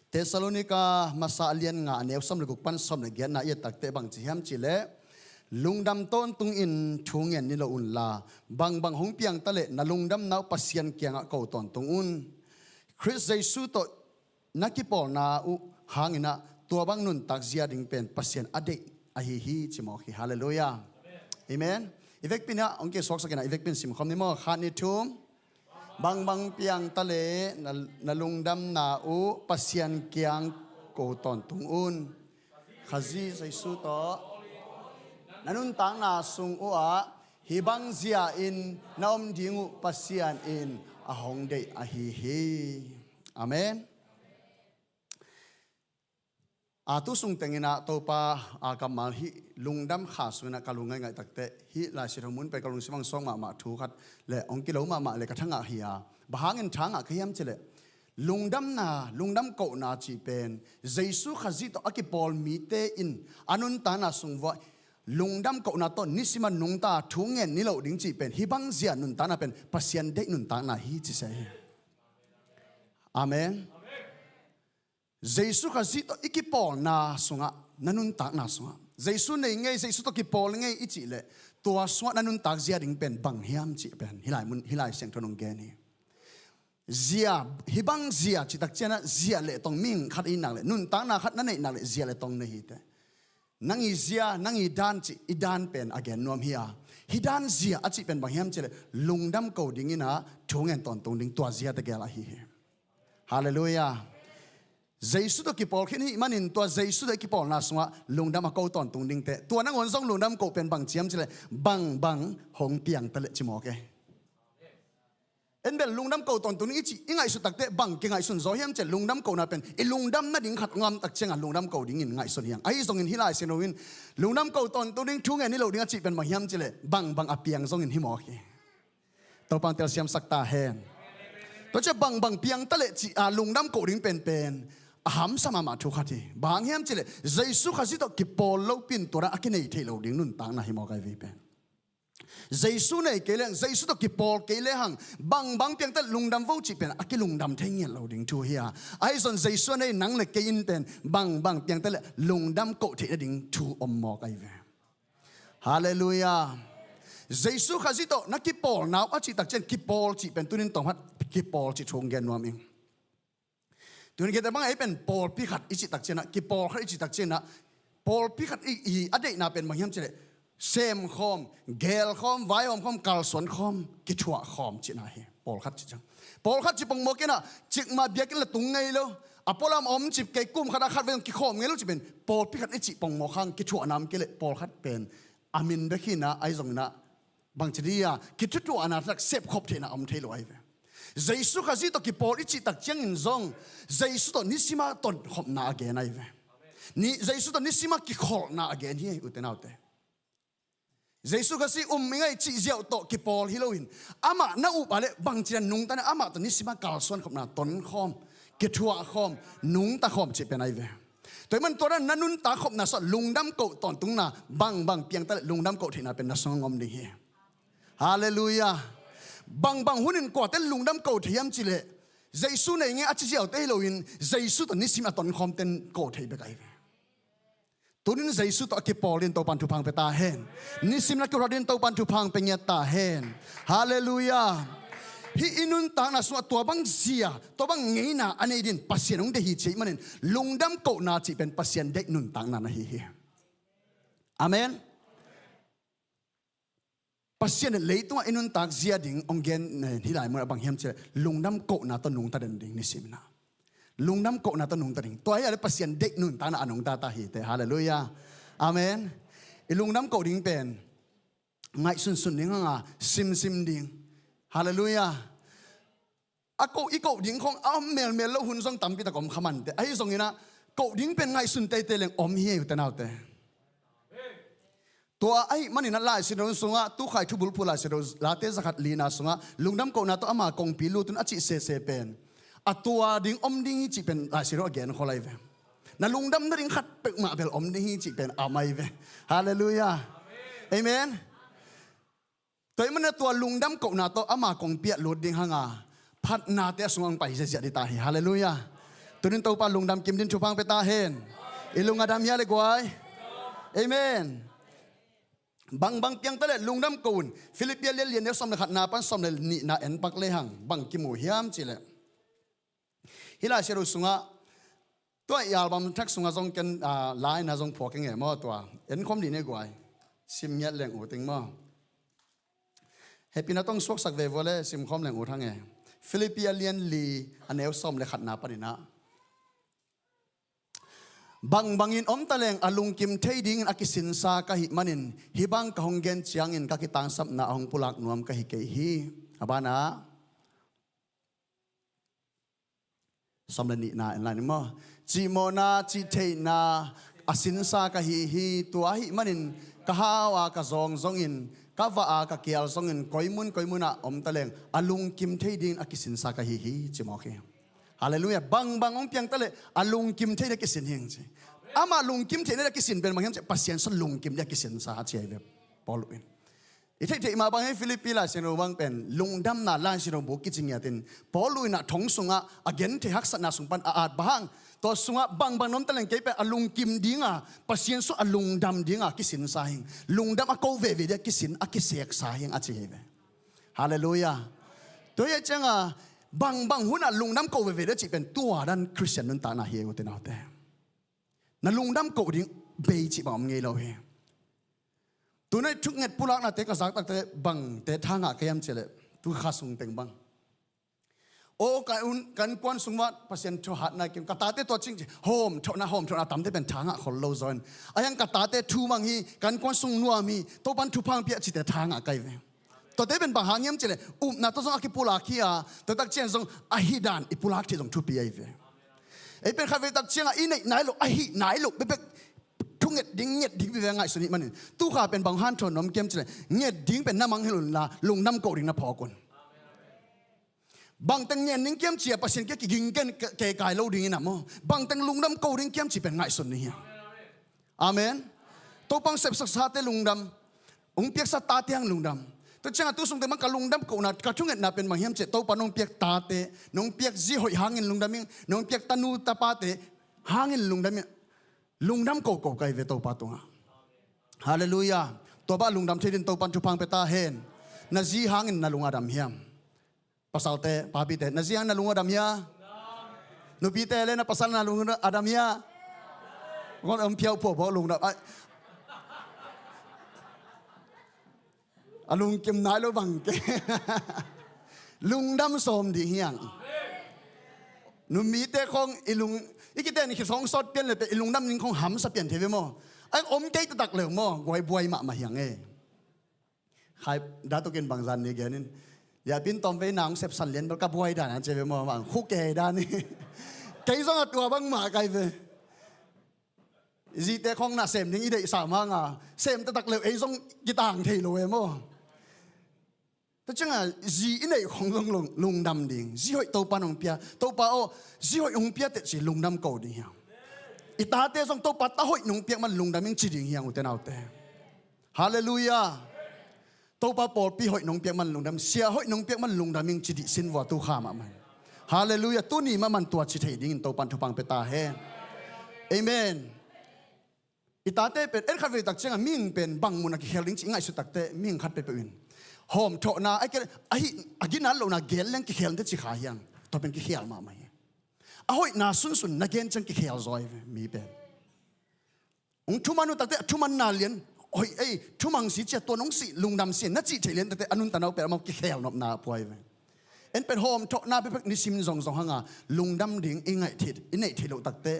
Thessalonika masa lian nga neu sawm le guk pan sawm le giatna i et takteh bang ci hiam cih leh, lungdam tawntungin thu ngen ni lo unla, bangbang hong piang ta leh na lungdamna uh Pasian kiangah ko tawntung un. Khrist Jesu tawh na kipawlna uh hang ina tua bang nuntak zia ding pen Pasian a deih ahi hi ci mawk hi. Halleluiah. Amen. I vekpi ina hong kisuaksak ina i vekpi in simkhawm ni maw. Khat, nih, thum. Bangbang piang ta leh na, na lungdamna uh Pasian kiang ko tawntung un. Khazih Jesu tawh na nuntakna sung uhah hih bang zia in na om ding uh Pasian in a hong deih ahi hi. Amen. A, tu sung teng ina Topa, a, kammal hih lungdam kha sung ina ka lungngaih ngaih takteh hih Lai Siangtho mun pen ka lungsim ah suak mahmah thu khat le hong kilo mahmah le ka thangah hi a, bang hangin thangah ka hiam cih leh lungdamna, lungdam kohna cih pen Jesu Khazih tawh a kipawl mite in a nuntakna sung vua lungdam kohna tawh nisima nungta thu ngen ni lo ding cih pen hih bang zia nuntakna pen Pasian deih nuntakna hi ci se hi. Amen. Jesu Khazih tawh i kipawlna sungah, na nuntakna sungah Jesu nei ngei, Jesu tawh kipawl ngei i cih leh tua sungah na nuntak zia ding pen bang hiam cih pen hih lai mun, hih lai siangtho nong gen hi. Zia, hih bang zia cih tak ciangah zia le tong mihing khat i nak leh, nuntakna khat na neih nak leh zia le tong nei hi teh. Nang i zia, nang i dan cih, i dan pen a gen nuam hi a. Hih dan zia a cih pen bang hiam cih leh lungdam ko dingin a thu ngen tawntung ding tua zia tegel ahi hi. Halleluiah. Jesu tawh kipawl khin hih manin tua Jesu tawh i kipawlna sungah lungdam a ko tawntung ding teh. Tua nangawn zong lungdam ko pen bang ci hiam cih leh bangbang hong piang ta leh ci mawk e. En bel lungdam ko tawntung ding i cih, i ngaihsut tak teh bang kingaihsun zaw hiam cih leh lungdam kona pen i lungdam nading khat ngam tak ciangah lungdam ko dingin ngaihsun hi hang. Ahi zongin hih lai siangtho in lungdam ko tawntung ding thu ngen ni lo ding a cih pen bang hiam cih leh bangbang a piang zongin hi mawk hi. Topa'n telsiamsak ta hen. Tua ciah bangbang piang ta leh cih a lungdam ko ding penpen a hamsa mahmah thu khat hi. Bang hiam cih leh Jesu Khazih tawh kipawl lopi in tua dan a kinei thei lo ding nuntakna hi mawk ahi ve pen. Jesu nei kei lehang, Jesu tawh kipawl kei lehang, bangbang piang ta leh lungdam vo cih pen a kilungdam thei ngiat lo ding thu hi a. Ahi zong Jesu a nei nang le kei in pen bangbang piang ta leh lungdam koh theih nading thu om mawk ahi ve. Halleluiah. Jesu Khazih tawh na kipawlna uh a cih tak ciang kipawl cih pen tuni in tawmkhat kipawl cih thu hong gen nuam ing. Tuni in kei teh bang ei pen pawlpi khat i cih tak ciangah, kipawl khat i cih tak ciangah, pawlpi khat i, i a deihna pen bang hiam cih leh semkhawm, gelkhawm, vaihawm khawm, kalsuan khawm, kithuah khawm cihna hi. Pawlkhat cih ciang, pawlkhat cih pongmawk in ah cikmah biakinn la tung ngei lo, a pualam om cip kei, kum khat a khat vei zong kikhawm ngei lo cih pen pawlpi khat i cih pongmawk hang, kithuahna om kei leh pawlkhat pen a min bek hi in ah, ahi zongin ah bangci dih a kithutuahna tak sepkhop theihna om thei lo ahi ve. Jesu Khazih tawh kipawl i cih tak ciangin zong Jesu tawh nisima tonkhopna a gen ahi ve. Ni, Jesu tawh nisima kikholhna a gen hi, ute naute. Jesu Khazih um i ngai cih ziau tawh kipawl hi loin amah na up a leh bangci dan nungta na, amah tawh nisima kalsuan khopna, tonkhawm, kithuahkhawm, nungtakhawm cih pen ahi ve. Tua ahih man tua dan na nuntak khopna sungah lungdam koh tawntungna bangbang piang ta leh lungdam koh theihna pen na sungah om ding hi. Halleluiah. Bangbang hunin kuate lungdam koh thei hiam cih leh Jesu nei ngei a ci ziaute hi loin Jesu tawh nisim a tonkhawmte in koh thei bek ahi ve. Tuni in Jesu tawh a kipawl dingin Topa'n thupha hong pia ta hen. Nisim na kihuat dingin Topa'n thupha hong pia ngiat ta hen. Halleluiah. Hih i nuntakna sungah tua bang zia, tua bang ngeina a nei dingin Pasian hong deih hi cih ahih manin lungdam kohna cih pen Pasian deih nuntakna na hi hi. Amen. Pasian in leitungah i nuntak zia ding hong gen, eh, hih lai munah bang hiam cih leh lungdam kohna tawh nungta den ding nisim in ah. Lungdam kohna tawh nungta ding. Tua hi a leh Pasian deih nuntakna a nungta ta hi teh. Halleluiah. Amen. I lungdam koh ding pen ngaihsunsun ding hang a, simsim ding. Halleluiah. A koh, i koh ding khawng a om melmel lo hun zong tampi tak om kha man teh. Ahi zongin ah koh ding pen ngaihsun teitei leng om hi, ute naute. Tua ahih manin ah Lai Siangtho sungah, Tuukhai Thubulphu Lai Siangtho, Late zakhat lina sungah lungdam kohna tawh ama kongpi lut un a cih sese pen a tua ding om ding hi cih pen Lai Siangtho a gen khol ahi ve. Na lungdam nading khat peuhmah bel om ding hi cih pen a om ahi ve. Halleluiah. Amen. Tua ahih manin tua lungdam kohna tawh ama kongpi ah lut ding hang a, phatnate a sungah hong pai ziahziah ding ta hi. Halleluiah. Tuni in Topa lungdam kim dingin thupha hong pia ta hen. I lung a dam hia le guai? Amen. Bangbang piang ta leh lungdam koh un. Philippi a lian li, a neu sawm le khatna pan sawm le nihna en pak lehang bang kimu hiam cih leh, hih Lai Siangtho sungah, tua i album thak sungah zong ken, ah, la-in ah zong phuak ing e maw, tua en khawm dih ni guai. Sim ngiat leng ut ing maw. Hehpihna tawh suaksak ve vua leh sim khawm leng ut hang e. Philippi a lian li, a neu sawm le khatna panin ah, bangbangin om ta leng a lungkim thei dingin a kisinsa ka hih manin hih bang ka hong gen ciangin ka kitangsapna a hong pulak nuam ka hi kei hi. A banah sawm le nihna en lai ni maw? Cihmawhna, cihtheihna a sinsa ka hi hi. Tua ahih manin ka hau a ka zawng zongin, ka vah a ka kial zongin, koimun koimun ah om ta leng a lungkim thei dingin a kisinsa ka hi hi, ci mawk hi. Halleluiah. Bangbang hong piang ta leh a lungkim thei dia kisin hi ing ci. Amah lungkim thei dia kisin pen bang hiam ci, Pasian sung lungkim dia kisinsa a ci ahi ve Paul in. I theihtheih mah bang hi, Philippi Lai Siangtho bang pen lungdamna Lai Siangtho bu kici ngiat in, Paul in ah thong sungah a genthei haksatna sung pan a at bang hang, tua sungah bangbang na om ta leng kei pen a lungkim dinga, Pasian sung a lungdam dinga kisinsa hi ing. Lungdam a ko veve dia kisin a kiseksa hi ing a ci hi ve. Halleluiah. Tua hi a cianga bangbang hunah lungdam ko veve dia cih pen tua dan Khristian nuntakna hi e u te nau te. Na lungdam ko ding bei cih bang om ngei lo hi. Tunai thunget pulaknate ka zak takte bangte thangah ka hiam cih leh, tu kha sung teng bang, aw, ka un, ka innkuan sung vat Pasian thu hatna kim, ka tate tua cing ci, hawm thawhna, hawm thawhna tamte pen thangah khol lo zaw in. A hiang ka tate thu mang hi, ka innkuan sung nuam hi, Topan thupha hong pia cite thangah ka hi ve. Tuate pen bang hang hiam cih leh upna tawh zong a kipulak hi a, tua tak ciang zong a hih dan i pulak thei zong thupi ahi ve. Ei pen khatvei tak ciangah i neih nai lo, a hih nai lo bekbek thunget ding, nget ding bekbek ngaihsun i hih manin, tu kha pen bang hanthawn nuam ka hiam cih leh, nget ding pen na mangngilh unla, lungdam ko ding na phawk un. Bangteng ngen ding ka hiam ci a Pasian kiang kiging ken ke, ke kai lo ding in a maw, bangteng lungdam ko ding ka hiam cih pen ngaihsun ding hi hang. Amen. Topa hong sepsaksate lungdam, hong piaksa tate hang lungdam. Tua ciangah tu sungte bang ka lungdam kohna, ka thungetna pen bang hiam cih leh, Topa nong piak tate, nong piak zi hoih hangin lungdam ing, nong piak tanu tapate hangin lungdam ing. Lungdam koko ka hi ve Topa tungah. Halleluiah. Tua bang lungdam thei dingin Topan thupha hong pia ta hen. Na zi hangin na lung a dam hiam? Pasalte, papite, na zi hangin na lung a dam hia? Nupite le na pasal na lung a dam hia? Kong om phiau phuah bawh lungdam. Ai. A lungkim nai lo bang ke. Lungdam sawm ding hi hang. Numite khong i lung, i kiten i khit khong sawt pian le pen i lungdam ding khong hamsa pian thei ve maw? Ai, om kei taktak le maw, guai buai mahmah hi hang e. Khai datukin bangzan ni genin, liapin tawm vei nang sepsan lian bel ka buai dan an ci ve maw, mang khu kei dan ni. Kei zong a tua bangmah ka hi ve. Zite khong na sem ding i deihsa manga sem taktak leu ei zong kitang thei lo e maw? Tua cianga zi i neih khong zong lung, lungdam ding. Zi hoih Topa nong pia, Topa aw, zi hoih hong pia teh ci lungdam ko ding hi hang. I tate zong Topa ta hoih nong piak man lungdam ing ci ding hi hang u te nau te. Halleluiah. Topa pawlpi hoih nong piak man lungdam, sia hoih nong piak man lungdam ing ci dih sin vua tu kha mahmah. Halleluiah. Tuni mahmah tua ci thei dingin Topan thupha hong pia ta hen. Amen. I tate pen en khatvei tak ciangah mihing pen bang mun a kikhel ding ci i ngaihsut takte mihing khat peuhpeuh in hawm thawhna, a hih a ginat lohna gel leng kikhel te ci kha hi hang. Tua pen kikhel mahmah hi. A hoihna sunsun na gen ciang kikhel zaw hi ve mi pen. Hong thuman uh takte a thumanna lian, hoih ei, thumang si cia tua nong sih lungdam si na cih theih lian takte a nuntakna uh pen amau kikhel nopna a pua hi ve. En pen hawm thawhna bekbek nisim zongzong hanga lungdam ding i ngaih theih, i neih theih loh takte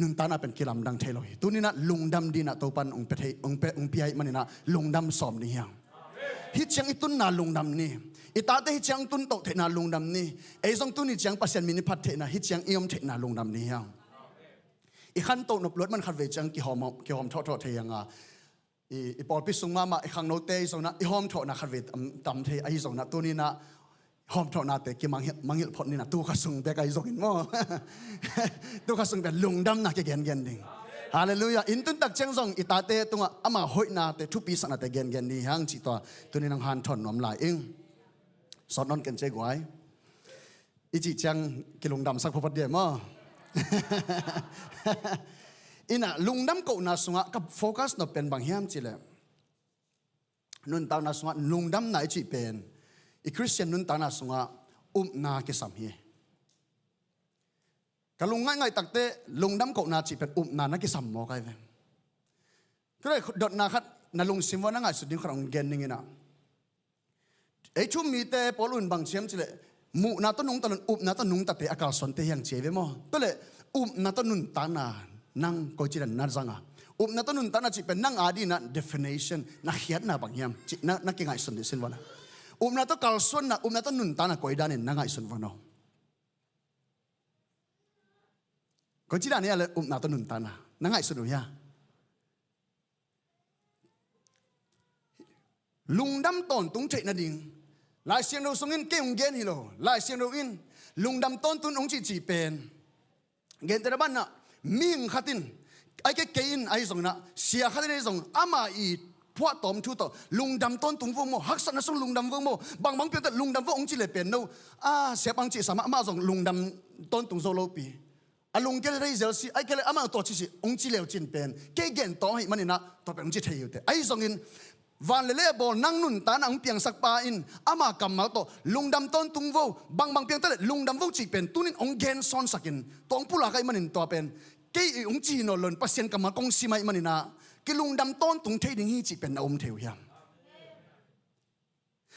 nuntakna pen kilamdang thei lo hi. Tuninah lungdam dinah Topan hong pia thei, hong pia, hong pia hi maninah lungdam sawm ding hi hang. Hih ciang i tunna lungdam ni. I tate hih ciang tun toh theihna lungdam ni. Ei zong tuni ciang Pasian min i phat theihna, hih ciang i om theihna lungdam ni hi hang. I khantoh nop luat man khatvei ciang kihawm, kihawm thawhthawh thei hi hanga. I, i pawlpi sung mahmah i khangnote i zonah i hawm thawhna khatvei tam, tam thei ahi zonah tuninah hawm thawhnate kimangngilh, mangngilh phot ninah tu kha sung bek ahi zongin maw? Tu kha sung bek lungdamna kigengen ding. Halleluiah. Inn tun tak ciang zong i tate tungah ama hoihnate, thupi saknate gengen ding hi hang cih tua tunin hong hanthawn nuam lai ing. Sawt nawn ken cia guai. I cih ciang kilungdamsak photphot dia maw? Innah lungdam kohna sungah ka focus nop pen bang hiam cih leh, nuntakna sungah lungdamna i cih pen i Khristian nuntakna sungah upna kisam hi. Ka lung ngaihngaih takte lungdam kohna cih pen upna na kisam maw ka hi ve. Tua leh dotna khat na lungsim uah na ngaihsut ding khat hong gen ning innah. Ei thu-um mite Paul un bang ci hiam cih leh, muhna tawh nungta lo-in upna tawh nungtate a kalsuante hi hang ci hi ve maw? Tua leh upna tawh nuntakna nang koici dan na zang a? Upna tawh nuntakna cih pen nang a dinah definition, na khiatna bang hiam cih na, na kingaihsun dih sin vua na. Upna tawh kalsuanna, upna tawh nuntakna koi danin na ngaihsun vua no? Koici dan hi a leh upna tawh nuntakna na ngaihsun uh hia? Lungdam tawntung theih nading Lai Siangtho sungin kei hong gen hi lo. Lai Siangtho in Lungdam tawntung hong cihcih pen, gentehna banah, mihing khat in, ahih kei in ahi zongin ah, sia khat in ahi zong, ama i phuahtawm thu tawh lungdam tawntung vo maw, haksatna sung lungdam vo maw, bangbang piangte lungdam vo hong ci le pen no, a siapa hong cihsa mah, amah zong lungdam tawntung zo lopi. A lungkia le thei zel si, ahih kei le amah tua ci si hong ci leu cin pen, kei gen tawm ahih manin ah tua pen hong ci thei hi uh teh. Ahi zongin, van le lei a bawl nang nuntakna hong piangsak pa in ama kammal tawh lungdam tawntung vo, bangbang piangte le lungdam vo cih pen tuni in hong gen sawnsak in, tua hong pulak ahih manin tua pen kei hong ci hi nawn lo in, Pasian kammal kong sim ahih manin ah kilungdam tawntung thei ding hi cih pen na um thei uh hiam?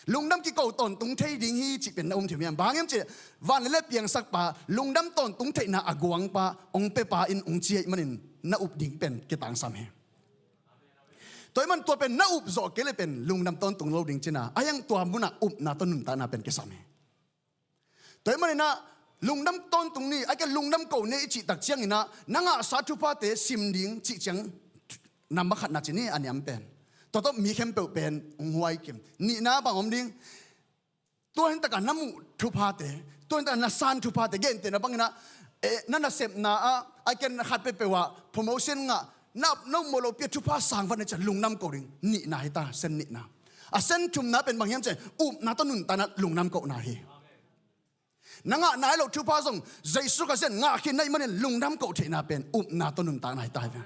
Lungdam kiko tawntung thei ding hi cih pen na um thei uh hiam? Bang hang hiam cih leh, van le lei piangsak pa, lungdam tawntung theihna a guang pa, hong pia pa in hong ci ahih manin na up ding pen kitangsam hi. Tua ahih man tua pen na up zawh kei le pen lungdam tawntung lo ding cihna, a hiang tua munah upna tawh nuntakna pen kisam hi. Tua ahih manin ah lungdam tawntung ni, ahih kei leh lungdam ko ni i cih tak ciangin ah, na ngahsa thuphate sim ding cih ciang, number khatna ci ni, a niam pen. Tua tawh mi khempeuh pen hong huai kim. Nihna bang om ding? Tua hi taka na muh thuphate, tua hi taka na san thuphate, gentehna bangin ah, eh, na nasepna ah, ahih kei leh na khat peuhpeuh ah promotion ngah, na, na upmawh lopi a thupha sang vat na cih lungdam ko ding. Nihna hi ta, sen nihna. A sen thumna pen bang hiam cih leh, upna tawh nuntakna lungdam kohna hi. Na ngah nai loh thupha zong Jesu Khazih in ngah khin na hih manin lungdam koh theihna pen upna tawh nuntakna hi ta hi ve.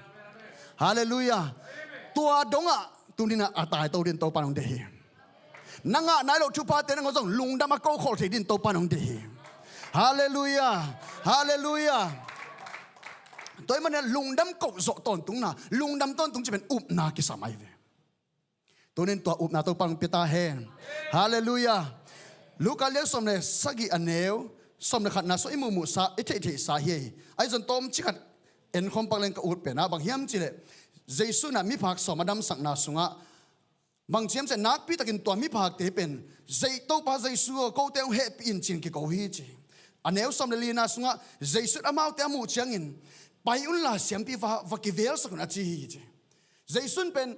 Halleluiah. Tua dongah tuni in ah a taito dingin Topa in hong deih hi. Na ngah nai loh thuphate nangawn zong lungdam a kokhol thei dingin Topa in hong deih hi. Halleluiah. Halleluiah. Tua ahih manin ah lungdam koh zawh tawntungna, lungdam tawntung cih pen upna kisam ahi ve. Tuni in tua upna Topa in hong pia ta hen. Halleluiah. Luka lian sawm le sagih a neu sawm le khatna sungah i muhmuhsa, i theihtheihsa hi. Ahi zong tawmcik khat en khawm pak leng ka ut pen ah bang hiam cih leh, Jesu in ah miphak sawm a damsakna sungah bang ci hiam cih leh, nakpi takin tua miphakte pen, Topa Jesu aw, kote hong hehpih in ci-in kiko hi ci. A neu sawm le lina sungah Jesu in amaute a muh ciangin, pai unla siampi va, va kivelsak un a ci hi ci. Jesu in pen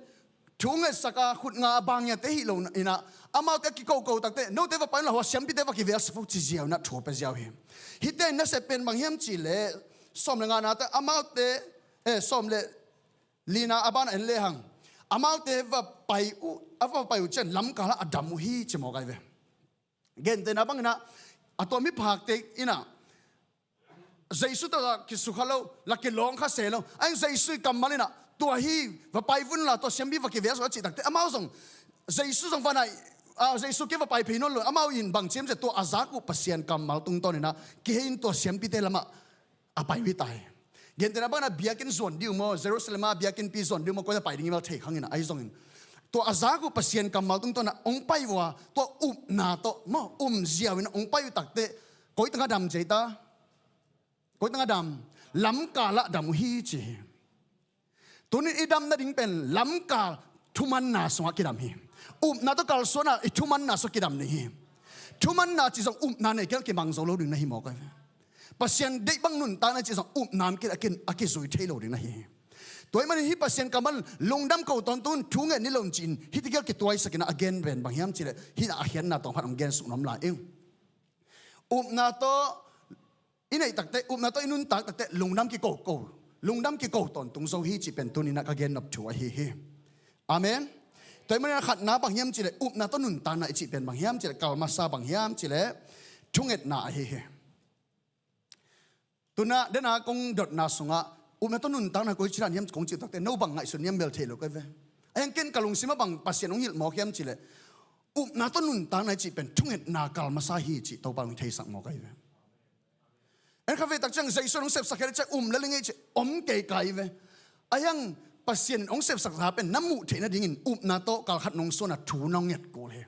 thu ngetsak a, khut nga a, bang ngiate hi lo in ah, amaute a kikoko takteh, note va pai unla hua siampite va kivelsak vo ci ziau in ah thu a pia ziau hi. Hihte in nasep pen bang hiam cih leh, sawm le ngana te amaute, eh, sawm le lina a banah en lehang, amaute va pai uh, a va pai uh ciang lamkal ah a dam uh hi ci mawk ahi ve. Gentehna bangin ah, a tua miphakte in ah, Jesu tawh la kisukha lo, la kilawng kha se lo. Ahi zong Jesu i kammal in ah, tua hi, va pai unla, tua siampi va kivelsak un a cih takteh, amau zong, Jesu zong va nai, ah, Jesu kiang va pai phei nawn lo, amau in bang ci hiam cih leh tua a zak uh Pasian kammal tungtawn in ah, kihei in tua siampite lamah a pai uh hi ta hi. Gentehna bangin ah biakinn zuan ding uh maw, Jerusalem ah biakinnpi zuan ding uh maw, koi ah pai ding i mel thei khang in ah, ahi zongin, tua a zak uh Pasian kammal tungtawn ah hong pai uh a, tua upna tawh maw, um ziau in ah hong pai uh takteh, koi teng ah dam ci ei ta? Koi teng ah dam? Lamkal ah dam uh hi ci hi. Tuni in i dam nading pen lamkal thumanna sungah kidam hi. Upna tawh kalsuan a, i thumanna sungah kidam ding hi. Thumanna cih zong upna nei kei leh kimang zo lo ding na hi mawk ahi ve. Pasian deih bang nuntakna cih zong upna om kei leh a ki, a kizui thei lo ding na hi hi. Tua ahih manin hih Pasian kammal lungdam ko tawntung un, thu nget ni lo un ci-in, hih tegel kituaisak in ah a gen pen bang hiam cih leh, hih ah a khiatna tawm khat hong gensuk nuam lai ing. Upna tawh i neih takteh, upna tawh i nuntak takteh, lungdam kiko ko, lungdam kiko tawntung zo hi cih pen tuni in ah ka gennop thu ahi hi. Amen. Tua ahih manin ah khatna bang hiam cih leh, upna tawh nuntakna i cih pen bang hiam cih leh, kal masa bang hiam cih leh, thungetna ahi hi. Tu-in ah, den a kong dotna sungah, upna tawh nuntakna koi ci dan hiam kong cih takteh, no bang ngaihsun hiam bel thei lo ka hi ve. Ahi zongin ken ka lungsim ah bang Pasian hong hilh mawk hiam cih leh, upna tawh nuntakna i cih pen thungetna kal masa hi cih Topa in hong theisak mawk ahi ve. En kha ve tak ciang Jesu in hong sepsak khit ciang um lel ing ei ci, om kei ka hi ve. Ahi zongin Pasian in hong sepsak zah pen na muh theih nadingin upna tawh kal khat nong suan a thu nong nget kul hi.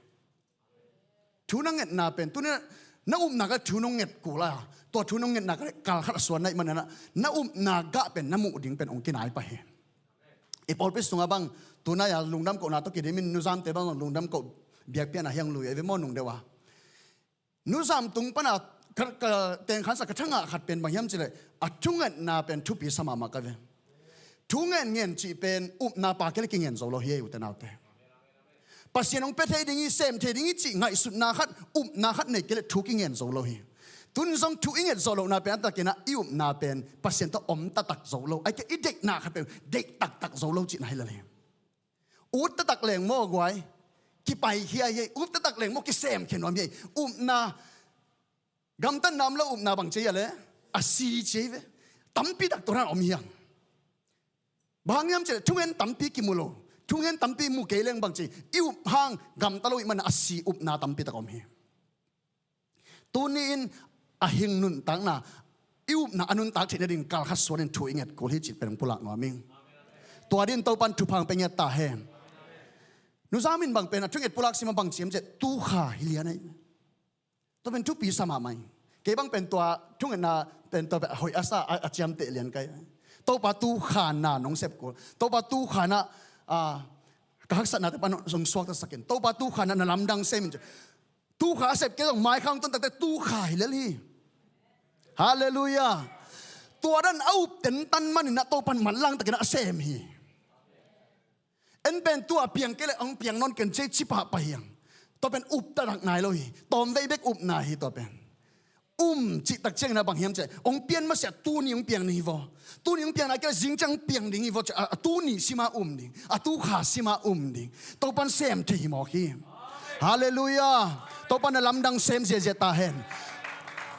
Thu na ngetna pen, tuni in ah na upna kah thu nong nget kul a, tua thu nong ngetna kah kal khat a suan na hih manin ah, na upna gah pen na muh ding pen hong kinai pah hi. I pawlpi sungah bang, tunai a lungdam kohna tawh kidim in, nuzamte bang lungdam koh biakpiakna hi hong lui ahi ve maw, nung deuh a. Nuzam tung pan a ka, ka tengkhansak ka thangah khat pen bang hiam cih leh, a thungetna pen thupi sa mahmah ka hi ve. Thu ngenngen cih pen upna pha kei leh kingen zo lo hi ei, ute naute. Pasian hong pia thei ding hi, sem thei ding hi cih ngaihsutna khat, upna khat nei kei leh thu kingen zo lo hi. Tun zong thu i nget zawh lohna pen a taktak in ah i upna pen Pasian tawh om taktak zo lo, ahih kei leh i deihna khat pen deih taktak zo lo cihna hi lel hi. Ut taktak leng maw guai, kipaikhia hi. Ut taktak leng maw, kisemkhia nuam hi. Upna, gamtatna om lo upna bang ci hiam cih leh a si ci hi ve. Tampi tak tua dan om hi hang. Bang hang hiam cih leh thungen tampi kimu lo, thungen tampi mu kei leng bang ci, i up hang gamta lo ahih manin a si upna tampi tak om hi. Tuni in a hing nuntakna, i upna a nuntak theih nading kal khat suan in thu i nget kul hi cih pen hong pulak nuam ing. Tua dingin Topa'n thupha hong pia ngiat ta hen. Nu Zam in bang pen a thunget pulak sim a bang ci hiam cih leh tu kha hi lian ahi. Tua pen thupi sa mahmah ing. Kei bang pen tua thungetna pen tua pen hoih a sa a, a ciamteh lian ka hi. Topa tu kha na nong sep kul. Topa tu kha na, ah, ka haksatnate pan hong suaktasak in. Topa tu kha na na lamdang sem in ci. Tu kha a sep kei zong mai kha hong tun takte tu kha hi lel hi. Halleluiah. Tua dan a up tentan manin ah Topa'n manlang takin ah a sem hi. En pen tua piang kei leh hong piang nawn ken ci ci pahpah hi hang. Tua pen up taktak nai lo hi. Tawmvei bek upna hi tua pen. Um cih tak ciangin ah bang hiam cih leh hong pian masiah tuni hong piang ding hi vaw. Tuni hong piang na kei leh zing ciang hong piang ding hi vaw ci a, a tuni sim a um ding, a tu kha sim a um ding. Topa'n sem thei hi mawk hi. Halleluiah. Topa'n na lamdang sem ziahziah ta hen.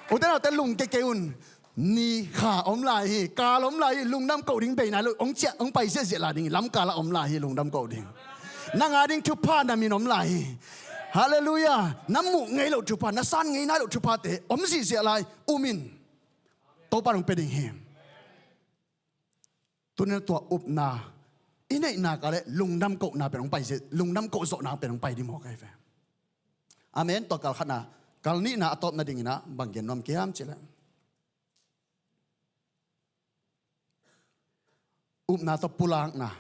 Ute naute, lungkia kei un. Ni kha om lai hi, kal om lai hi, lungdam koh ding bei nai lo, hong ciah, hong pai ziahziah lai ding hi, lamkal ah om lai hi, lungdam koh ding. Nang a ding thupha na min om lai hi. Halleluiah. Na muh ngei loh thupha, na san ngei nai loh thuphate om ziahziah lai, um in. Topa'n hong pia ding hi. Tuni in ah tua upna i neihna kal leh lungdam kohna pen hong pai ziah, lungdam koh zawhna pen hong pai ding mawk ahi ve. Amen. Tua kal khatna, kal nihna a tawp nadingin ah bang gen nuam ka hiam cih leh upna tawh pulakna.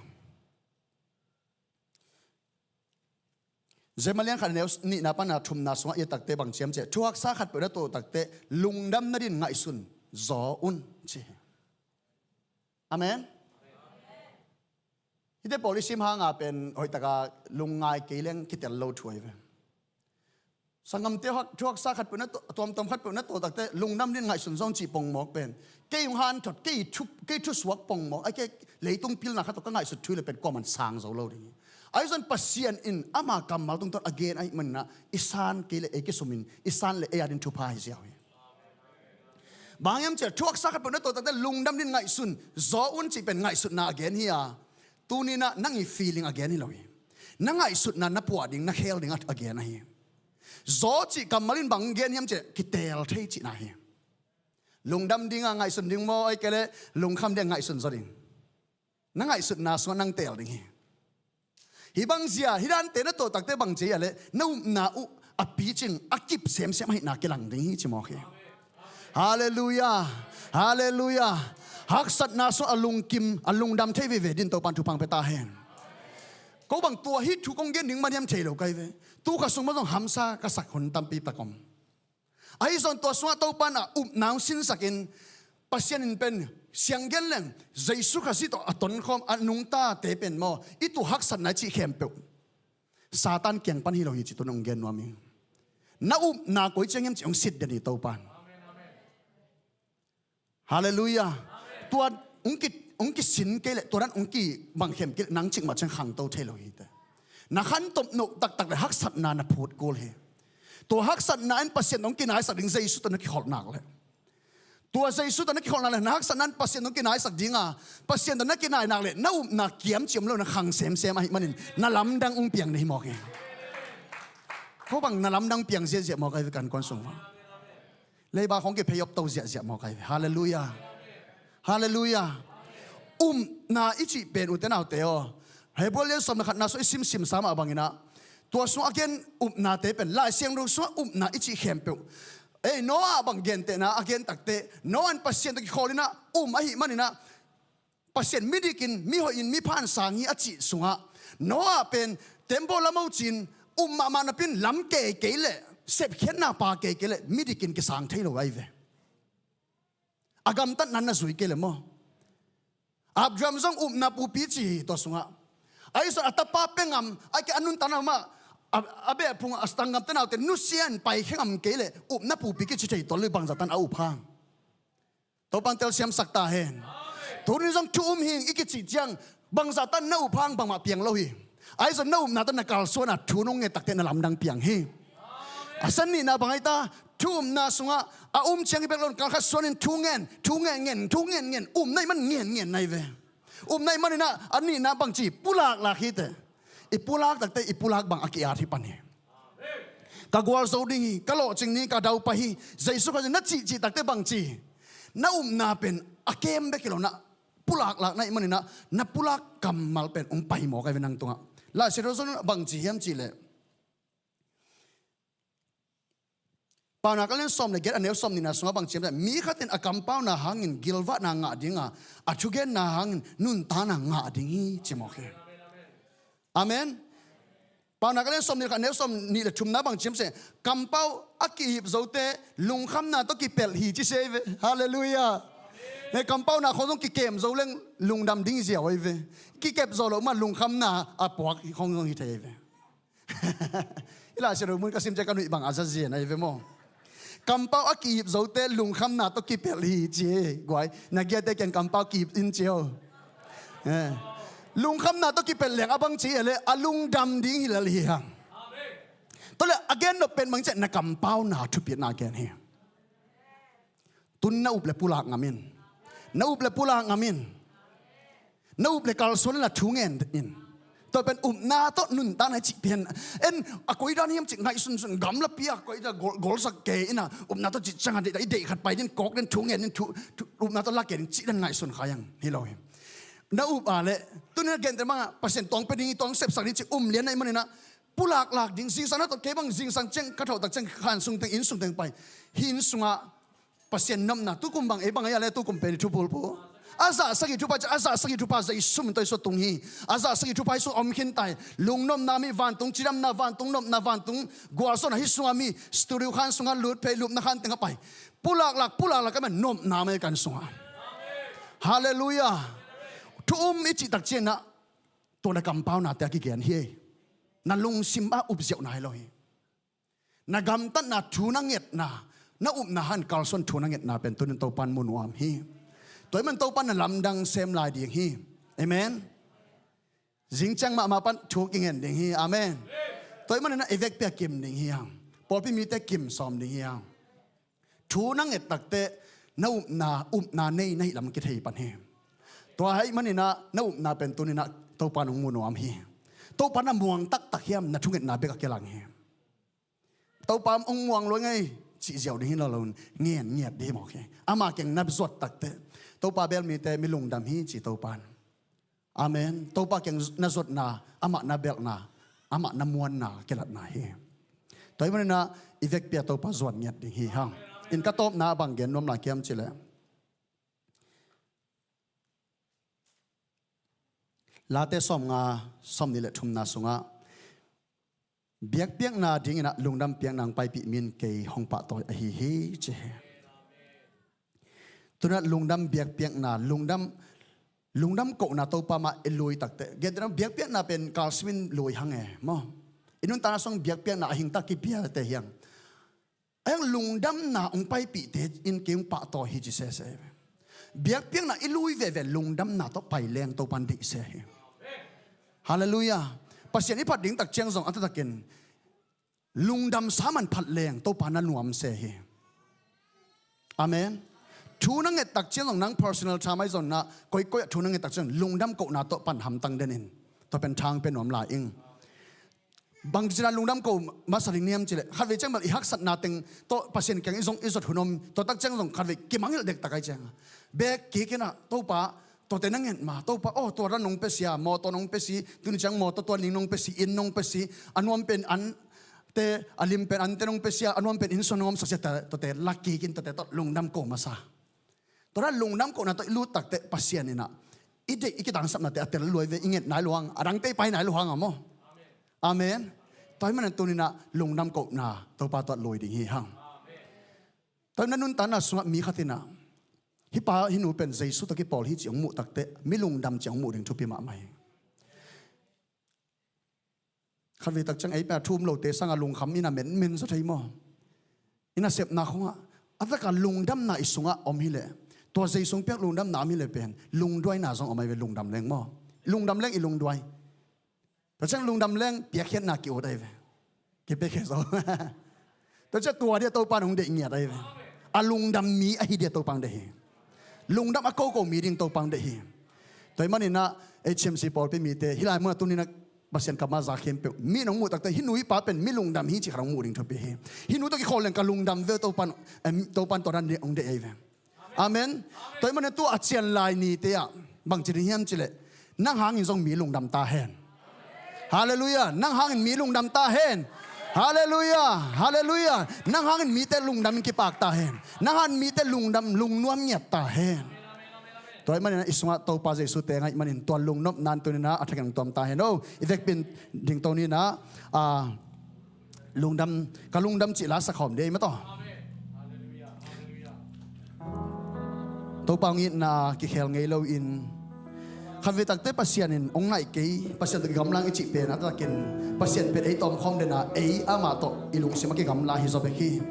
Jeremiah lian khat a neu nihna pan a thumna sungah i et takte bang ci hiam cih leh, thu haksa khat peuh na tuah takte lungdam nadingin ngaihsun zaw un ci hi. Amen. Hihte pawl i sim hang a pen hoih takin lungngai kei leng kitel lo thu ahi ve. Sanggamte hak, thu haksa khat peuh na tuah, a tuamtuam khat peuh na tuah takte lungdam nadingin ngaihsun zaw un cih pongmawk pen, kei hong hanthot, kei thu, kei thusuak pongmawk, ahih kei leh leitung pilna khat tawh ka ngaihsut thu hi leh pen kuaman sang zo lo ding hi. Ahi zongin Pasian in ama kammal tungtawn a gen ahih manin ah i san kei leh ei kisumin, i san leh ei a dingin thupha hi ziau hi. Bang hiam cih leh thu haksa khat peuh na tuah takte lungdam nadingin ngaihsun zaw un cih pen ngaihsutna a gen hi a, tuni in ah nang i feeling a gen hi lo hi. Na ngaihsutna na puah ding, na khel ding a, a gen ahi. Zaw cih kammal in bang gen hiam cih leh kitel thei cihna hi. Lungdam ding a ngaihsun ding maw, ahih kei leh lungkham ding a ngaihsun zaw ding. Na ngaihsutna sungah nang teel ding hi. Hih bang zia, hih dante na tuah takte bang ci hiam cih leh na upna uh a picing, a kip semsem ahihna kilang ding hi ci mawk hi. Halleluiah. Halleluiah. Haksatna sungah a lungkim, a lungdam thei veve dingin Topa'n thupha hong pia ta hen. Ko bang tua hih thu kong gen ding man hiam thei lo ka hi ve. Tu kha sung mah zong hamsa ka sak hun tampi tak om. Ahi zongin tua sungah Topa'n a upna hong sinsakin, Pasian in pen siang gen leng, Jesu Khazih tawh a tonkhawm a nungtate pen maw, i tuah haksatna i cih khempeuh Satan kiang pan hi lo hi cih tuni hong gen nuam ing. Na upna koi ciang hiam cih hong sit den hi Topa'n. Halleluiah. Tua hong ki, hong kisin kei leh, tua dan hong kibangkhem kei leh nang cikmah ciang khangto thei lo hi teh. Na khantop nawh taktak leh haksatna na phut kul hi. Tua haksatna in Pasian hong kinaisak ding, Jesu tawh na kikholh nak leh. Tua Jesu tawh na kikholh nak leh na haksatna in Pasian hong kinaisak ding a, Pasian tawh na kinai nak leh na upna kiam cih om lo, na khang semsem ahih manin na lamdang hong piang ding hi mawk hi. Ko bang na lamdang piang ziahziah mawk ahi ve kan kuan sung va. Leiba khong kiphei op to ziahziah mawk ahi ve. Halleluiah. Halleluiah. Upna i cih pen ute naute aw, Hebrew lian sawm le khatna sungah i simsim sa mah bangin ah, tua sungah a gen upnate pen, Lai Siangtho sungah upna i cih khempeuh, ei, Noah bang gentehna a gen takte, Noah in Pasian tawh kikholh in ah um ahih manin ah, Pasian midik in, mihoih in, mipha in sang hi a cih sungah, Noah pen tembaw lam ci-in um mahmah napi-in lam kei kei leh, sepkhiatna pa kei kei leh midik in kisang thei lo ahi ve. A gamtatna na zui kei leh maw. Abraham zong upna pupi ci hi tua sungah. Ahi zongin a tapa pia ngam, ahih kei leh a nuntakna mah, A, a beh phung a sanggam te naute nusia in pai khe ngam kei leh upna pupi kici thei tuan lo hi, bangzah tan a up hang. Topa'n telsiamsak ta hen. Tuni zong thu um hing i kicih ciang bangzah tan na up hang bangmah piang lo hi. Ahi zong na upna tawh na kalsuan a thu nong nget takteh na lamdang piang hi. A san nihna bang ahi ta, thu upna sungah a um ciang hi bek lo in kalkhat suan in thu ngen, thu ngen ngen, thu ngen ngen, upna ih man ngen ngen na hi ve. Upna ih manin ah a nihna bangci, pulaklak hi teh. I pulak takteh i pulak bang a ki-at hi pan hi. Ka gualzo ding hi, ka lawhcing ding hi, ka daupai hi. Jesu Khrist in na cihcih takteh bangci, na upna pen a kem bek hi lo in ah pulaklak na ih manin ah na pulak kammal pen hong pai mawk ahi ve nang tungah. Lai Siangtho sungah bangci hiam cih leh, Paunak a lian sawm le giat, a neu sawm nihna sungah bangci hiam cih leh, mi khat in a kampauna hangin gilvahna ngah ding a, a thugenna hangin nuntakna ngah ding hi, ci mawk hi. Amen. Paunak a lian sawm nih le khat, a neu sawm nih le thumna bangci hiam cih leh, kampau a kihip zote lungkhamna tawh kipelh hi, ci se hi ve. Halleluiah. Hei, kampauna khawng zong kikem zo leng lungdam ding ziau ahi ve. Kikep zo lo mah lungkhamna a puak khawng zong hi thei ahi ve. Hih Lai Siangtho mun ka sim ciang ka nuih bang a za zia na hi ve maw. Kampau a kihip zote lungkhamna tawh kipelh hi, ci hi. Guai, na giate kiang kampau kihip in ci o. Eh. Lungkhamna tawh kipelh leng a bangci hi leh a lungdam ding hi lel hi hang. Tua leh a gen nop pen bangci, na kampauna thupitna gen hi. Tun na up le pulak ngam in. Na up le pulak ngam in. Na up le kalsuan in la thu ngen in. Tua pen upna tawh nuntakna i cih pen. En, a koi dan hiam cih ngaihsunsun, gamlapi a koi dan gol, golsak kei in a, upna tawh cih ciang a, i deih khat pai ding, kawk ding, thu ngen ding, thu, thu, upna tawh lak kei ding cih dan ngaihsun kha hiang hi lo hi. Na up a leh, tuni a gente bang a, Pasian tuang pia ding hi, tuang sepsak ding cih um lian na ih manin ah, pulaklak ding, zingsang na tawh kei bang, zingsang ciang ka thawh tak ciang khan sung teng, inn sung teng pai. Hih inn sungah Pasian nopna, tukum bang, ei bang ei a le tukum pen i thupulpu. A zahsak i thupha, a zahsak i thupha Jesu min tawh i sua tung hi. A zahsak i thupha i sung om khin ta hi. Lungnopna mi vantung, cidamna vantung, nopna vantung, gualzawhna hih sungah mi, studio khan sungah lut phei, lupna khan tengah pai. Pulaklak, pulaklak, ka man nopna mai kan sungah. Halleluiah. Thu um i cih tak ciangin ah, tua na kampaunate a kigen hi. Na lungsim a upziauhna hi lo hi. Na gamtatna, thu na ngetna, na upna hang kalsuan thu na ngetna pen tuni in Topa'n mu nuam hi. Tua ih man Topa'n na lamdang sem lai ding hi. Amen. Zing ciang mahmah pan thu kingen ding hi. Amen. Tua ih manin ah i vekpi a kim ding hi hang. Pawlpi mite kim sawm ding hi hang. Thu na nget takteh na upna, upna nei na hih lam kithei pan hi. Tua ahih manin ah na upna pen tuni in ah Topa'n hong mu nuam hi. Topa'n a muang taktak hiam, na thungetna bek a kilang hi. Topa, hong muang lua ing ei, cih ziau ding hi lo lo, ngen ngiat ding hi mawk hi. Ama kiang na zuat takteh, Topa, bel mite mi lungdam hi, ci Topa'n. Amen. Topa kiang na zuatna, amah na belhna, amah na muanna kilatna hi. Tua ih manin ah i vekpi a Topa zuan ngiat ding hi hang. In ka tawpna bang gen nuam lai hiam cih leh, Late sawmnga, sawmnih le thumna sungah, biakpiakna dingin ah lungdam piakna hong paipih mi in kei hong pahtawi ahi hi, ci hi. Tuni in ah lungdam biakpiakna, lungdam, lungdam kohna Topa mah i lui takteh. Gen teh, biakpiakna pen kalsim in lui hang e, maw. I nuntakna sung biakpiakna a hing tak kipiate hi hang. A hiang lungdamna hong paipihte in kei hong pahtawi hi, ci sese hi. Biakpiakna i lui veve lungdamna tawh pai leng Topa'n deih se hi. Halleluiah. Pasian i phat ding tak ciang zong a taktakin lungdam sa man phat leng Topa na nuam se hi. Amen. Thu na nget tak ciang zong, nang personal time ahi zong, na koikoi ah thu na nget tak ciang lungdam kohna tawh pan hamtang den in. Tua pen thang pia nuam lai ing. Bangci dan lungdam ko masa ding hiam cih leh, khatvei ciang bel i haksatna teng tawh Pasian kiang i zong i zuat hun om, tua tak ciang zong khatvei kimangngilh dektak ahih ciang, bek kik in ah, Topa, tuate na nget ma, Topa aw, tua ran nong pia si a, mawtaw nong pia si, tuni ciang mawtaw tuan ding nong pia si, inn nong pia si, a nuam pen ante, a lim pen ante nong pia si a, a nuam pen inn sung nong omsak si a, tuate lak kik in, tuate tawh lungdam ko masa. Tua dan lungdam kohna tawh i lut takteh Pasian in ah i deih, i kitangsapnate a tel lua hi ve, i nget nai lua hang, a dangte i pai nai lua hang a maw. Amen. Tua ahih manin tuni in ah lungdam kohna Topa tawh lui ding hi hang. Tua ahih manin nuntakna sungah mi khat in ah, hih pa hih nu pen Jesu tawh kipawl hi cih hong muh takteh mi lungdam cih hong muh ding thupi mahmah hi. Khatvei tak ciang ei pen a thu um lote sangah lungkham in a menmen zaw thei maw? I nasepna khongah a taka lungdamna i sungah om hileh, tua Jesu hong piak lungdamna om hileh pen lungduaina zong om ahi ve, lungdam leng maw? Lungdam leng i lungduai. Tua ciang lungdam leng piakkhiatna ki-ut ahi ve. Kipiakkhiat zaw. Tua ciang tua dia Topa in hong deih ngiat ahi ve. A lungdam mi ahi dia Topa hong deih hi. Lungdam a koko mi ding Topa hong deih hi. Tua ahih maninah H M C pawlpi mite hih lai munah tuninah Pasian kamah za khempeuh mi nong muh takte hih nu hih pa pen mi lungdam hi cih khat hong muh ding thupi hi. Hih nu tawh kikholh leng ka lungdam ve, Topa in, em, Topa in tua dan hong deih ahi ve. Amen. Tua ahih manin tua a cian lai nite ah bangci ding hiam cihleh, nang hangin zong mi lungdam ta hen. Halleluiah. Nang hangin mi lungdam ta hen. Halleluiah. Halleluiah. Nang hangin mite lungdam in kipak ta hen. Nang hangin mite lungdam, lungnuam ngiat ta hen. Tua ahih manin i sungah Topa Jesu teng ahih manin tua lungnopna in tuninah a thakin hong tuam ta hen. Oh, i vekpi in dingto ninah, ah, lungdam, ka lungdam cih la sa khawm dei mataw. Topa hong itna kikhel ngei loin, khatvei takte Pasian in hong naih kei, Pasian tawh kigamla ing i cih pen a taktakin Pasian pen ei tawmkhawm dena ei amah tawh i lungsim a kigamla hi zaw bek hi.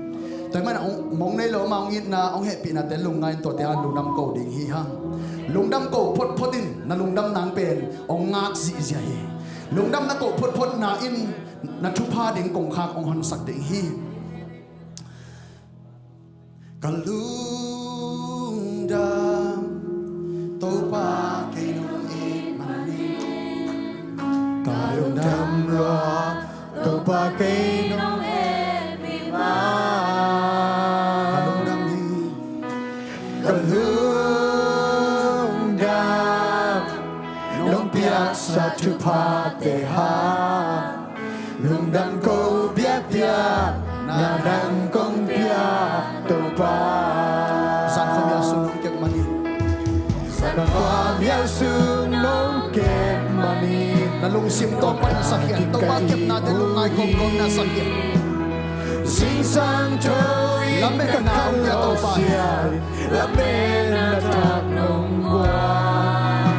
Tua ahih manin hong, mong nei lo amah hong itna, hong hehpihnate lungngai in tuate a lungdam ko ding hi hang. Lungdam ko photphot in na lungdam nang pen hong ngak zihziah hi. Lungdam na ko photphotna in na thupha ding kongkhak hong honsak ding hi. Ka lungdam Topa kei nong it manin. Ka lungdam lua Topa kei nong hehpih manin. Ka lungdam hi. Ka lungdam nong piaksa thuphate hang. Lungdam ko biakpiakna nang kong piak Topa. Zan khuamial sung nong kep manin. Zan khuamial sung nong kep manin. Na lungsim Topa na sakhiat, Topa kepnate lungngai kawmkawm na sakhiat. Zingsang tho in lametna ka khan hong pia Topa. Lametna thak nong guan.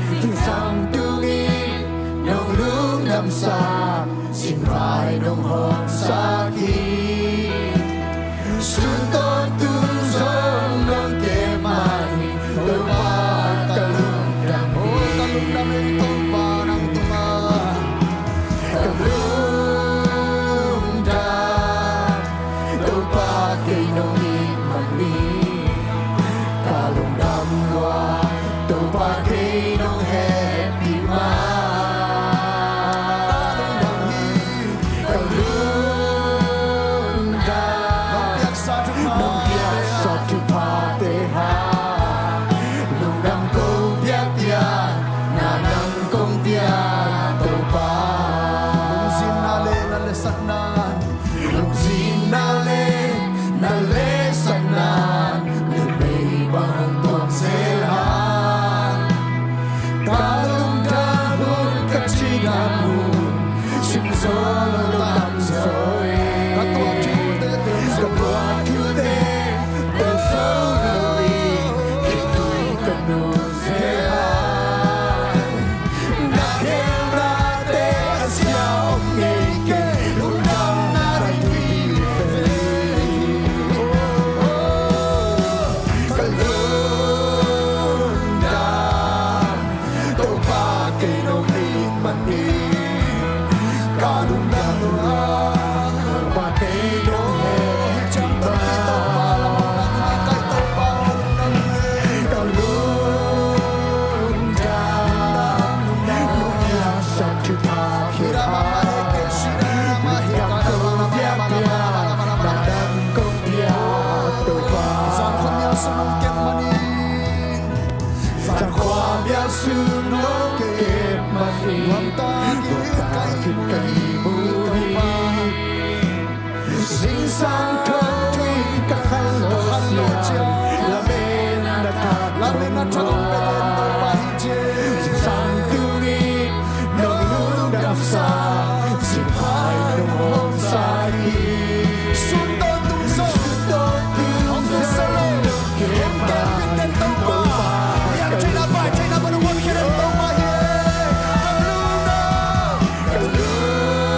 Zingsang tungin nong lungdamsak, zingvai nong hawmsak hi. Sun tawntung zong nong kep mah hi, Topa ka lungdam hi. Ka lungdam hi Topa nang tungah. Ka lungdam Topa kei nong it manin. Ka lungdam lua Topa kei nong hehpih manin. Ka lungdam hi. Ka lungdam nong piaksa thuphate hang. Lungdam ko biakpiakna nang kong piak Topa. Lungzinna le na lesakna, lungzinna le na lesakna, numei bang hong tuam zel hang. Ka lungdam hun, ka cidam hun, sim zo lo, tam zo e. Ka tuah thute, ka tuah thute, tel zo lo hi, khitui ka nuam zel a. Na khelnate a sia om ngei kei, lungdamna rei hi ve. Ka lungdam Topa kei nong it manin. Ka lungdam lua Topa kei nong hehpih manin. Ka lungdam nong piaksa thupha kei hang. Lungdam ko biakpiakna nang kong piak Topa. Zan khuamial sung nong kep manin. Zan khuamial sung nong kep manin. Nuamtakin ka ihmu hi. Zingsang tho in ka khan lo ciang, lametna thak, lametna thak hong pia den Topa hi ci. Zingsang tungin nong lungdamsak, zingvai nong hawmsak hi. Sun tawntung zong, sun tawntung zong nong kep manin. Hong kep den Topa, lian theihna, pai theihna, bang hong honkhia den Topa hi. Ka lungdam, ka lungdam.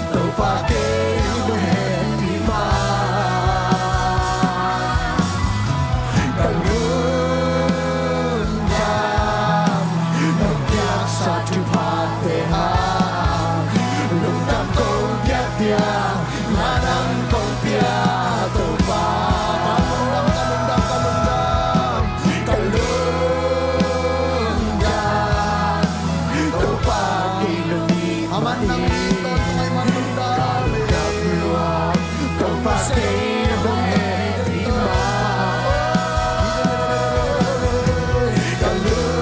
Topa kei nong hehpih mah. Ka lungdam, nong piaksa thuphate hang lungdam kong piak piak, na dang kong piak Topa. Ka lungdam, ka lungdam, ka lungdam, ka lungdam. Topa kei nong it mah in, ka lungdam lua, Topa kei nong hehpih mah. Ka lungdam,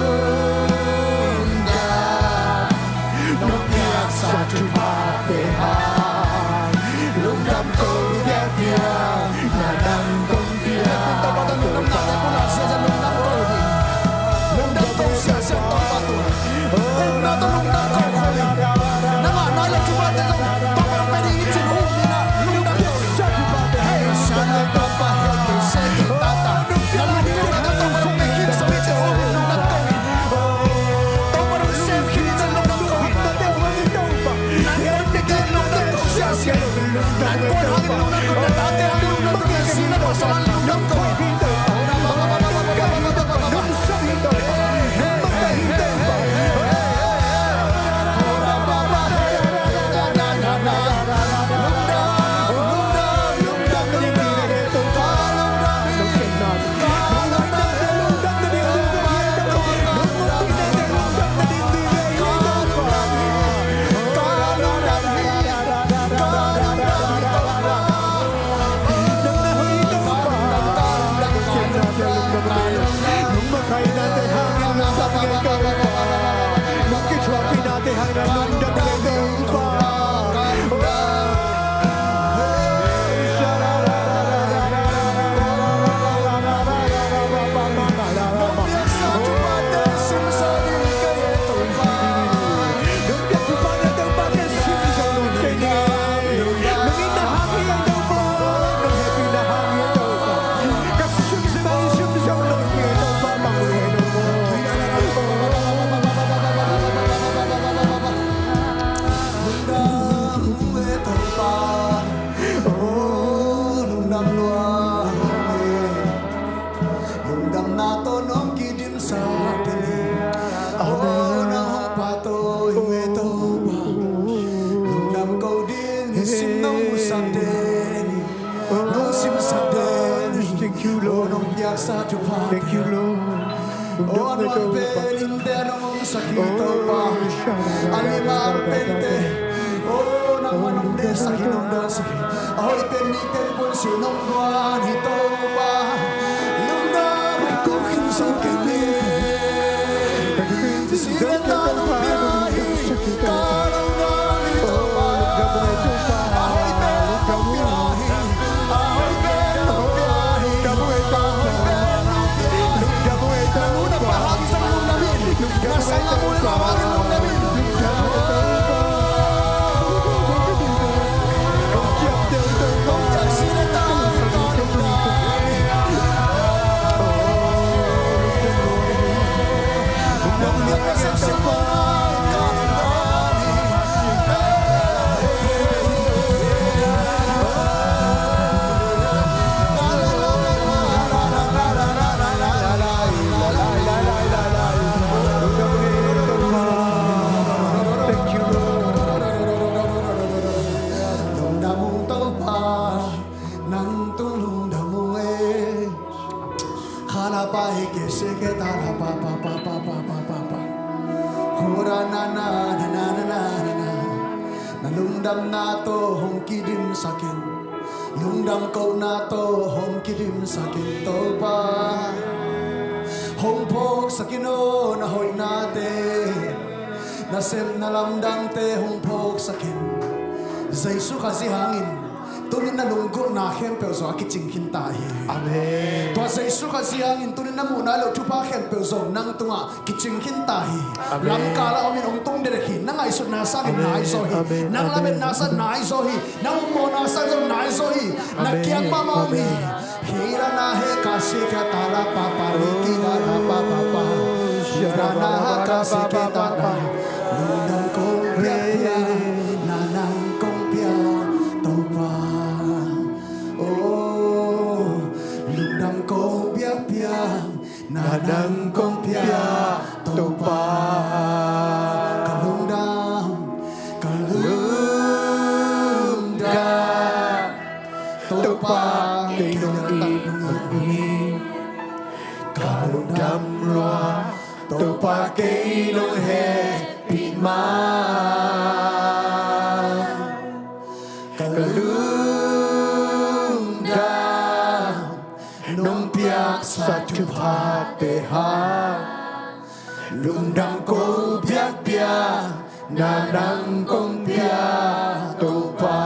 nong piaksa thuphate hang lungdam kong piak piak, na dang kong piak Topa. Lungdam lua, lungdamna tawh nong kidimsak den hi. Aw, nang hong pha tawh hi nge Topa. Lungdam ko ding nisim nong musak den hi. Nong simsak den hi. Aw, nong piaksa thupha. Aw, a nuam pen innte nong omsak hi Topa. A lim a al pente, aw, nangmah nong deihsak hi, nong dawnsak hi. A hoih pen mite puansilh nong guan hi Topa. Lungdam kong khin zo kei ni. Sihna nong pia hi, ka lungdam hi Topa. A hoih pen nong pia hi. Lungdam ung Topa, nang tung lungdam ung e. Khana pa hi kese ke ta na pa pa pa pa pa pa pa pa. Hura na na na na na na na. Na lungdamna tawh hong kidimsak in. Lungdam kohna tawh hong kidimsak in Topa. Hong phawksak in aw na hoihnate. Na sepna lamdangte hong phawksak in. Jesu Khazih hangin Tunin na lunggulhna khempeuh zong a kicing khin ta hi. Amen. Tua Jesu Khazih hangin tunin na muhna lo thupha khempeuh zong nang tungah kicing khin ta hi. Amen. Lamkal a omin hong tung dekdek hi. Na ngaihsutna sangin nai zaw hi. Amen. Nang lametna sangin nai zaw hi. Nang ummawhna sangin zong nai zaw hi. Na kiang mahmah om hi. Hei ra na he ka se kia ta ra pa pa ri ki da ra pa pa pa. Hei ra na ha ka se kia ta na. Lungdam kong piak piak na nang kong piak Topa. Oh, lungdam kong piak piak na nang kong piak Topa. Ka lungdam, ka lungdam Topa kei nong it mah hi. Ka lungdam lua Topa kei nong hehpih mah. Ka lungdam nong piaksa thuphate hang. Lungdam kong piak piak na nang kong piak Topa.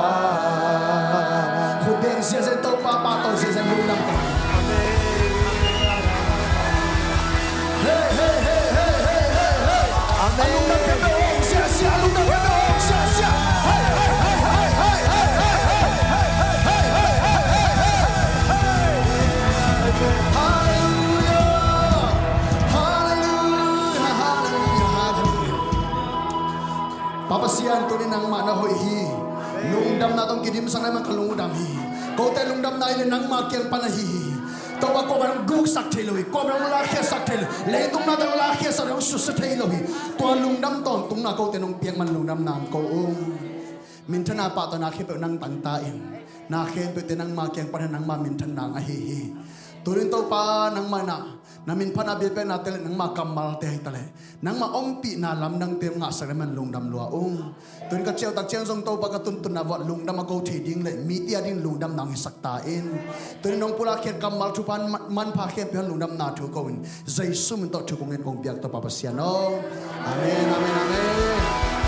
Khut beng ziahziah Topa pahtawi ziahziah lungdam kong. Hey, hey, hey. Amen. A lungdam khempeuh hong ziahziah, a lungdam khempeuh hong ziahziah. Hey, hey, hey. Halleluiah. Halleluiah, halleluiah, halleluiah. Pa Pasian, tunin nangmah na hoih hi. Lungdamna tawh kidimsak na hih man ka lungdam hi. Kote lungdamna hi leh nangmah kiang pan ahi hi. Topa, kuamah in hong guksak thei lo hi. Kuamah in hong lakkhiatsak thei lo hi. Leitung nate hong lakkhiatsak, hong susia thei lo hi. Tua lungdam tawntungna kote nong piak man lungdamna hong ko ung. Minthanna, pahtawina khempeuh nang tang ta in. Na khempeuhte nangmah kiang pan ahi, nangmah minthanna ahi hi. Tunin Topa, nangmah in ah na min phatna biakpiaknate leh nangmah kammalte hi ta leh nangmah ompihna lamdangte hong ngahsak na hih man lungdam lua ung. Tunin ka ciautak ciang zong Topa, ka tuntunna vuah lungdam a ko thei ding leh mite adingin lungdamna hong hisak ta in. Tunin nong pulakkhiat kammal thupha man-, manpha khempeuh ah lungdamna thu ko in. Jesu min tawh thu kong ngen kong piak Topa Pasian aw. Amen, amen, amen.